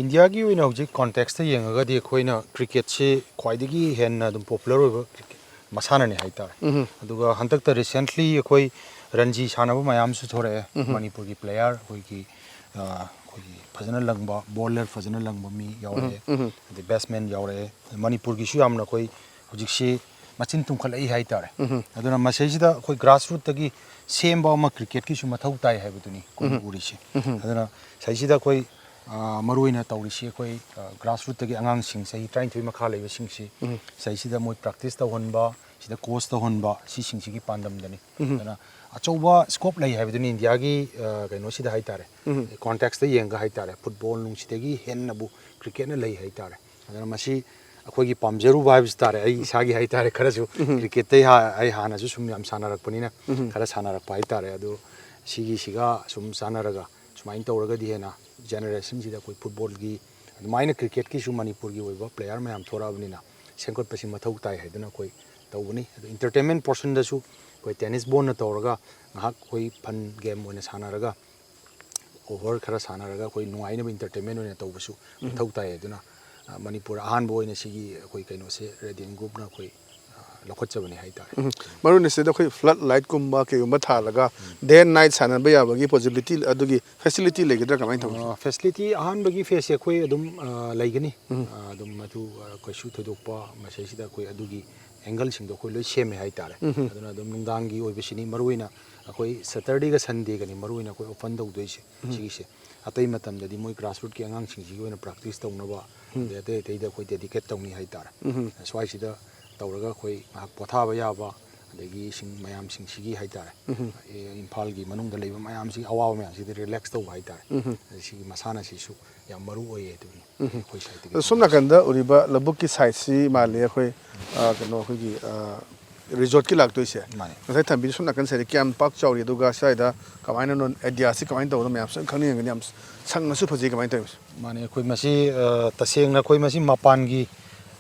ꯏꯟꯗꯤꯌꯥꯒꯤ ꯑꯣꯏꯅ ꯍꯧꯖꯤꯛ ꯀꯣꯟꯇꯦꯛꯁꯇ ꯌꯦꯡꯉꯒꯗꯤ ꯑꯩꯈꯣꯏꯅ ꯀ꯭ꯔꯤꯀꯦꯠꯁꯤ ꯈ꯭ꯋꯥꯏꯗꯒꯤ ꯍꯦꯟꯅ ꯑꯗꯨꯝ ꯄꯣꯄꯨꯂꯔ ꯑꯣꯏꯕ ꯃꯁꯥꯟꯅꯅꯤ ꯍꯥꯏꯇꯥꯔꯦ꯫ ꯑꯗꯨꯒ ꯍꯟꯗꯛꯇ ꯔꯤꯁꯦꯟꯠꯂꯤ ꯑꯩꯈꯣꯏ ꯔꯟꯖꯤ ꯁꯥꯟꯅꯕ ꯃꯌꯥꯝꯁꯨ ꯊꯣꯔꯛꯑꯦ꯫ ꯃꯅꯤꯄꯨꯔꯒꯤ ꯄ꯭ꯂꯦꯌꯥꯔ ꯑꯩꯈꯣꯏꯒꯤ, ꯑ, ꯑꯩꯈꯣꯏꯒꯤ ꯐꯖꯅ ꯂꯪꯕ, ꯕꯣꯂꯔ ꯐꯖꯅ ꯂꯪꯕ ꯃꯤ ꯌꯥꯎꯔꯛꯑꯦ, ꯑꯗꯩ ꯕꯦꯠꯁꯃꯦꯟ ꯌꯥꯎꯔꯛꯑꯦ꯫ ꯃꯅꯤꯄꯨꯔꯒꯤꯁꯨ ꯌꯥꯝꯅ ꯑꯩꯈꯣꯏ ꯍꯧꯖꯤꯛꯁꯤ ꯃꯆꯤꯟ ꯇꯨꯝꯈꯠꯂꯛꯏ ꯍꯥꯏꯇꯥꯔꯦ꯫ ꯑꯗꯨꯅ ꯃꯁꯤꯁꯤꯗ ꯑꯩꯈꯣꯏ ꯒ꯭ꯔꯥꯁꯔꯨꯠꯇꯒꯤ ꯁꯦꯝꯕ ꯑꯃ ꯀ꯭ꯔꯤꯀꯦꯠꯀꯤꯁꯨ ꯃꯊꯧ ꯇꯥꯏ ꯍꯥꯏꯕꯗꯨꯅꯤ ꯑꯩꯈꯣꯏꯅ ꯎꯔꯤꯁꯦ꯫ ꯑꯗꯨꯅ ꯁꯤꯗꯩꯁꯤꯗ ꯑꯩꯈꯣꯏ, ꯑ, ꯃꯔꯨꯑꯣꯏꯅ ꯇꯧꯔꯤꯁꯤ ꯑꯩꯈꯣꯏ, ꯑ, ꯒ꯭ꯔꯥꯁꯔꯨꯠꯇꯒꯤ ꯑꯉꯥꯡꯁꯤꯡ ꯆꯍꯤ ꯇꯔꯥꯅꯤꯊꯣꯏ ꯃꯈꯥ ꯂꯩꯕꯁꯤꯡꯁꯤ ꯁꯤꯗꯩꯁꯤꯗ ꯃꯣꯏ ꯄ꯭ꯔꯦꯛꯇꯤꯁ ꯇꯧꯍꯟꯕ, ꯁꯤꯗ ꯀꯣꯆ ꯇꯧꯍꯟꯕ, ꯁꯤꯁꯤꯡꯁꯤꯒꯤ ꯄꯥꯟꯗꯝꯗꯅꯤ꯫ ꯑꯗꯨꯅ ꯑꯆꯧꯕ ꯁ꯭ꯀꯣꯞ ꯂꯩ ꯍꯥꯏꯕꯗꯨꯅꯤ ꯏꯟꯗꯤꯌꯥꯒꯤ, ꯑ, ꯀꯩꯅꯣꯁꯤꯗ ꯍꯥꯏꯇꯥꯔꯦ, ꯀꯣꯟꯇꯦꯛꯁꯇ ꯌꯦꯡꯉꯒ ꯍꯥꯏꯇꯥꯔꯦ, ꯐꯨꯠꯕꯣꯜ ꯅꯨꯡꯁꯤꯗꯒꯤ ꯍꯦꯟꯅꯕꯨ ꯀ꯭ꯔꯤꯀꯦꯠꯅ ꯂꯩ ꯍꯥꯏꯇꯥꯔꯦ꯫ ꯑꯗꯨꯅ ꯃꯁꯤ ꯑꯩꯈꯣꯏꯒꯤ ꯄꯥꯝꯖꯔꯨꯕ ꯍꯥꯏꯕꯁꯤ ꯇꯥꯔꯦ, ꯑꯩ ꯏꯁꯥꯒꯤ ꯍꯥꯏꯇꯥꯔꯦ, ꯈꯔꯁꯨ ꯀ꯭ꯔꯤꯀꯦꯠꯇꯩ ꯍꯥ-, ꯑꯩ ꯍꯥꯟꯅꯁꯨ ꯁꯨꯝ ꯌꯥꯝ ꯁꯥꯟꯅꯔꯛꯄꯅꯤꯅ ꯈꯔ ꯁꯥꯟꯅꯔꯛꯄ ꯍꯥꯏꯇꯥꯔꯦ꯫ ꯑꯗꯨ ꯁꯤꯒꯤꯁꯤꯒ ꯁꯨꯝ ꯆꯥꯟꯅꯔꯒ ꯁꯨꯃꯥꯏꯅ ꯇꯧꯔꯒꯗꯤ ꯍꯦꯟꯅ ꯖꯦꯅꯦꯔꯦꯁꯟꯁꯤꯗ ꯑꯩꯈꯣꯏ ꯐꯨꯠꯕꯣꯜꯒꯤ ꯑꯗꯨꯃꯥꯏꯅ ꯀ꯭ꯔꯤꯀꯦꯠꯀꯤꯁꯨ ꯃꯅꯤꯄꯨꯔꯒꯤ ꯑꯣꯏꯕ ꯄ꯭ꯂꯦꯌꯥꯔ ꯃꯌꯥꯝ ꯊꯣꯔꯛꯑꯕꯅꯤꯅ ꯁꯦꯝꯒꯠꯄꯁꯤ ꯃꯊꯧ ꯇꯥꯏ ꯍꯥꯏꯗꯨꯅ ꯑꯩꯈꯣꯏ ꯇꯧꯕꯅꯤ꯫ ꯑꯗꯣ entertainment portionꯗꯁꯨ ꯑꯩꯈꯣꯏ tennis ballꯅ ꯇꯧꯔꯒ ꯉꯥꯏꯍꯥꯛ ꯑꯩꯈꯣꯏ fun game ꯑꯣꯏꯅ ꯁꯥꯟꯅꯔꯒ, over ꯈꯔ ꯁꯥꯟꯅꯔꯒ ꯑꯩꯈꯣꯏ ꯅꯨꯡꯉꯥꯏꯅꯕ entertainment ꯑꯣꯏꯅ ꯇꯧꯕꯁꯨ ꯃꯊꯧ ꯇꯥꯏ꯫ ꯑꯗꯨꯅ ꯑ, ꯃꯅꯤꯄꯨꯔ ꯑꯍꯥꯟꯕ ꯑꯣꯏꯅ ꯁꯤꯒꯤ ꯑꯩꯈꯣꯏ ꯀꯩꯅꯣꯁꯦ Radiant Groupꯅ ꯑꯩꯈꯣꯏ ꯑ, ꯂꯧꯈꯠꯆꯕꯅꯤ ꯍꯥꯏꯇꯥꯔꯦ꯫ ꯎꯝ꯫ ꯃꯔꯨ ꯑꯣꯏꯅ ꯁꯤꯗ ꯑꯩꯈꯣꯏ flood lightꯀꯨꯝꯕ ꯀꯩꯒꯨꯝꯕ ꯊꯥꯜꯂꯒ day and night ꯁꯥꯟꯅꯕ ꯌꯥꯕꯒꯤ possibility, ꯑꯗꯨꯒꯤ facility ꯂꯩꯒꯗ꯭ꯔꯥ, ꯀꯃꯥꯏꯅ ꯇꯧꯒꯅꯤ? ꯑ, facility ꯑꯍꯥꯟꯕꯒꯤ phaseꯁꯦ ꯑꯩꯈꯣꯏ ꯑꯗꯨꯝ ꯑ, ꯂꯩꯒꯅꯤ꯫ ꯎꯝ꯫ ꯑ, ꯑꯗꯨꯝ ꯃꯗꯨ ꯑ, ꯀꯩꯁꯨ ꯊꯣꯏꯗꯣꯛꯄ ꯃꯁꯤꯁꯤꯗ ꯑꯩꯈꯣꯏ ꯑꯗꯨꯒꯤ angleꯁꯤꯡꯗꯣ ꯑꯩꯈꯣꯏ ꯂꯣꯏ ꯁꯦꯝꯃꯦ ꯍꯥꯏꯇꯥꯔꯦ꯫ ꯎꯝ꯫ ꯑꯗꯨꯅ ꯑꯗꯨꯝ ꯅꯨꯡꯗꯥꯡꯒꯤ ꯑꯣꯏꯕꯁꯤꯅꯤ, ꯃꯔꯨꯑꯣꯏꯅ ꯑꯩꯈꯣꯏ Saturdayꯒ Sundayꯒꯅꯤ ꯃꯔꯨꯑꯣꯏꯅ ꯑꯩꯈꯣꯏ open ꯇꯧꯗꯣꯏꯁꯦ꯫ ꯎꯝ꯫ ꯁꯤꯒꯤꯁꯦ ꯑꯇꯩ ꯃꯇꯝꯗꯗꯤ ꯃꯣꯏ grassrootꯀꯤ ꯑꯉꯥꯡꯁꯤꯡꯁꯤꯒꯤ ꯑꯣꯏꯅ practice ꯇꯧꯅꯕ, ꯎꯝ꯫ ꯑꯗꯩ ꯑꯇꯩ ꯑꯇꯩꯗ ꯑꯩꯈꯣꯏ dedicate ꯇꯧꯅꯤ ꯍꯥꯏꯇꯥꯔꯦ꯫ ꯎꯝ꯫ ꯁ꯭ꯋꯥꯏꯁꯤꯗ ꯇꯧꯔꯒ ꯑꯩꯈꯣꯏ ꯉꯥꯏꯍꯥꯛ ꯄꯣꯊꯥꯕ ꯌꯥꯕ, ꯑꯗꯒꯤ ꯏꯁꯤꯡ ꯃꯌꯥꯝꯁꯤꯡꯁꯤꯒꯤ ꯍꯥꯏꯇꯥꯔꯦ, ꯎꯝ꯫ ꯑꯦ, ꯏꯝꯐꯥꯜꯒꯤ ꯃꯅꯨꯡꯗ ꯂꯩꯕ ꯃꯌꯥꯝꯁꯤꯒꯤ ꯑꯋꯥꯕ ꯃꯌꯥꯝꯁꯤꯗ relax ꯇꯧꯕ ꯍꯥꯏꯇꯥꯔꯦ꯫ ꯎꯝ꯫ ꯑꯗ ꯁꯤꯒꯤ ꯃꯁꯥꯟꯅꯁꯤꯁꯨ ꯌꯥꯝ ꯃꯔꯨ ꯑꯣꯏꯌꯦ ꯑꯗꯨꯅꯤ꯫ ꯎꯝ꯫ ꯑꯩꯈꯣꯏ ꯁꯥꯏꯠꯇꯒꯤ ꯑꯗꯣ ꯁꯣꯝ ꯅꯥꯀꯟꯗ ꯎꯔꯤꯕ ꯂꯧꯕꯨꯛꯀꯤ sideꯁꯤ ꯃꯥꯜꯂꯤ ꯑꯩꯈꯣꯏ, ꯑ, ꯀꯩꯅꯣ, ꯑꯩꯈꯣꯏꯒꯤ, ꯑ, resortꯀꯤ ꯂꯥꯛꯇꯣꯏꯁꯦ꯫ ꯃꯥꯅꯦ꯫ ꯉꯁꯥꯏ ꯊꯝꯕꯤꯗꯨ ꯁꯣꯝ ꯅꯥꯀꯟ side ꯀꯌꯥꯝ ꯄꯥꯛ ꯆꯥꯎꯔꯤ, ꯑꯗꯨꯒ ꯁ꯭ꯋꯥꯏꯗ ꯀꯃꯥꯏꯅꯅꯣ, ideaꯁꯤ ꯀꯃꯥꯏꯅ ꯇꯧꯕꯅꯣ, ꯃꯌꯥꯝ ꯁꯨꯝ ꯈꯪꯅꯤꯡꯉꯝꯒꯅꯤ꯫ ꯌꯥꯝ ꯁꯪꯉꯁꯨ ꯐꯖꯩ, ꯀꯃꯥꯏꯅ ꯇꯧꯔꯤꯅꯣ? ꯃꯥꯅꯦ, ꯑꯩꯈꯣꯏ ꯃꯁꯤ, ꯑ, ꯇꯁꯦꯡꯅ ꯑꯩꯈꯣꯏ ꯃꯁꯤ ꯃꯄꯥꯟꯒꯤ,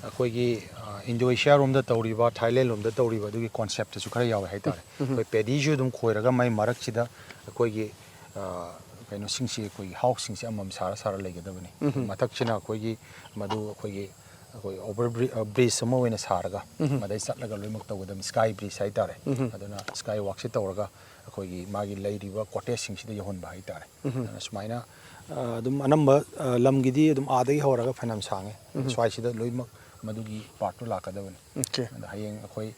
ꯑꯩꯈꯣꯏꯒꯤ, ꯑ, Indonesia ꯔꯣꯝꯗ ꯇꯧꯔꯤꯕ, Thailand ꯂꯣꯝꯗ ꯇꯧꯔꯤꯕ ꯑꯗꯨꯒꯤ conceptꯇꯁꯨ ꯈꯔ ꯌꯥꯎꯋꯦ ꯍꯥꯏꯇꯥꯔꯦ꯫ ꯎꯝ, ꯎꯝ꯫ ꯑꯩꯈꯣꯏ paddyꯁꯨ ꯑꯗꯨꯝ ꯈꯣꯏꯔꯒ ꯃꯥꯏ ꯃꯔꯛꯁꯤꯗ ꯑꯩꯈꯣꯏꯒꯤ, ꯑ, ꯀꯩꯅꯣꯁꯤꯡꯁꯤ, ꯑꯩꯈꯣꯏꯒꯤ houseꯁꯤꯡꯁꯤ ꯑꯃꯃꯝ ꯁꯥꯔ ꯁꯥꯔ ꯂꯩꯒꯗꯕꯅꯤ꯫ ꯎꯝ, ꯎꯝ꯫ ꯃꯊꯛꯁꯤꯅ ꯑꯩꯈꯣꯏꯒꯤ ꯃꯗꯨ ꯑꯩꯈꯣꯏꯒꯤ, ꯑꯩꯈꯣꯏ over bri-, ꯑ, bridge ꯑꯃ ꯑꯣꯏꯅ ꯁꯥꯔꯒ, ꯎꯝ, ꯎꯝ꯫ ꯃꯗꯩ ꯆꯠꯂꯒ ꯂꯣꯏꯅꯃꯛ ꯇꯧꯒꯗꯕꯅꯤ, sky bridge ꯍꯥꯏꯇꯥꯔꯦ꯫ ꯎꯝ, ꯎꯝ꯫ ꯑꯗꯨꯅ sky walkꯁꯤ ꯇꯧꯔꯒ ꯑꯩꯈꯣꯏꯒꯤ ꯃꯥꯒꯤ ꯂꯩꯔꯤꯕ cottageꯁꯤꯡꯁꯤꯗ ꯌꯧꯍꯟꯕ ꯍꯥꯏꯇꯥꯔꯦ꯫ ꯎꯝ, ꯎꯝ꯫ ꯑꯗꯨꯅ ꯁꯨꯃꯥꯏꯅ, ꯑ, ꯑꯗꯨꯝ ꯑꯅꯝꯕ, ꯑ, ꯂꯝꯒꯤꯗꯤ ꯑꯗꯨꯝ ꯑꯥꯗꯒꯤ ꯍꯧꯔꯒ ꯐꯅꯌꯥꯝ ꯁꯥꯡꯉꯦ꯫ ꯎꯝ, ꯎꯝ꯫ ꯁ꯭ꯋꯥꯏꯁꯤꯗ ꯂꯣꯏꯅꯃꯛ ꯃꯗꯨꯒꯤ partꯇꯨ ꯂꯥꯛꯀꯗꯕꯅꯤ꯫ Okay꯫ ꯑꯗꯣ ꯍꯌꯦꯡ ꯑꯩꯈꯣꯏ,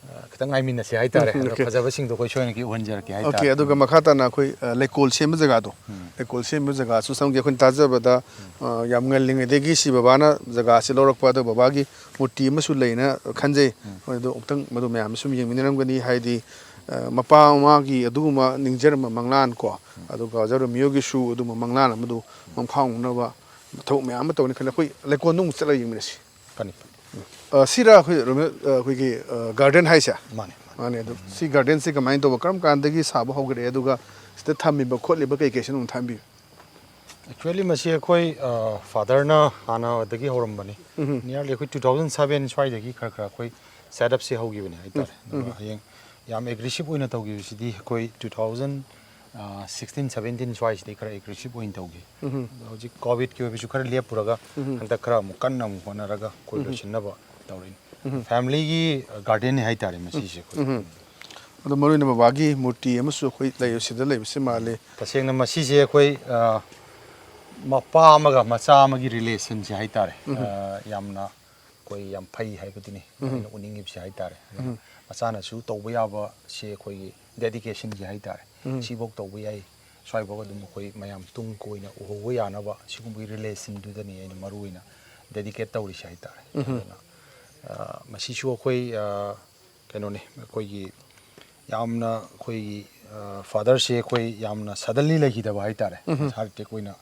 ꯑ, ꯈꯤꯇꯪ ꯉꯥꯏꯃꯤꯟꯅꯁꯦ ꯍꯥꯏꯇꯥꯔꯦ꯫ ꯎꯝ, ꯑꯗꯣ okay꯫ ꯐꯖꯕꯁꯤꯡꯗꯣ ꯑꯩꯈꯣꯏ ꯁꯣꯏꯗꯅ ꯎꯍꯟꯖꯔꯛꯀꯦ ꯍꯥꯏꯇꯥꯔꯦ꯫ Okay, ꯑꯗꯨꯒ ꯃꯈꯥ ꯇꯥꯅ ꯑꯩꯈꯣꯏ, ꯑ, ꯂꯩꯀꯣꯜ ꯁꯦꯝꯕ ꯖꯒꯥꯗꯣ, ꯎꯝ꯫ ꯂꯩꯀꯣꯜ ꯁꯦꯝꯕ ꯖꯒꯥꯁꯨ ꯆꯪꯒꯦ꯫ ꯑꯩꯈꯣꯏꯅ ꯇꯥꯖꯕꯗ, ꯎꯝ꯫ ꯑ, ꯌꯥꯝ ꯉꯜꯂꯤꯉꯩꯗꯒꯤ ꯁꯤ ꯕꯕꯥꯅ ꯖꯒꯥꯁꯤ ꯂꯧꯔꯛꯄ, ꯑꯗꯣ ꯕꯕꯥꯒꯤ ꯃꯨꯔꯇꯤ ꯑꯃꯁꯨ ꯂꯩꯅ ꯈꯟꯖꯩ꯫ ꯎꯝ꯫ ꯍꯣꯏ, ꯑꯗꯣ ꯑꯃꯨꯛꯇꯪ ꯃꯗꯨ ꯃꯌꯥꯝꯅ ꯁꯨꯝ ꯌꯦꯡꯃꯤꯟꯅꯔꯝꯒꯅꯤ, ꯍꯥꯏꯗꯤ, ꯑ, ꯃꯄꯥ ꯃꯃꯥꯒꯤ ꯑꯗꯨꯒꯨꯝꯕ ꯅꯤꯡꯖꯔꯝꯕ ꯃꯪꯂꯥꯟ ꯀꯣ, ꯎꯝ꯫ ꯑꯗꯨꯒ ꯑꯣꯖꯥ ꯔꯣꯃꯤꯌꯣꯒꯤꯁꯨ ꯑꯗꯨꯒꯨꯝꯕ ꯃꯪꯂꯥꯟ ꯑꯃꯗꯨ ꯃꯪꯐꯥꯎꯅꯅꯕ ꯊꯕꯛ ꯃꯌꯥꯝ ꯑꯃ ꯇꯧꯅꯤ ꯈꯜꯂꯤ꯫ ꯑꯩꯈꯣꯏ ꯂꯩꯀꯣꯜꯗꯣ ꯑꯃꯨꯛ ꯆꯠꯂꯒ ꯌꯦꯡꯃꯤꯟꯅꯁꯤ꯫ ꯐꯅꯤ, ꯐꯅꯤ꯫ ꯑ, ꯁꯤꯔꯥ ꯑꯩꯈꯣꯏ ꯔꯣꯃꯤꯌꯣ, ꯑ, ꯑꯩꯈꯣꯏꯒꯤ, ꯑ, garden ꯍꯥꯏꯁꯦ? ꯃꯥꯅꯦ, ꯃꯥꯅꯦ꯫ ꯃꯥꯅꯦ, ꯑꯗꯣ ꯁꯤ gardenꯁꯦ ꯀꯃꯥꯏꯅ ꯇꯧꯕ, ꯀꯔꯝ ꯀꯥꯟꯗꯒꯤ ꯁꯥꯕ ꯍꯧꯈ꯭ꯔꯦ, ꯑꯗꯨꯒ ꯁꯤꯗ ꯊꯝꯃꯤꯕ ꯈꯣꯠꯂꯤꯕ ꯀꯩ ꯀꯩꯁꯤꯅ ꯑꯃꯨꯛ ꯊꯝꯕꯤꯌꯨ꯫ Actually ꯃꯁꯤ ꯑꯩꯈꯣꯏ, ꯑ, fatherꯅ ꯍꯥꯟꯅꯗꯒꯤ ꯍꯧꯔꯝꯕꯅꯤ꯫ ꯎꯝ꯫ Nearly ꯑꯩꯈꯣꯏ two thousand seven ꯁ꯭ꯋꯥꯏꯗꯒꯤ ꯈꯔ ꯈꯔ ꯑꯩꯈꯣꯏ ꯁꯦꯠ ꯑꯞꯁꯦ ꯍꯧꯈꯤꯕꯅꯦ ꯍꯥꯏꯇꯥꯔꯦ꯫ ꯑꯗꯨꯒ ꯍꯌꯦꯡ ꯌꯥꯝ ꯑꯦꯒ꯭ꯔꯦꯁꯤꯞ ꯑꯣꯏꯅ ꯇꯧꯈꯤꯕꯁꯤꯗꯤ ꯑꯩꯈꯣꯏ ꯇꯨ ꯊꯥꯎꯖꯟ ꯁꯤꯛꯁꯇꯤꯟ ꯁꯕꯦꯟꯇꯤꯟ ꯁ꯭ꯋꯥꯏꯁꯤꯗꯩ ꯈꯔ ꯑꯦꯒ꯭ꯔꯦꯁꯤꯞ ꯑꯣꯏꯅ ꯇꯧꯈꯤ꯫ ꯑꯗꯣ ꯍꯧꯖꯤꯛ ꯀꯣꯚꯤꯗꯀꯤ ꯑꯣꯏꯕꯁꯨ ꯈꯔ ꯂꯦꯞꯄꯨꯔꯒ ꯍꯟꯗꯛ ꯈꯔ ꯑꯃꯨꯛ ꯀꯟꯅ ꯑꯃꯨꯛ ꯍꯣꯠꯅꯔꯒ ꯑꯩꯈꯣꯏ ꯂꯣꯏꯁꯤꯟꯅꯕ ꯇꯧꯔꯛꯏꯅꯤ꯫ ꯐꯦꯃꯤꯂꯤꯒꯤ ꯒꯥꯔꯗꯦꯟꯅꯤ ꯍꯥꯏꯇꯥꯔꯦ ꯃꯁꯤꯁꯦ ꯑꯩꯈꯣꯏ꯫ ꯑꯗꯣ ꯃꯔꯨ ꯑꯣꯏꯅ ꯕꯕꯥꯒꯤ ꯃꯨꯔꯇꯤ ꯑꯃꯁꯨ ꯑꯩꯈꯣꯏ ꯂꯩ, ꯁꯤꯗ ꯂꯩꯕꯁꯤ ꯃꯥꯜꯂꯤ꯫ ꯇꯁꯦꯡꯅ ꯃꯁꯤꯁꯦ ꯑꯩꯈꯣꯏ ꯑ, ꯃꯄꯥ ꯑꯃꯒ ꯃꯆꯥ ꯑꯃꯒꯤ ꯔꯤꯂꯦꯁꯟꯁꯦ ꯍꯥꯏꯇꯥꯔꯦ꯫ ꯑ, ꯌꯥꯝꯅ ꯑꯩꯈꯣꯏ ꯌꯥꯝ ꯐꯩ ꯍꯥꯏꯕꯗꯨꯅꯤ ꯑꯩꯅ ꯎꯅꯤꯡꯉꯤꯕꯁꯦ ꯍꯥꯏꯇꯥꯔꯦ꯫ ꯑꯗꯨꯅ ꯃꯆꯥꯅꯁꯨ ꯇꯧꯕ ꯌꯥꯕꯁꯦ ꯑꯩꯈꯣꯏꯒꯤ ꯗꯦꯗꯤꯀꯦꯁꯟꯁꯦ ꯍꯥꯏꯇꯥꯔꯦ꯫ ꯁꯤꯐꯧ ꯇꯧꯕ ꯌꯥꯏ, ꯁ꯭ꯋꯥꯏꯐꯥꯎ ꯑꯗꯨꯝ ꯑꯩꯈꯣꯏ ꯃꯌꯥꯝ ꯇꯨꯡ ꯀꯣꯏꯅ ꯎꯍꯧꯕ ꯌꯥꯅꯕ ꯁꯤꯒꯨꯝꯕꯒꯤ ꯔꯤꯂꯦꯁꯟꯗꯨꯗꯅꯤ ꯑꯩꯅ ꯃꯔꯨ ꯑꯣꯏꯅ ꯗꯦꯗꯤꯀꯦꯠ ꯇꯧꯔꯤꯁꯦ ꯍꯥꯏꯇꯥꯔꯦ꯫ ꯑꯗꯨꯅ ꯑ, ꯃꯁꯤꯁꯨ ꯑꯩꯈꯣꯏ ꯑ, ꯀꯩꯅꯣꯅꯤ, ꯑꯩꯈꯣꯏꯒꯤ ꯌꯥꯝꯅ ꯑꯩꯈꯣꯏꯒꯤ ꯐꯥꯗꯔꯁꯦ ꯑꯩꯈꯣꯏ ꯌꯥꯝꯅ ꯁꯗꯟꯂꯤ ꯂꯩꯈꯤꯗꯕ ꯍꯥꯏꯇꯥꯔꯦ꯫ ꯍꯥꯔꯠ ꯑꯦꯇꯦꯛ ꯑꯣꯏꯅ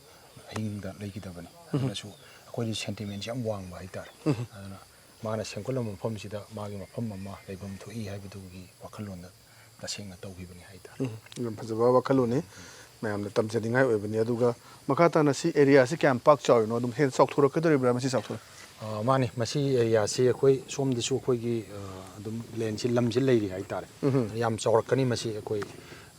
ꯑꯍꯤꯡꯗ ꯂꯩꯈꯤꯗꯕꯅꯤ꯫ ꯑꯗꯨꯅꯁꯨ ꯑꯩꯈꯣꯏꯗꯤ ꯁꯦꯟꯇꯤꯃꯦꯟꯁꯦ ꯌꯥꯝ ꯋꯥꯡꯕ ꯍꯥꯏꯇꯥꯔꯦ꯫ ꯑꯗꯨꯅ ꯃꯥꯅ ꯁꯦꯝꯒꯠꯂꯝꯕ ꯃꯐꯝꯁꯤꯗ ꯃꯥꯒꯤ ꯃꯐꯝ ꯑꯃ ꯂꯩꯐꯝ ꯊꯣꯛꯏ ꯍꯥꯏꯕꯗꯨꯒꯤ ꯋꯥꯈꯜꯂꯣꯟꯗ ꯇꯁꯦꯡꯅ ꯇꯧꯈꯤꯕꯅꯤ ꯍꯥꯏꯇꯥꯔꯦ꯫ ꯌꯥꯝ ꯐꯖꯕ ꯋꯥꯈꯜꯂꯣꯟꯅꯤ, ꯃꯌꯥꯝꯅ ꯇꯝꯖꯅꯤꯡꯉꯥꯏ ꯑꯣꯏꯕꯅꯤ꯫ ꯑꯗꯨꯒ ꯃꯈꯥ ꯇꯥꯅ ꯁꯤ ꯑꯦꯔꯤꯌꯥꯁꯤ ꯀꯌꯥꯝ ꯄꯥꯛ ꯆꯥꯎꯔꯤꯅꯣ? ꯑꯗꯨꯝ ꯍꯦꯟꯅ ꯆꯥꯎꯊꯣꯔꯛꯀꯗꯧꯔꯤꯕ꯭ꯔꯥ? ꯃꯁꯤ ꯆꯥꯎꯊꯣꯔꯛ ꯑ, ꯃꯥꯅꯤ, ꯃꯁꯤ ꯑꯦꯔꯤꯌꯥꯁꯤ ꯑꯩꯈꯣꯏ ꯁꯣꯝꯗꯁꯨ ꯑꯩꯈꯣꯏꯒꯤ ꯑ, ꯑꯗꯨꯝ ꯂꯦꯟꯁꯤ, ꯂꯝꯁꯤ ꯂꯩꯔꯤ ꯍꯥꯏꯇꯥꯔꯦ꯫ ꯌꯥꯝ ꯆꯥꯎꯔꯛꯀꯅꯤ ꯃꯁꯤ꯫ ꯑꯩꯈꯣꯏ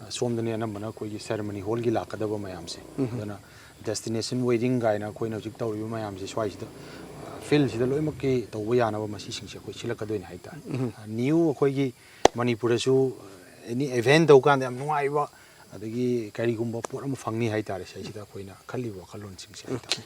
ꯑ, ꯁꯣꯝꯗꯅꯤ ꯑꯅꯝꯕꯅ ꯑꯩꯈꯣꯏꯒꯤ ꯁꯦꯔꯦꯃꯣꯅꯤ ꯍꯣꯜꯒꯤ ꯂꯥꯛꯀꯗꯕ ꯃꯌꯥꯝꯁꯦ꯫ ꯑꯗꯨꯅ ꯗꯦꯁꯇꯤꯅꯦꯁꯟ ꯋꯦꯗꯤꯡ ꯀꯥꯏꯅ ꯑꯩꯈꯣꯏꯅ ꯍꯧꯖꯤꯛ ꯇꯧꯔꯤꯕ ꯃꯌꯥꯝꯁꯦ ꯁ꯭ꯋꯥꯏꯁꯤꯗ, ꯑ, ꯐꯤꯜꯁꯤꯗ ꯂꯣꯏꯅꯃꯛꯀꯤ ꯇꯧꯕ ꯌꯥꯅꯕ ꯃꯁꯤꯁꯤꯡꯁꯦ ꯑꯩꯈꯣꯏ ꯁꯤꯜꯂꯛꯀꯗꯣꯏꯅꯦ ꯍꯥꯏꯇꯥꯔꯦ꯫ ꯅ꯭ꯌꯨ ꯑꯩꯈꯣꯏꯒꯤ ꯃꯅꯤꯄꯨꯔꯗꯁꯨ ꯑꯦꯅꯤ ꯏꯚꯦꯟ ꯇꯧꯕ ꯀꯥꯟꯗ ꯌꯥꯝ ꯅꯨꯡꯉꯥꯏꯕ, ꯑꯗꯒꯤ ꯀꯔꯤꯒꯨꯝꯕ ꯄꯣꯠ ꯑꯃ ꯐꯪꯅꯤ ꯍꯥꯏꯇꯥꯔꯦ ꯁꯤꯗꯩꯁꯤꯗ ꯑꯩꯈꯣꯏꯅ ꯈꯜꯂꯤꯕ ꯋꯥꯈꯜꯂꯣꯟꯁꯤꯡꯁꯦ ꯍꯥꯏꯇꯥꯔꯦ꯫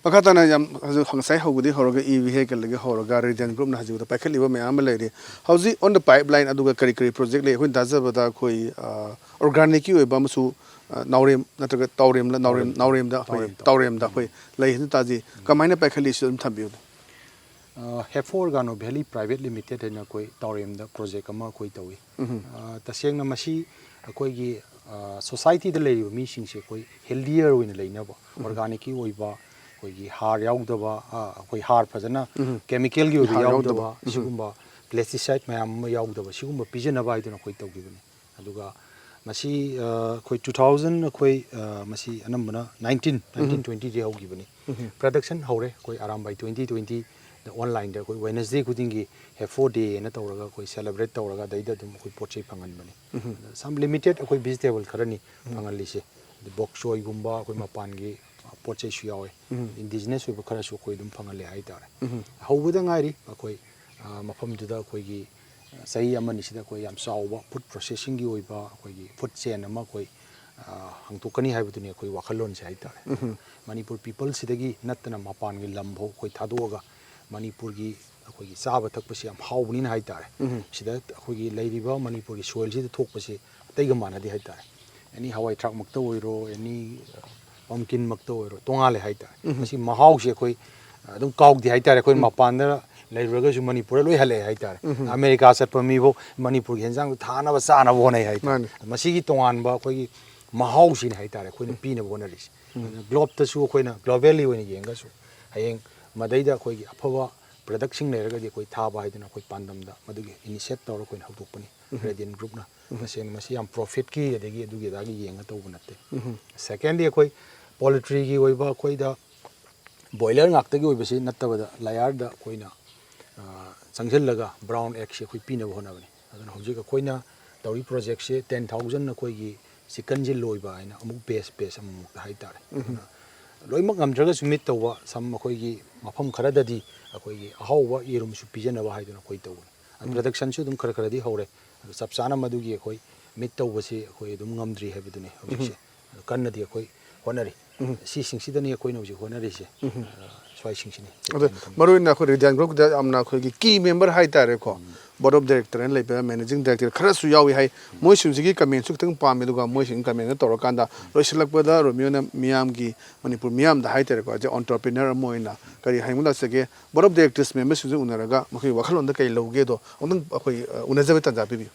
ꯃꯈꯥ ꯇꯥꯅ ꯌꯥꯝ ꯍꯧꯖꯤꯛ ꯉꯁꯥꯏ ꯍꯧꯕꯗꯒꯤ ꯍꯧꯔꯒ ꯏ ꯚꯤꯍꯦꯀꯜꯗꯒꯤ ꯍꯧꯔꯒ ꯔꯤꯗꯦꯟ ꯒ꯭ꯔꯨꯞꯅ ꯍꯧꯖꯤꯛ ꯄꯥꯏꯈꯠꯂꯤꯕ ꯃꯌꯥꯝ ꯑꯃ ꯂꯩꯔꯤ꯫ ꯍꯧꯖꯤꯛ ꯑꯣꯟ ꯗ ꯄꯥꯏꯞ ꯂꯥꯏꯟ ꯑꯗꯨꯒ ꯀꯔꯤ ꯀꯔꯤ ꯄ꯭ꯔꯣꯖꯦꯛ ꯂꯩ? ꯑꯩꯈꯣꯏꯅ ꯇꯥꯖꯕꯗ ꯑꯩꯈꯣꯏ ꯑꯣꯔꯒꯥꯅꯤꯛꯀꯤ ꯑꯣꯏꯕ ꯑꯃꯁꯨ ꯑ, ꯅꯥꯎꯔꯦꯝ ꯅꯠꯇ꯭ꯔꯒ ꯇꯥꯎꯔꯦꯝꯗ, ꯅꯥꯎꯔꯦꯝ, ꯅꯥꯎꯔꯦꯝꯗ ꯑꯩꯈꯣꯏ, ꯇꯥꯎꯔꯦꯝꯗ ꯑꯩꯈꯣꯏ ꯂꯩ ꯍꯥꯏꯅ ꯇꯥꯖꯩ꯫ ꯀꯃꯥꯏꯅ ꯄꯥꯏꯈꯠꯂꯤ ꯁꯤ ꯑꯗꯨꯝ ꯊꯝꯕꯤꯌꯨꯅꯦ꯫ ꯍꯦꯐꯣ ꯑꯣꯔꯒꯥꯅꯣ ꯚꯦꯂꯤ ꯄ꯭ꯔꯥꯏꯚꯦꯠ ꯂꯤꯃꯤꯇꯦꯠ ꯍꯥꯏꯅ ꯑꯩꯈꯣꯏ ꯇꯥꯎꯔꯦꯝꯗ ꯄ꯭ꯔꯣꯖꯦꯛ ꯑꯃ ꯑꯩꯈꯣꯏ ꯇꯧꯏ꯫ ꯑ, ꯇꯁꯦꯡꯅ ꯃꯁꯤ ꯑꯩꯈꯣꯏꯒꯤ ꯁꯣꯁꯥꯏꯇꯤꯗ ꯂꯩꯔꯤꯕ ꯃꯤꯁꯤꯡꯁꯦ ꯑꯩꯈꯣꯏ ꯍꯦꯜꯗꯤꯌꯔ ꯑꯣꯏꯅ ꯂꯩꯅꯕ, ꯑꯣꯔꯒꯥꯅꯤꯛꯀꯤ ꯑꯣꯏꯕ ꯑꯩꯈꯣꯏꯒꯤ ꯍꯥꯔ ꯌꯥꯎꯗꯕ, ꯑ, ꯑꯩꯈꯣꯏ ꯍꯥꯔ ꯐꯖꯅ ꯀꯦꯃꯤꯀꯦꯜꯒꯤ ꯑꯣꯏꯕ ꯌꯥꯎꯗꯕ, ꯁꯤꯒꯨꯝꯕ ꯄꯦꯁꯇꯤꯁꯥꯏꯠ ꯃꯌꯥꯝ ꯑꯃ ꯌꯥꯎꯗꯕ ꯁꯤꯒꯨꯝꯕ ꯄꯤꯖꯅꯕ ꯍꯥꯏꯗꯨꯅ ꯑꯩꯈꯣꯏ ꯇꯧꯈꯤꯕꯅꯤ꯫ ꯑꯗꯨꯒ ꯃꯁꯤ ꯑ, ꯑꯩꯈꯣꯏ ꯇꯨ ꯊꯥꯎꯖꯟ ꯑꯩꯈꯣꯏ ꯑ, ꯃꯁꯤ ꯑꯅꯝꯕꯅ ꯅꯥꯏꯟꯇꯤꯟ ꯅꯥꯏꯟꯇꯤꯟ ꯇ꯭ꯋꯦꯟꯇꯤꯗꯒꯤ ꯍꯧꯈꯤꯕꯅꯤ꯫ ꯄ꯭ꯔꯗꯛꯁꯟ ꯍꯧꯔꯦ ꯑꯩꯈꯣꯏ ꯑꯔꯥꯝꯕꯥꯏ ꯇ꯭ꯋꯦꯟꯇꯤ ꯇ꯭ꯋꯦꯟꯇꯤ ꯑꯣꯟꯂꯥꯏꯟꯗ ꯑꯩꯈꯣꯏ ꯋꯦꯅꯁꯗꯦ ꯈꯨꯗꯤꯡꯒꯤ ꯍꯦꯐꯣ ꯗꯦꯅ ꯇꯧꯔꯒ ꯑꯩꯈꯣꯏ ꯁꯦꯂꯦꯕ꯭ꯔꯦꯠ ꯇꯧꯔꯒ ꯑꯗꯩꯗ ꯑꯗꯨꯝ ꯑꯩꯈꯣꯏ ꯄꯣꯠ ꯆꯩ ꯐꯪꯍꯟꯕꯅꯤ꯫ ꯑꯗ ꯁꯝ ꯂꯤꯃꯤꯇꯦꯠ ꯑꯩꯈꯣꯏ ꯚꯤꯖꯤꯇꯦꯕꯜ ꯈꯔꯅꯤ ꯐꯪꯍꯜꯂꯤꯁꯦ꯫ ꯑꯗꯩ ꯕꯣꯛ ꯆꯣꯏꯒꯨꯝꯕ ꯑꯩꯈꯣꯏ ꯃꯄꯥꯟꯒꯤ ꯄꯣꯠ ꯆꯩꯁꯨ ꯌꯥꯎꯋꯦ꯫ ꯏꯟꯗꯤꯖꯤꯅꯁ ꯑꯣꯏꯕ ꯈꯔꯁꯨ ꯑꯩꯈꯣꯏ ꯑꯗꯨꯝ ꯐꯪꯍꯜꯂꯦ ꯍꯥꯏꯇꯥꯔꯦ꯫ ꯍꯧꯕꯗ ꯉꯥꯏꯔꯤ ꯑꯩꯈꯣꯏ, ꯑ, ꯃꯐꯝꯗꯨꯗ ꯑꯩꯈꯣꯏꯒꯤ, ꯑ, ꯆꯍꯤ ꯑꯃꯅꯤꯁꯤꯗ ꯑꯩꯈꯣꯏ ꯌꯥꯝ ꯆꯥꯎꯕ ꯐꯨꯗ ꯄ꯭ꯔꯣꯁꯦꯁꯤꯡꯒꯤ ꯑꯣꯏꯕ ꯑꯩꯈꯣꯏꯒꯤ ꯐꯨꯗ ꯆꯦꯟ ꯑꯃ ꯑꯩꯈꯣꯏ, ꯑ, ꯍꯥꯡꯗꯣꯛꯀꯅꯤ ꯍꯥꯏꯕꯗꯨꯅꯤ ꯑꯩꯈꯣꯏ ꯋꯥꯈꯜꯂꯣꯟꯁꯦ ꯍꯥꯏꯇꯥꯔꯦ꯫ ꯃꯅꯤꯄꯨꯔ ꯄꯤꯄꯜꯁꯤꯗꯒꯤ ꯅꯠꯇꯅ ꯃꯄꯥꯟꯒꯤ ꯂꯝꯐꯥꯎ ꯑꯩꯈꯣꯏ ꯊꯥꯗꯣꯛꯑꯒ ꯃꯅꯤꯄꯨꯔꯒꯤ ꯑꯩꯈꯣꯏꯒꯤ ꯆꯥꯕ ꯊꯛꯄꯁꯤ ꯌꯥꯝ ꯍꯥꯎꯕꯅꯤꯅ ꯍꯥꯏꯇꯥꯔꯦ꯫ ꯁꯤꯗ ꯑꯩꯈꯣꯏꯒꯤ ꯂꯩꯔꯤꯕ ꯃꯅꯤꯄꯨꯔꯒꯤ ꯁꯣꯏꯜꯁꯤꯗ ꯊꯣꯛꯄꯁꯤ ꯑꯇꯩꯒ ꯃꯥꯟꯅꯗꯦ ꯍꯥꯏꯇꯥꯔꯦ꯫ ꯑꯦꯅꯤ ꯍꯋꯥꯏ ꯊ꯭ꯔꯥꯛꯃꯛꯇ ꯑꯣꯏꯔꯣ, ꯑꯦꯅꯤ ꯄꯝꯀꯤꯟꯃꯛꯇ ꯑꯣꯏꯔꯣ, ꯇꯣꯉꯥꯜꯂꯦ ꯍꯥꯏꯇꯥꯔꯦ꯫ ꯃꯁꯤ ꯃꯍꯥꯎꯁꯦ ꯑꯩꯈꯣꯏ ꯑꯗꯨꯝ ꯀꯥꯎꯗꯦ ꯍꯥꯏꯇꯥꯔꯦ꯫ ꯑꯩꯈꯣꯏ ꯃꯄꯥꯟꯗ ꯂꯩꯔꯨꯔꯒꯁꯨ ꯃꯅꯤꯄꯨꯔꯗ ꯂꯣꯏ ꯍꯜꯂꯛꯑꯦ ꯍꯥꯏꯇꯥꯔꯦ꯫ ꯑꯃꯦꯔꯤꯀꯥ ꯆꯠꯄ ꯃꯤꯐꯥꯎ ꯃꯅꯤꯄꯨꯔꯒꯤ ꯍꯦꯟꯖꯥꯡꯗꯣ ꯊꯥꯅꯕ ꯆꯥꯅꯕ ꯍꯣꯠꯅꯩ ꯍꯥꯏꯇꯥꯔꯦ꯫ ꯃꯥꯅꯤ꯫ ꯃꯁꯤꯒꯤ ꯇꯣꯉꯥꯟꯕ ꯑꯩꯈꯣꯏꯒꯤ ꯃꯍꯥꯎꯁꯤꯅꯤ ꯍꯥꯏꯇꯥꯔꯦ ꯑꯩꯈꯣꯏꯅ ꯄꯤꯅꯕ ꯍꯣꯠꯅꯔꯤꯁꯦ꯫ ꯑꯗꯨꯅ ꯒ꯭ꯂꯣꯕꯇꯁꯨ ꯑꯩꯈꯣꯏꯅ ꯒ꯭ꯂꯣꯕꯦꯜꯂꯤ ꯑꯣꯏꯅ ꯌꯦꯡꯉꯒꯁꯨ ꯍꯌꯦꯡ ꯃꯗꯩꯗ ꯑꯩꯈꯣꯏꯒꯤ ꯑꯐꯕ ꯄ꯭ꯔꯗꯛꯁꯤꯡ ꯂꯩꯔꯒꯗꯤ ꯑꯩꯈꯣꯏ ꯊꯥꯕ ꯍꯥꯏꯗꯅ ꯑꯩꯈꯣꯏ ꯄꯥꯟꯗꯝꯗ ꯃꯗꯨꯒꯤ ꯏꯅꯤꯁꯤꯌꯦꯠ ꯇꯧꯔꯒ ꯑꯩꯈꯣꯏꯅ ꯍꯧꯗꯣꯛꯄꯅꯤ꯫ ꯔꯦꯗꯤꯌꯟ ꯒ꯭ꯔꯨꯞꯅ ꯇꯁꯦꯡꯅ ꯃꯁꯤ ꯌꯥꯝ ꯄ꯭ꯔꯣꯐꯤꯠꯀꯤ ꯑꯗꯒꯤ ꯑꯗꯨꯒꯤ ꯑꯗꯥꯒꯤ ꯌꯦꯡꯉ ꯇꯧꯕ ꯅꯠꯇꯦ꯫ ꯁꯦꯀꯦꯟꯗꯤ ꯑꯩꯈꯣꯏ ꯄꯣꯜꯇ꯭ꯔꯤꯒꯤ ꯑꯣꯏꯕ ꯑꯩꯈꯣꯏꯗ ꯕꯣꯏꯂꯔ ꯉꯥꯛꯇꯒꯤ ꯑꯣꯏꯕꯁꯤ ꯅꯠꯇꯕꯗ ꯂꯌꯥꯔꯗ ꯑꯩꯈꯣꯏꯅ, ꯑ, ꯆꯪꯁꯤꯜꯂꯒ ꯕ꯭ꯔꯥꯎꯟ ꯑꯦꯒꯁꯤ ꯑꯩꯈꯣꯏ ꯄꯤꯅꯕ ꯍꯣꯠꯅꯕꯅꯤ꯫ ꯑꯗꯨꯅ ꯍꯧꯖꯤꯛ ꯑꯩꯈꯣꯏꯅ ꯇꯧꯔꯤ ꯄ꯭ꯔꯣꯖꯦꯛꯁꯦ ꯇꯦꯟ ꯊꯥꯎꯖꯟ ꯑꯩꯈꯣꯏꯒꯤ ꯆꯤꯀꯟꯁꯦ ꯂꯣꯏꯕ ꯍꯥꯏꯅ ꯑꯃꯨꯛ ꯕꯦꯁ ꯕꯦꯁ ꯑꯃꯨꯛꯃꯨꯛꯇ ꯍꯥꯏꯇꯥꯔꯦ꯫ ꯑꯗꯨꯅ ꯂꯣꯏꯅꯃꯛ ꯉꯝꯗ꯭ꯔꯒꯁꯨ ꯃꯤꯠ ꯇꯧꯕ ꯁꯝ ꯑꯩꯈꯣꯏꯒꯤ ꯃꯐꯝ ꯈꯔꯗꯗꯤ ꯑꯩꯈꯣꯏꯒꯤ ꯑꯍꯥꯎꯕ ꯌꯦꯔꯨꯝꯁꯨ ꯄꯤꯖꯅꯕ ꯍꯥꯏꯗꯨꯅ ꯑꯩꯈꯣꯏ ꯇꯧꯕꯅꯤ꯫ ꯑꯗꯨ ꯄ꯭ꯔꯗꯛꯁꯟꯁꯨ ꯑꯗꯨꯝ ꯈꯔ ꯈꯔꯗꯤ ꯍꯧꯔꯦ꯫ ꯑꯗꯨ ꯆꯞ ꯆꯥꯅ ꯃꯗꯨꯒꯤ ꯑꯩꯈꯣꯏ ꯃꯤꯠ ꯇꯧꯕꯁꯤ ꯑꯩꯈꯣꯏ ꯑꯗꯨꯝ ꯉꯝꯗ꯭ꯔꯤ ꯍꯥꯏꯕꯗꯨꯅꯤ ꯍꯧꯖꯤꯛꯁꯦ꯫ ꯑꯗꯨ ꯀꯟꯅꯗꯤ ꯑꯩꯈꯣꯏ ꯍꯣꯠꯅꯔꯤ꯫ ꯁꯤꯁꯤꯡꯁꯤꯗꯅꯤ ꯑꯩꯈꯣꯏꯅ ꯍꯧꯖꯤꯛ ꯍꯣꯠꯅꯔꯤꯁꯦ꯫ ꯑ, ꯁ꯭ꯋꯥꯏꯁꯤꯡꯁꯤꯅꯤ꯫ ꯑꯗꯣ ꯃꯔꯨ ꯑꯣꯏꯅ ꯑꯩꯈꯣꯏ ꯔꯦꯗꯤꯌꯟ ꯒ꯭ꯔꯨꯞꯀꯤꯗ ꯌꯥꯝꯅ ꯑꯩꯈꯣꯏꯒꯤ ꯀꯤ ꯃꯦꯝꯕꯔ ꯍꯥꯏꯇꯥꯔꯦꯀꯣ, ꯕꯣꯔꯗ ꯑꯣꯐ ꯗꯥꯏꯔꯦꯛꯇꯔꯅ ꯂꯩꯕ, ꯃꯦꯅꯦꯖꯤꯡ ꯗꯥꯏꯔꯦꯛꯇꯔ ꯈꯔꯁꯨ ꯌꯥꯎꯏ ꯍꯥꯏ꯫ ꯃꯣꯏꯁꯤꯡꯁꯤꯒꯤ ꯀꯃꯦꯟꯁꯨ ꯈꯤꯇꯪ ꯄꯥꯝꯃꯤ, ꯑꯗꯨꯒ ꯃꯣꯏꯁꯤꯡꯒꯤ ꯀꯃꯦꯟꯗ ꯇꯧꯔꯀꯥꯟꯗ ꯂꯣꯏꯁꯤꯜꯂꯛꯄꯗ ꯔꯣꯃꯤꯌꯣꯅ ꯃꯤꯌꯥꯝꯒꯤ, ꯃꯅꯤꯄꯨꯔ ꯃꯤꯌꯥꯝꯗ ꯍꯥꯏꯇꯥꯔꯦꯀꯣ, ꯑꯦꯖ ꯑꯦ ꯑꯣꯟꯇꯔꯄ꯭ꯔꯤꯅꯔ ꯑꯃ ꯑꯣꯏꯅ ꯀꯔꯤ ꯍꯥꯏꯅꯤꯡꯕ ꯂꯥꯛꯆꯒꯦ? ꯕꯣꯔꯗ ꯑꯣꯐ ꯗꯥꯏꯔꯦꯛꯇꯔꯁ ꯃꯦꯝꯕꯔꯁꯤꯡꯁꯨ ꯎꯅꯔꯒ ꯃꯈꯣꯏꯒꯤ ꯋꯥꯈꯜꯂꯣꯟꯗ ꯀꯔꯤ ꯂꯧꯒꯦꯗꯣ ꯑꯃꯨꯛꯇꯪ ꯑꯩꯈꯣꯏ, ꯑ, ꯎꯅꯖꯕ ꯇꯥꯟꯖꯥ ꯄꯤꯕꯤꯌꯨ꯫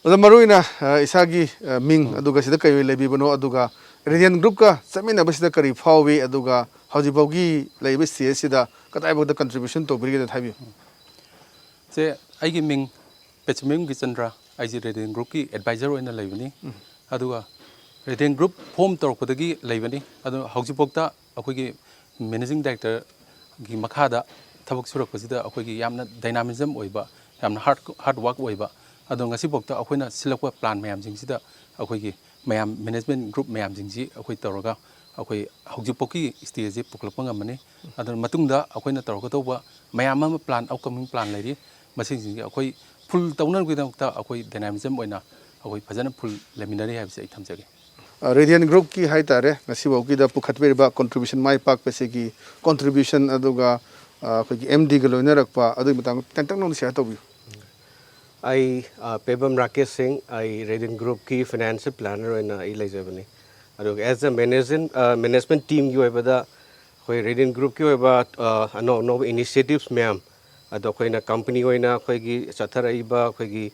ꯑꯣꯖꯥ, ꯃꯔꯨ ꯑꯣꯏꯅ, ꯑ, ꯏꯁꯥꯒꯤ, ꯑ, ꯃꯤꯡ, ꯑꯗꯨꯒ ꯁꯤꯗ ꯀꯩ ꯑꯣꯏ ꯂꯩꯕꯤꯕꯅꯣ, ꯑꯗꯨꯒ ꯔꯦꯗꯤꯌꯟ ꯒ꯭ꯔꯨꯞꯀ ꯆꯠꯃꯤꯟꯅꯕꯁꯤꯗ ꯀꯔꯤ ꯐꯥꯎꯏ, ꯑꯗꯨꯒ ꯍꯧꯖꯤꯛꯐꯥꯎꯒꯤ ꯂꯩꯔꯤꯕ ꯁ꯭ꯇꯦꯖꯁꯤꯗ ꯀꯗꯥꯏꯐꯥꯎꯗ ꯀꯟꯇ꯭ꯔꯤꯕ꯭ꯌꯨꯁꯟ ꯇꯧꯕꯤꯔꯤꯒꯦ, ꯑꯝꯇ ꯍꯥꯏꯕꯤꯌꯨ꯫ ꯁꯦ, ꯑꯩꯒꯤ ꯃꯤꯡ ꯄꯦꯆꯃꯌꯨꯝꯒꯤ ꯆꯟꯗ꯭ꯔ, ꯑꯩꯁꯦ ꯔꯦꯗꯤꯌꯟ ꯒ꯭ꯔꯨꯞꯀꯤ ꯑꯦꯗꯚꯥꯏꯖꯔ ꯑꯣꯏꯅ ꯂꯩꯕꯅꯤ꯫ ꯑꯗꯨꯒ ꯔꯦꯗꯤꯌꯟ ꯒ꯭ꯔꯨꯞ ꯐꯣꯝ ꯇꯧꯔꯛꯄꯗꯒꯤ ꯂꯩꯕꯅꯤ꯫ ꯑꯗꯨ ꯍꯧꯖꯤꯛꯐꯥꯎꯗ ꯑꯩꯈꯣꯏꯒꯤ ꯃꯦꯅꯦꯖꯤꯡ ꯗꯥꯏꯔꯦꯛꯇꯔꯒꯤ ꯃꯈꯥꯗ ꯊꯕꯛ ꯁꯨꯔꯛꯄꯁꯤꯗ ꯑꯩꯈꯣꯏꯒꯤ ꯌꯥꯝꯅ ꯗꯥꯏꯅꯥꯃꯤꯖꯝ ꯑꯣꯏꯕ, ꯌꯥꯝꯅ ꯍꯥꯔꯠ ꯍꯥꯔꯠ ꯋꯥꯔꯛ ꯑꯣꯏꯕ, ꯑꯗꯣ ꯉꯁꯤꯐꯥꯎꯗ ꯑꯩꯈꯣꯏꯅ ꯁꯤꯜꯂꯛꯄ ꯄ꯭ꯂꯥꯟ ꯃꯌꯥꯝꯁꯤꯡꯁꯤꯗ ꯑꯩꯈꯣꯏꯒꯤ ꯃꯌꯥꯝ ꯃꯦꯅꯦꯖꯃꯦꯟ ꯒ꯭ꯔꯨꯞ ꯃꯌꯥꯝꯁꯤꯡꯁꯤ ꯑꯩꯈꯣꯏ ꯇꯧꯔꯒ ꯑꯩꯈꯣꯏ ꯍꯧꯖꯤꯛꯐꯥꯎꯒꯤ ꯁ꯭ꯇꯦꯖꯁꯤ ꯄꯨꯈꯠꯂꯛꯄ ꯉꯝꯃꯅꯤ꯫ ꯑꯗꯨꯅ ꯃꯇꯨꯡꯗ ꯑꯩꯈꯣꯏꯅ ꯇꯧꯔꯛꯀꯗꯧꯕ ꯃꯌꯥꯝ ꯑꯃ ꯄ꯭ꯂꯥꯟ, ꯑꯞꯀꯃꯤꯡ ꯄ꯭ꯂꯥꯟ ꯂꯩꯔꯤ, ꯃꯁꯤꯁꯤꯡꯁꯤ ꯑꯩꯈꯣꯏ ꯐꯨꯜ ꯇꯧꯅꯕꯒꯤꯗꯃꯛꯇ ꯑꯩꯈꯣꯏ ꯗꯥꯏꯅꯥꯃꯤꯖꯝ ꯑꯣꯏꯅ ꯑꯩꯈꯣꯏ ꯐꯖꯅ ꯐꯨꯜ ꯂꯩꯃꯤꯟꯅꯔꯤ ꯍꯥꯏꯕꯁꯤ ꯑꯩ ꯊꯝꯖꯒꯦ꯫ ꯔꯦꯗꯤꯌꯟ ꯒ꯭ꯔꯨꯞꯀꯤ ꯍꯥꯏ ꯇꯥꯔꯦ, ꯉꯁꯤꯐꯥꯎꯒꯤꯗ ꯄꯨꯈꯠꯄꯤꯔꯤꯕ ꯀꯣꯟꯇ꯭ꯔꯤꯕ꯭ꯌꯨꯁꯟ, ꯃꯥꯏ ꯄꯥꯛꯄꯁꯤꯒꯤ ꯀꯣꯟꯇ꯭ꯔꯤꯕ꯭ꯌꯨꯁꯟ, ꯑꯗꯨꯒ ꯑ, ꯑꯩꯈꯣꯏꯒꯤ ꯑꯦꯝ ꯗꯤꯒ ꯂꯣꯏꯅꯔꯛꯄ, ꯑꯗꯨꯒꯤ ꯃꯇꯥꯡꯗ ꯈꯤꯇꯪ ꯅꯧꯅ ꯁꯤꯌꯔ ꯇꯧꯕꯤꯌꯨ꯫ ꯑꯩ ꯑ, ꯄꯦꯕꯝ ꯔꯥꯀꯦꯁ ꯁꯤꯡ, ꯑꯩ ꯔꯦꯗꯤꯌꯟ ꯒ꯭ꯔꯨꯞꯀꯤ ꯐꯥꯏꯅꯥꯟꯁꯤꯌꯦꯜ ꯄ꯭ꯂꯥꯅꯔ ꯑꯣꯏꯅ ꯑꯩ ꯂꯩꯖꯕꯅꯤ꯫ ꯑꯗꯨꯒ ꯑꯦꯁ ꯑ ꯃꯦꯅꯦꯖꯤꯡ ꯃꯦꯅꯦꯖꯃꯦꯟ ꯇꯤꯝꯒꯤ ꯑꯣꯏꯕꯗ ꯑꯩꯈꯣꯏ ꯔꯦꯗꯤꯌꯟ ꯒ꯭ꯔꯨꯞꯀꯤ ꯑꯣꯏꯕ ꯑ, ꯑꯅꯧ ꯑꯅꯧꯕ ꯏꯅꯤꯁꯤꯌꯦꯇꯤꯚꯁ ꯃꯌꯥꯝ, ꯑꯗꯣ ꯑꯩꯈꯣꯏꯅ ꯀꯝꯄꯅꯤ ꯑꯣꯏꯅ ꯑꯩꯈꯣꯏꯒꯤ ꯆꯠꯊꯔꯛꯏꯕ ꯑꯩꯈꯣꯏꯒꯤ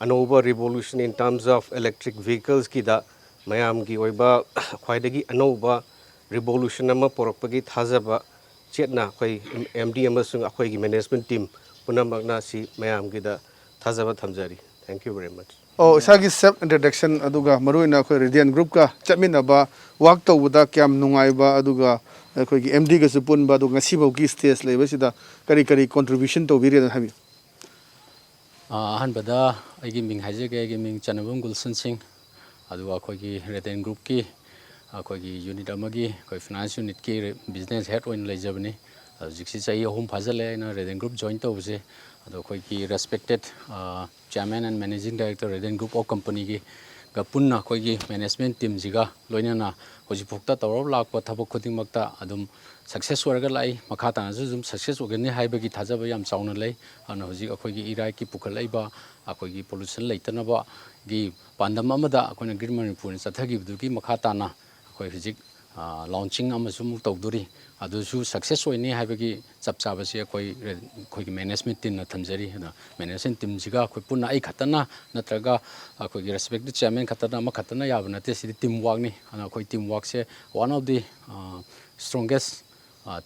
ꯑꯅꯧꯕ revolution in terms of electric vehiclesꯀꯤꯗ ꯃꯌꯥꯝꯒꯤ ꯑꯣꯏꯕ ꯈ꯭ꯋꯥꯏꯗꯒꯤ ꯑꯅꯧꯕ revolution ꯑꯃ ꯄꯨꯔꯛꯄꯒꯤ ꯊꯥꯖꯕ ꯆꯦꯠꯅ ꯑꯩꯈꯣꯏ ꯑꯦꯝ ꯗꯤ ꯑꯃꯁꯨꯡ ꯑꯩꯈꯣꯏꯒꯤ ꯃꯦꯅꯦꯖꯃꯦꯟ ꯇꯤꯝ ꯄꯨꯝꯅꯃꯛꯅ ꯁꯤ ꯃꯌꯥꯝꯒꯤꯗ ꯊꯥꯖꯕ ꯊꯝꯖꯔꯤ꯫ Thank you very much꯫ ꯑꯣ, ꯏꯁꯥꯒꯤ ꯁꯦꯜꯐ ꯏꯟꯇ꯭ꯔꯗꯛꯁꯟ, ꯑꯗꯨꯒ ꯃꯔꯨꯑꯣꯏꯅ ꯑꯩꯈꯣꯏ ꯔꯦꯗꯤꯌꯟ ꯒ꯭ꯔꯨꯞꯀ ꯆꯠꯃꯤꯟꯅꯕ, ꯋꯥꯛ ꯇꯧꯕꯗ ꯀꯌꯥꯝ ꯅꯨꯡꯉꯥꯏꯕ, ꯑꯗꯨꯒ ꯑꯩꯈꯣꯏꯒꯤ ꯑꯦꯝ ꯗꯤꯒꯁꯨ ꯄꯨꯟꯕ, ꯑꯗꯨꯒ ꯉꯁꯤꯐꯥꯎꯒꯤ ꯁ꯭ꯇꯦꯖ ꯂꯩꯕꯁꯤꯗ ꯀꯔꯤ ꯀꯔꯤ ꯀꯣꯟꯇ꯭ꯔꯤꯕ꯭ꯌꯨꯁꯟ ꯇꯧꯕꯤꯔꯤꯅꯣ ꯍꯥꯏꯕꯤꯌꯨ꯫ ꯑ, ꯑꯍꯥꯟꯕꯗ ꯑꯩꯒꯤ ꯃꯤꯡ ꯍꯥꯏꯖꯒꯦ꯫ ꯑꯩꯒꯤ ꯃꯤꯡ ꯆꯅꯕꯝ ꯒꯨꯜꯁꯟ ꯁꯤꯡ꯫ ꯑꯗꯨꯒ ꯑꯩꯈꯣꯏꯒꯤ ꯔꯦꯗꯤꯌꯟ ꯒ꯭ꯔꯨꯞꯀꯤ ꯑꯩꯈꯣꯏꯒꯤ ꯌꯨꯅꯤꯠ ꯑꯃꯒꯤ ꯑꯩꯈꯣꯏ ꯐꯥꯏꯅꯥꯟꯁ ꯌꯨꯅꯤꯠꯀꯤ ꯕꯤꯖꯤꯅꯦꯁ ꯍꯦꯗ ꯑꯣꯏꯅ ꯂꯩꯖꯕꯅꯤ꯫ ꯍꯧꯖꯤꯛꯁꯤ ꯆꯍꯤ ꯑꯍꯨꯝ ꯐꯥꯖꯤꯜꯂꯦ ꯑꯩꯅ ꯔꯦꯗꯤꯌꯟ ꯒ꯭ꯔꯨꯞ ꯖꯣꯏꯟ ꯇꯧꯕꯁꯦ꯫ ꯑꯗꯣ ꯑꯩꯈꯣꯏꯒꯤ respected chairman and managing director Radiant group of ꯀꯝꯄꯅꯤꯒꯤ ꯒ ꯄꯨꯟꯅ ꯑꯩꯈꯣꯏꯒꯤ ꯃꯦꯅꯦꯖꯃꯦꯟ ꯇꯤꯝꯁꯤꯒ ꯂꯣꯏꯅꯅ ꯍꯧꯖꯤꯛꯐꯥꯎꯗ ꯇꯧꯔ ꯂꯥꯛꯄ ꯊꯕꯛ ꯈꯨꯗꯤꯡꯃꯛꯇ ꯑꯗꯨꯝ ꯁꯛꯁꯦꯁ ꯑꯣꯏꯔꯒ ꯂꯥꯛꯏ꯫ ꯃꯈꯥ ꯇꯥꯅꯁꯨ ꯑꯗꯨꯝ ꯁꯛꯁꯦꯁ ꯑꯣꯏꯒꯅꯤ ꯍꯥꯏꯕꯒꯤ ꯊꯥꯖꯕ ꯌꯥꯝ ꯆꯥꯎꯅ ꯂꯩ꯫ ꯑꯗꯨꯅ ꯍꯧꯖꯤꯛ ꯑꯩꯈꯣꯏꯒꯤ ꯏꯔꯥꯏꯒꯤ ꯄꯨꯈꯠꯂꯛꯏꯕ ꯑꯩꯈꯣꯏꯒꯤ ꯄꯣꯂꯨꯁꯟ ꯂꯩꯇꯅꯕꯒꯤ ꯄꯥꯟꯗꯝ ꯑꯃꯗ ꯑꯩꯈꯣꯏꯅ ꯒ꯭ꯔꯤꯟ ꯃꯅꯤꯄꯨꯔꯅ ꯆꯠꯊꯈꯤꯕꯗꯨꯒꯤ ꯃꯈꯥ ꯇꯥꯅ ꯑꯩꯈꯣꯏ ꯍꯧꯖꯤꯛ ꯂꯥꯎꯟꯆꯤꯡ ꯑꯃꯁꯨ ꯑꯃꯨꯛ ꯇꯧꯗꯣꯔꯤ꯫ ꯑꯗꯨꯁꯨ ꯁꯛꯁꯦꯁ ꯑꯣꯏꯅꯤ ꯍꯥꯏꯕꯒꯤ ꯆꯞ ꯆꯥꯕꯁꯤ ꯑꯩꯈꯣꯏ ꯑꯩꯈꯣꯏꯒꯤ ꯃꯦꯅꯦꯖꯃꯦꯟ ꯇꯤꯝꯅ ꯊꯝꯖꯔꯤ꯫ ꯑꯗꯨꯅ ꯃꯦꯅꯦꯖꯃꯦꯟ ꯇꯤꯝꯁꯤꯒ ꯑꯩꯈꯣꯏ ꯄꯨꯟꯅ, ꯑꯩ ꯈꯛꯇꯅ ꯅꯠꯇ꯭ꯔꯒ ꯑꯩꯈꯣꯏꯒꯤ ꯔꯦꯁꯄꯦꯛꯇꯦꯠ ꯆꯤꯌꯥꯔꯃꯦꯟ ꯈꯛꯇꯅ, ꯑꯃꯈꯛꯇꯅ ꯌꯥꯕ ꯅꯠꯇꯦ꯫ ꯁꯤꯗꯤ ꯇꯤꯝ ꯋꯥꯛꯅꯤ꯫ ꯑꯗꯨꯅ ꯑꯩꯈꯣꯏ team ꯋꯥꯛꯁꯦ one of the strongest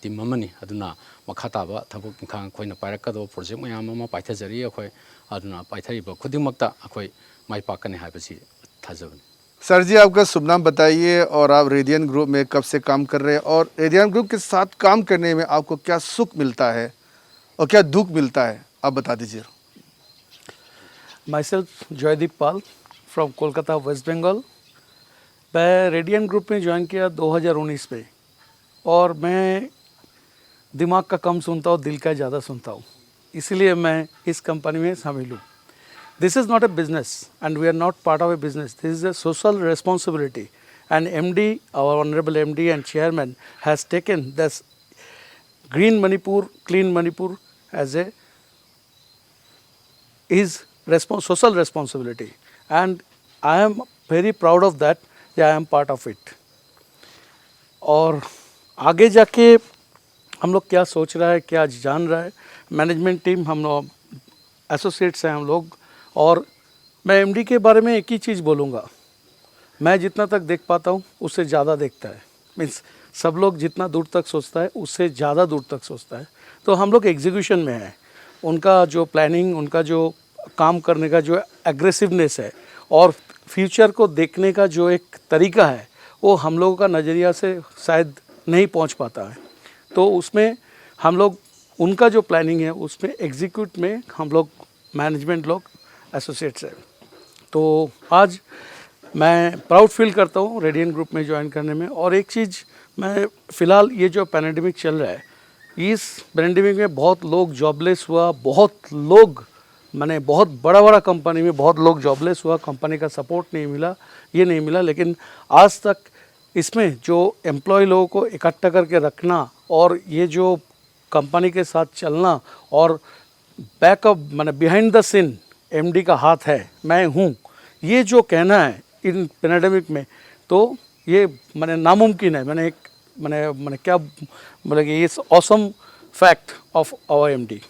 team ꯑꯃꯅꯤ꯫ ꯑꯗꯨꯅ ꯃꯈꯥ ꯇꯥꯕ ꯊꯕꯛ ꯏꯪꯈꯥꯡ ꯑꯩꯈꯣꯏꯅ ꯄꯥꯏꯔꯛꯀꯗꯧꯕ ꯄ꯭ꯔꯣꯖꯦꯛ ꯃꯌꯥꯝ ꯑꯃ ꯄꯥꯏꯊꯖꯔꯤ ꯑꯩꯈꯣꯏ꯫ ꯑꯗꯨꯅ ꯄꯥꯏꯊꯔꯤꯕ ꯈꯨꯗꯤꯡꯃꯛꯇ ꯑꯩꯈꯣꯏ ꯃꯥꯏ ꯄꯥꯛꯀꯅꯤ ꯍꯥꯏꯕꯁꯤ ꯊꯥꯖꯕꯅꯤ꯫ सर जी, आपका शुभ नाम बताइए और आप रेडियन ग्रुप में कब से काम कर रहे हैं और रेडियन ग्रुप के साथ काम करने में आपको क्या सुख मिलता है? और क्या दुख मिलता है, आप बता दीजिए। Myself Joydeep Pal from Kolkata, West Bengal. मैं रेडियन ग्रुप में ज्वाइन किया दो हज़ार उन्नीस में, और मैं दिमाग का कम सुनता हूँ, दिल का ज़्यादा सुनता हूँ, इसलिए मैं इस कंपनी में शामिल हूँ। This is not a business and we are not part of a business. This is a social responsibility. And M D, our honorable M D and chairman, has taken this Green Manipur, Clean Manipur as a his respons- social responsibility, and I am very proud of that. I am part of it. और आगे जाके हम लोग क्या सोच रहा है, क्या जान रहा है, मैनेजमेंट टीम, हम लोग एसोसिएट्स हैं हम लोग। और मैं एमडी के बारे में एक ही चीज़ बोलूँगा, मैं जितना तक देख पाता हूँ उससे ज़्यादा देखता है। मीन्स, सब लोग जितना दूर तक सोचता है उससे ज़्यादा दूर तक सोचता है। तो हम लोग एग्जीक्यूशन में हैं। उनका जो प्लानिंग, उनका जो काम करने का जो एग्रेसिवनेस है और फ्यूचर को देखने का जो एक तरीका है, वो हम लोगों का नज़रिया से शायद नहीं पहुंच पाता है। तो उसमें हम लोग, उनका जो प्लानिंग है उसमें एग्जीक्यूट में हम लोग, मैनेजमेंट लोग एसोसिएट्स है। तो आज मैं प्राउड फील करता हूँ रेडियन ग्रुप में ज्वाइन करने में। और एक चीज़, मैं फ़िलहाल ये जो पैंडेमिक चल रहा है, इस पैंडेमिक में बहुत लोग जॉबलेस हुआ, बहुत लोग, मैंने बहुत बड़ा बड़ा कंपनी में बहुत लोग जॉबलेस हुआ, कंपनी का सपोर्ट नहीं मिला, ये नहीं मिला। लेकिन आज तक इसमें जो एम्प्लॉय लोगों को इकट्ठा करके रखना और ये जो कंपनी के साथ चलना और बैकअप, मैंने बिहाइंड द सीन एमडी का हाथ है, मैं हूँ, ये जो कहना है इन पैंडेमिक में, तो ये मैंने नामुमकिन है। मैंने एक, मैंने मैंने क्या, मतलब कि it's awesome fact of our M D.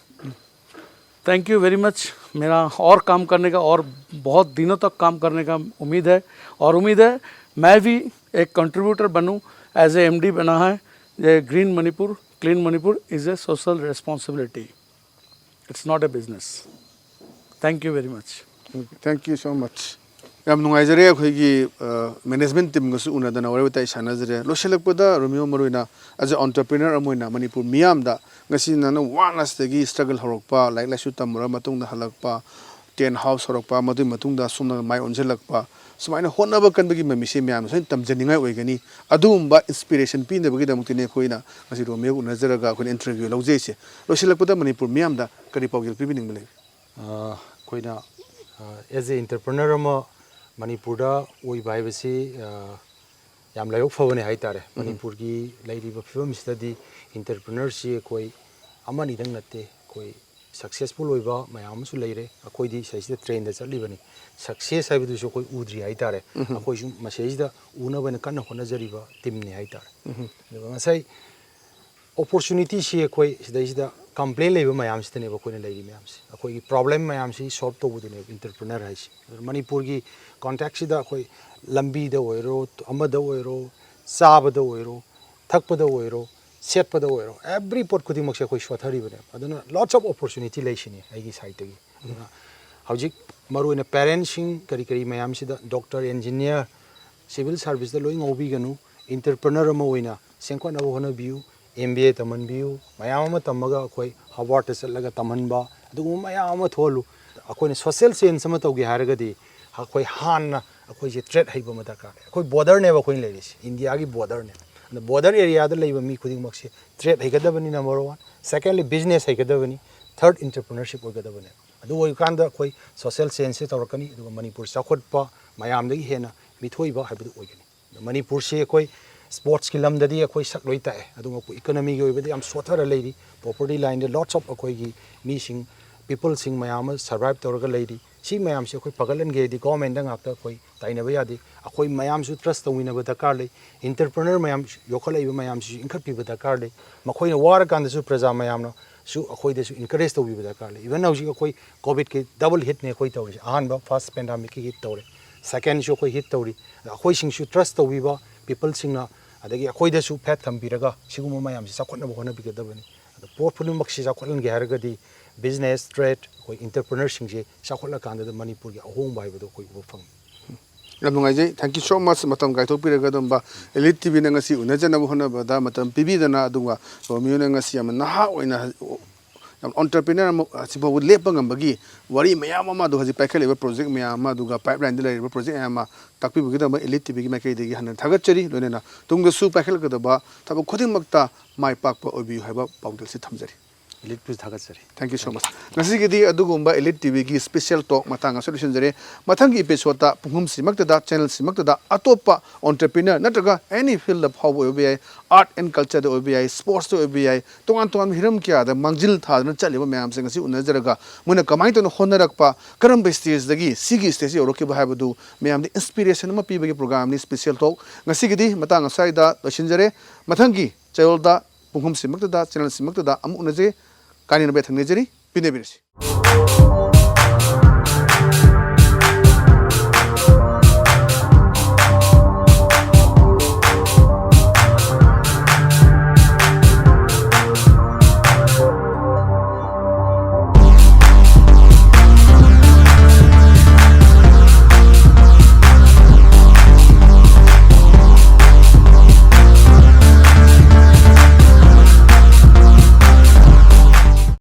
Thank you very much. मेरा और काम करने का, और बहुत दिनों तक काम करने का उम्मीद है, और उम्मीद है मैं भी एक कंट्रीब्यूटर बनूं एज ए एमडी बना है। ये Green Manipur, Clean Manipur is a social responsibility. It's not a business. Thank you very much. Thank you so much. ꯌꯥꯝ ꯅꯨꯡꯉꯥꯏꯖꯔꯦ꯫ ꯑꯩꯈꯣꯏꯒꯤ ꯃꯦꯅꯦꯖꯃꯦꯟ ꯇꯤꯝꯒꯁꯨ ꯎꯅꯗꯅ ꯋꯥꯔꯤ ꯋꯥꯇꯥꯏ ꯁꯥꯟꯅꯖꯔꯦ꯫ ꯂꯣꯏꯁꯤꯜꯂꯛꯄꯗ ꯔꯣꯃꯤꯌꯣ, ꯃꯔꯨꯑꯣꯏꯅ ꯑꯦꯖ ꯑꯦ ꯑꯣꯟꯇꯔꯄ꯭ꯔꯤꯅꯔ ꯑꯃ ꯑꯣꯏꯅ ꯃꯅꯤꯄꯨꯔ ꯃꯤꯌꯥꯝꯗ ꯉꯁꯤ ꯅꯪꯅ ꯋꯥꯅ ꯁꯤꯗꯒꯤ ꯁ꯭ꯇ꯭ꯔꯒꯜ ꯍꯧꯔꯛꯄ, ꯂꯥꯏꯔꯤꯛ ꯂꯥꯏꯁꯨ ꯇꯝꯃꯨꯔ ꯃꯇꯨꯡꯗ ꯍꯜꯂꯛꯄ, ꯇꯦꯟ ꯍꯥꯎꯁ ꯍꯧꯔꯛꯄ, ꯃꯗꯨꯒꯤ ꯃꯇꯨꯡꯗ ꯑꯁꯣꯝꯅ ꯃꯥꯏ ꯑꯣꯟꯁꯤꯜꯂꯛꯄ, ꯁꯨꯃꯥꯏꯅ ꯍꯣꯠꯅꯕ ꯀꯟꯕꯒꯤ ꯃꯃꯤꯁꯦ ꯃꯌꯥꯝꯅ ꯁꯣꯏꯅ ꯇꯝꯖꯅꯤꯡꯉꯥꯏ ꯑꯣꯏꯒꯅꯤ꯫ ꯑꯗꯨꯒꯨꯝꯕ ꯏꯟꯁꯄꯤꯔꯦꯁꯟ ꯄꯤꯅꯕꯒꯤꯗꯃꯛꯇꯅꯤ ꯑꯩꯈꯣꯏꯅ ꯉꯁꯤ ꯔꯣꯃꯤꯌꯣꯒ ꯎꯅꯖꯔꯒ ꯑꯩꯈꯣꯏꯅ ꯏꯟꯇꯔꯚ꯭ꯌꯨ ꯂꯧꯖꯩꯁꯦ꯫ ꯂꯣꯏꯁꯤꯜꯂꯛꯄꯗ ꯃꯅꯤꯄꯨꯔ ꯃꯤꯌꯥꯝꯗ ꯀꯔꯤ ꯄꯥꯎꯖꯦꯜ ꯄꯤꯕꯤꯅꯤꯡꯕ ꯂꯩ? ꯑ, ꯑꯩꯈꯣꯏꯅ ꯑꯦꯖ ꯑꯦ ꯑꯦꯟꯇꯔꯄ꯭ꯔꯤꯅꯔ ꯑꯃ ꯃꯅꯤꯄꯨꯔꯗ ꯑꯣꯏꯕ ꯍꯥꯏꯕꯁꯤ ꯑ, ꯌꯥꯝ ꯂꯥꯏꯕꯛ ꯐꯕꯅꯦ ꯍꯥꯏ ꯇꯥꯔꯦ꯫ ꯃꯅꯤꯄꯨꯔꯒꯤ ꯂꯩꯔꯤꯕ ꯐꯤꯕꯝꯁꯤꯗꯗꯤ ꯑꯦꯟꯇꯔꯄ꯭ꯔꯤꯅꯔꯁꯤ ꯑꯩꯈꯣꯏ ꯑꯃꯅꯤꯗꯪ ꯅꯠꯇꯦ, ꯑꯩꯈꯣꯏ ꯁꯛꯁꯦꯁꯐꯨꯜ ꯑꯣꯏꯕ ꯃꯌꯥꯝ ꯑꯃꯁꯨ ꯂꯩꯔꯦ꯫ ꯑꯩꯈꯣꯏꯗꯤ ꯁꯤꯗꯩꯁꯤꯗ ꯇ꯭ꯔꯦꯟꯗ ꯆꯠꯂꯤꯕꯅꯤ꯫ ꯁꯛꯁꯦꯁ ꯍꯥꯏꯕꯗꯨꯁꯨ ꯑꯩꯈꯣꯏ ꯎꯗ꯭ꯔꯤ ꯍꯥꯏ ꯇꯥꯔꯦ꯫ ꯑꯩꯈꯣꯏꯁꯨ ꯃꯁꯤꯗꯩꯁꯤꯗ ꯎꯅꯕ ꯍꯥꯏꯅ ꯀꯟꯅ ꯍꯣꯠꯅꯖꯔꯤꯕ ꯇꯤꯝꯅꯤ ꯍꯥꯏ ꯇꯥꯔꯦ꯫ ꯑꯗꯨꯒ ꯉꯁꯥꯏ ꯑꯣꯄꯣꯔꯆꯨꯅꯤꯇꯤꯁꯤ ꯑꯩꯈꯣꯏ ꯁꯤꯗꯩꯁꯤꯗ ꯀꯝꯄ꯭ꯂꯦꯟ ꯂꯩꯕ ꯃꯌꯥꯝꯁꯤꯗꯅꯦꯕ ꯑꯩꯈꯣꯏꯅ ꯂꯩꯔꯤ ꯃꯌꯥꯝꯁꯦ꯫ ꯑꯩꯈꯣꯏꯒꯤ ꯄ꯭ꯔꯣꯕ꯭ꯂꯦꯝ ꯃꯌꯥꯝꯁꯤ ꯁꯣꯜꯕ ꯇꯧꯕꯗꯨꯅꯦꯕ ꯑꯦꯟꯇꯔꯄ꯭ꯔꯤꯅꯔ ꯍꯥꯏꯁꯦ꯫ ꯑꯗꯨꯅ ꯃꯅꯤꯄꯨꯔꯒꯤ ꯀꯣꯟꯇꯦꯛꯁꯤꯗ ꯑꯩꯈꯣꯏ ꯂꯝꯕꯤꯗ ꯑꯣꯏꯔꯣ, ꯑꯃꯗ ꯑꯣꯏꯔꯣ, ꯆꯥꯕꯗ ꯑꯣꯏꯔꯣ, ꯊꯛꯄꯗ ꯑꯣꯏꯔꯣ, ꯁꯦꯠꯄꯗ ꯑꯣꯏꯔꯣ, ꯑꯦꯕ꯭ꯔꯤ ꯄꯣꯠ ꯈꯨꯗꯤꯡꯃꯛꯁꯦ ꯑꯩꯈꯣꯏ ꯁꯣꯠꯊꯔꯤꯕꯅꯦꯕ꯫ ꯑꯗꯨꯅ lots of opportunity ꯂꯩꯁꯤꯅꯤ ꯑꯩꯒꯤ ꯁꯥꯏꯠꯇꯒꯤ꯫ ꯑꯗꯨꯅ ꯍꯧꯖꯤꯛ ꯃꯔꯨꯑꯣꯏꯅ ꯄꯦꯔꯦꯟꯁꯁꯤꯡ ꯀꯔꯤ ꯀꯔꯤ ꯃꯌꯥꯝꯁꯤꯗ ꯗꯣꯛꯇꯔ, ꯏꯟꯖꯤꯅꯤꯌꯥꯔ, ꯁꯤꯚꯤꯜ ꯁꯥꯔꯚꯤꯁꯇ ꯂꯣꯏ ꯉꯧꯕꯤꯒꯅꯨ꯫ ꯑꯦꯟꯇꯔꯄ꯭ꯔꯤꯅꯔ ꯑꯃ ꯑꯣꯏꯅ ꯁꯦꯝꯒꯠꯅꯕ ꯍꯣꯠꯅꯕꯤꯌꯨ꯫ ꯑꯦꯝ ꯕꯤ ꯑꯦ ꯇꯝꯍꯟꯕꯤꯌꯨ꯫ ꯃꯌꯥꯝ ꯑꯃ ꯇꯝꯃꯒ ꯑꯩꯈꯣꯏ ꯍꯥꯔꯕꯥꯔꯗꯇ ꯆꯠꯂꯒ ꯇꯝꯍꯟꯕ, ꯑꯗꯨꯒꯨꯝꯕ ꯃꯌꯥꯝ ꯑꯃ ꯊꯣꯛꯍꯜꯂꯨ꯫ ꯑꯩꯈꯣꯏꯅ ꯁꯣꯁꯦꯜ ꯆꯦꯟꯖ ꯑꯃ ꯇꯧꯒꯦ ꯍꯥꯏꯔꯒꯗꯤ ꯑꯩꯈꯣꯏ ꯍꯥꯟꯅ ꯑꯩꯈꯣꯏꯁꯦ ꯇ꯭ꯔꯦꯠ ꯍꯩꯕ ꯑꯃ ꯗꯔꯀꯥꯔ ꯂꯩ꯫ ꯑꯩꯈꯣꯏ ꯕꯣꯔꯗꯔꯅꯦꯕ ꯑꯩꯈꯣꯏꯅ ꯂꯩꯔꯤꯁꯦ, ꯏꯟꯗꯤꯌꯥꯒꯤ ꯕꯣꯔꯗꯔꯅꯦ꯫ ꯑꯗ ꯕꯣꯔꯗꯔ ꯑꯦꯔꯤꯌꯥꯗ ꯂꯩꯕ ꯃꯤ ꯈꯨꯗꯤꯡꯃꯛꯁꯦ ꯇ꯭ꯔꯦꯠ ꯍꯩꯒꯗꯕꯅꯤ, ꯅꯝꯕꯔ ꯋꯥꯟ꯫ ꯁꯦꯀꯦꯟꯂꯤ, ꯕꯤꯖꯤꯅꯦꯁ ꯍꯩꯒꯗꯕꯅꯤ꯫ ꯊꯔꯗ, ꯑꯦꯟꯇꯔꯄ꯭ꯔꯤꯅꯔꯁꯤꯞ ꯑꯣꯏꯒꯗꯕꯅꯦ꯫ ꯑꯗꯨ ꯑꯣꯏꯔꯀꯥꯟꯗ ꯑꯩꯈꯣꯏ ꯁꯣꯁꯦꯜ ꯆꯦꯟꯖꯁꯦ ꯇꯧꯔꯛꯀꯅꯤ, ꯑꯗꯨꯒ ꯃꯅꯤꯄꯨꯔ ꯆꯥꯎꯈꯠꯄ, ꯃꯌꯥꯝꯗꯒꯤ ꯍꯦꯟꯅ ꯃꯤꯊꯣꯏꯕ ꯍꯥꯏꯕꯗꯨ ꯑꯣꯏꯒꯅꯤ꯫ ꯃꯅꯤꯄꯨꯔꯁꯤ ꯑꯩꯈꯣꯏ ꯁ꯭ꯄꯣꯔꯠꯁꯀꯤ ꯂꯝꯗꯗꯤ ꯑꯩꯈꯣꯏ ꯁꯛ ꯂꯣꯏ ꯇꯥꯛꯑꯦ, ꯑꯗꯨꯃꯛꯄꯨ ꯏꯀꯣꯅꯣꯃꯤꯒꯤ ꯑꯣꯏꯕꯗꯤ ꯌꯥꯝ ꯁꯣꯠꯊꯔ ꯂꯩꯔꯤ꯫ ꯄ꯭ꯔꯣꯄꯔꯇꯤ ꯂꯥꯏꯟꯗ ꯂꯣꯠꯁ ꯑꯣꯐ ꯑꯩꯈꯣꯏꯒꯤ ꯃꯤꯁꯤꯡ, ꯄꯤꯄꯜꯁꯤꯡ ꯃꯌꯥꯝ ꯑꯃ ꯁꯔꯚꯥꯏꯚ ꯇꯧꯔꯒ ꯂꯩꯔꯤ꯫ ꯁꯤ ꯃꯌꯥꯝꯁꯤ ꯑꯩꯈꯣꯏ ꯐꯒꯠꯍꯟꯒꯦ ꯍꯥꯏꯗꯤ ꯒꯣꯔꯃꯦꯟꯗ ꯉꯥꯛꯇ ꯑꯩꯈꯣꯏ ꯇꯥꯏꯅꯕ ꯌꯥꯗꯦ꯫ ꯑꯩꯈꯣꯏ ꯃꯌꯥꯝꯁꯨ ꯇ꯭ꯔꯁ ꯇꯧꯃꯤꯟꯅꯕ ꯗꯔꯀꯥꯔ ꯂꯩ꯫ ꯑꯦꯟꯇꯔꯄ꯭ꯔꯤꯅꯔ ꯃꯌꯥꯝ ꯌꯣꯛꯈꯠꯂꯛꯏꯕ ꯃꯌꯥꯝꯁꯤꯁꯨ ꯏꯟꯈꯠꯄꯤꯕ ꯗꯔꯀꯥꯔ ꯂꯩ꯫ ꯃꯈꯣꯏꯅ ꯋꯥꯔꯀꯥꯟꯗꯁꯨ ꯄ꯭ꯔꯖꯥ ꯃꯌꯥꯝꯅꯁꯨ ꯑꯩꯈꯣꯏꯗꯁꯨ ꯏꯟꯀꯔꯦꯖ ꯇꯧꯕꯤꯕ ꯗꯔꯀꯥꯔ ꯂꯩ꯫ ꯏꯚꯟ ꯍꯧꯖꯤꯛ ꯑꯩꯈꯣꯏ ꯀꯣꯚꯤꯗꯀꯤ ꯗꯕꯜ ꯍꯤꯠꯅꯦ ꯑꯩꯈꯣꯏ ꯇꯧꯔꯤꯁꯦ꯫ ꯑꯍꯥꯟꯕ ꯐꯥꯔꯁ ꯄꯦꯟꯗꯥꯃꯤꯛꯀꯤ ꯍꯤꯠ ꯇꯧꯔꯦ, ꯁꯦꯀꯦꯟꯁꯨ ꯑꯩꯈꯣꯏ ꯍꯤꯠ ꯇꯧꯔꯤ꯫ ꯑꯗ ꯑꯩꯈꯣꯏꯁꯤꯡꯁꯨ ꯇ꯭ꯔꯁ ꯇꯧꯕꯤꯕ ꯄꯤꯄꯜꯁꯤꯡꯅ, ꯑꯗꯒꯤ ꯑꯩꯈꯣꯏꯗꯁꯨ ꯐꯦꯠ ꯊꯝꯕꯤꯔꯒ ꯁꯤꯒꯨꯝꯕ ꯃꯌꯥꯝꯁꯤ ꯆꯥꯎꯈꯠꯅꯕ ꯍꯣꯠꯅꯕꯤꯒꯗꯕꯅꯤ꯫ ꯑꯗꯣ ꯄꯣꯠ ꯈꯨꯗꯤꯡꯃꯛꯁꯤ ꯆꯥꯎꯈꯠꯍꯟꯒꯦ ꯍꯥꯏꯔꯒꯗꯤ ꯕꯤꯖꯤꯅꯦꯁ, ꯇ꯭ꯔꯦꯗ, ꯑꯩꯈꯣꯏ ꯏꯟꯇꯔꯄ꯭ꯔꯤꯅꯔꯁꯤꯡꯁꯦ ꯆꯥꯎꯈꯠꯂꯀꯥꯟꯗꯗ ꯃꯅꯤꯄꯨꯔꯒꯤ ꯑꯍꯣꯡꯕ ꯍꯥꯏꯕꯗꯣ ꯑꯩꯈꯣꯏ ꯎꯕ ꯐꯪꯉꯤ꯫ ꯌꯥꯝ ꯅꯨꯡꯉꯥꯏꯖꯩ꯫ Thank you so much, ꯃꯇꯝ ꯀꯥꯏꯊꯣꯛꯄꯤꯔꯒ ꯑꯗꯨꯝꯕ Elite ꯇꯤ ꯚꯤꯅ ꯉꯁꯤ ꯎꯅꯖꯅꯕ ꯍꯣꯠꯅꯕꯗ ꯃꯇꯝ ꯄꯤꯕꯤꯗꯅ, ꯑꯗꯨꯒ ꯔꯣꯃꯤꯌꯣꯅ ꯉꯁꯤ ꯌꯥꯝꯅ ꯅꯍꯥ ꯑꯣꯏꯅ ꯌꯥꯝ ꯑꯣꯟꯇꯔꯄ꯭ꯔꯤꯅꯔ ꯑꯃ ꯍꯧꯖꯤꯛꯐꯥꯎꯕ ꯂꯦꯞꯄ ꯉꯝꯕꯒꯤ ꯋꯥꯔꯤ ꯃꯌꯥꯝ ꯑꯃ, ꯑꯗꯨꯒ ꯍꯧꯖꯤꯛ ꯄꯥꯏꯈꯠꯂꯤꯕ ꯄ꯭ꯔꯣꯖꯦꯛ ꯃꯌꯥꯝ ꯑꯃ, ꯑꯗꯨꯒ ꯄꯥꯏꯞꯂꯥꯏꯟꯗ ꯂꯩꯔꯤꯕ ꯄ꯭ꯔꯣꯖꯦꯛ ꯃꯌꯥꯝ ꯑꯃ ꯇꯥꯛꯄꯤꯕꯒꯤꯗꯃꯛ Elite ꯇꯤ ꯚꯤꯒꯤ ꯃꯥꯏꯀꯩꯗꯒꯤ ꯍꯟꯅ ꯊꯥꯒꯠꯆꯔꯤ꯫ ꯂꯣꯏꯅꯅ ꯇꯨꯡꯗꯁꯨ ꯄꯥꯏꯈꯠꯂꯛꯀꯗꯕ ꯊꯕꯛ ꯈꯨꯗꯤꯡꯃꯛꯇ ꯃꯥꯏ ꯄꯥꯛꯄ ꯑꯣꯏꯕꯤꯌꯨ ꯍꯥꯏꯕ ꯄꯥꯎꯖꯦꯜꯁꯤ ꯊꯝꯖꯔꯤ꯫ Elite ꯕꯨꯁꯨ ꯊꯥꯒꯠꯆꯔꯤ꯫ Thank you so much. ꯉꯁꯤꯒꯤꯗꯤ ꯑꯗꯨꯒꯨꯝꯕ Elite ꯇꯤ ꯚꯤꯒꯤ special talk ꯃꯇꯥꯡ ꯑꯁꯤꯗ ꯂꯣꯏꯁꯤꯟꯖꯔꯦ꯫ ꯃꯊꯪꯒꯤ episode ꯇ ꯄꯨꯡꯐꯝꯁꯤꯃꯛꯇꯗ, channel ꯁꯤꯃꯛꯇꯗ ꯑꯇꯣꯞꯄ entrepreneur ꯅꯠꯇ꯭ꯔꯒ any field ꯐꯥꯎꯕ ꯑꯣꯏꯕ ꯌꯥꯏ, art and culture ꯗ ꯑꯣꯏꯕ ꯌꯥꯏ, sports ꯇ ꯑꯣꯏꯕ ꯌꯥꯏ, ꯇꯣꯉꯥꯟ ꯇꯣꯉꯥꯟꯕ ꯍꯤꯔꯝ ꯀꯌꯥꯗ ꯃꯥꯡꯖꯤꯜ ꯊꯥꯗꯨꯅ ꯆꯠꯂꯤꯕ ꯃꯌꯥꯝꯁꯤꯡ ꯑꯁꯤ ꯎꯅꯖꯔꯒ ꯃꯣꯏꯅ ꯀꯃꯥꯏꯅ ꯇꯧꯅ ꯍꯣꯠꯅꯔꯛꯄ, ꯀꯔꯝꯕ stage ꯗꯒꯤ ꯁꯤꯒꯤ stage ꯁꯤ ꯌꯧꯔꯛꯈꯤꯕ ꯍꯥꯏꯕꯗꯨ ꯃꯌꯥꯝꯗ inspiration ꯑꯃ ꯄꯤꯕꯒꯤ program ꯅꯤ special talk꯫ ꯉꯁꯤꯒꯤꯗꯤ ꯃꯇꯥꯡ ꯑꯁ꯭ꯋꯥꯏꯗ ꯂꯣꯏꯁꯤꯟꯖꯔꯦ꯫ ꯃꯊꯪꯒꯤ ꯆꯌꯣꯜꯗ ꯄꯨꯡꯐꯝꯁꯤꯃꯛꯇꯗ, channel ꯁꯤꯃꯛꯇꯗ ꯑꯃꯨꯛ ꯎꯅꯖꯩ꯫ ꯀꯥꯏꯅꯅꯕ ꯌꯥꯊꯪ ꯅꯤꯖꯔꯤ꯫ ꯄꯤꯅꯕꯤꯔꯁꯤ꯫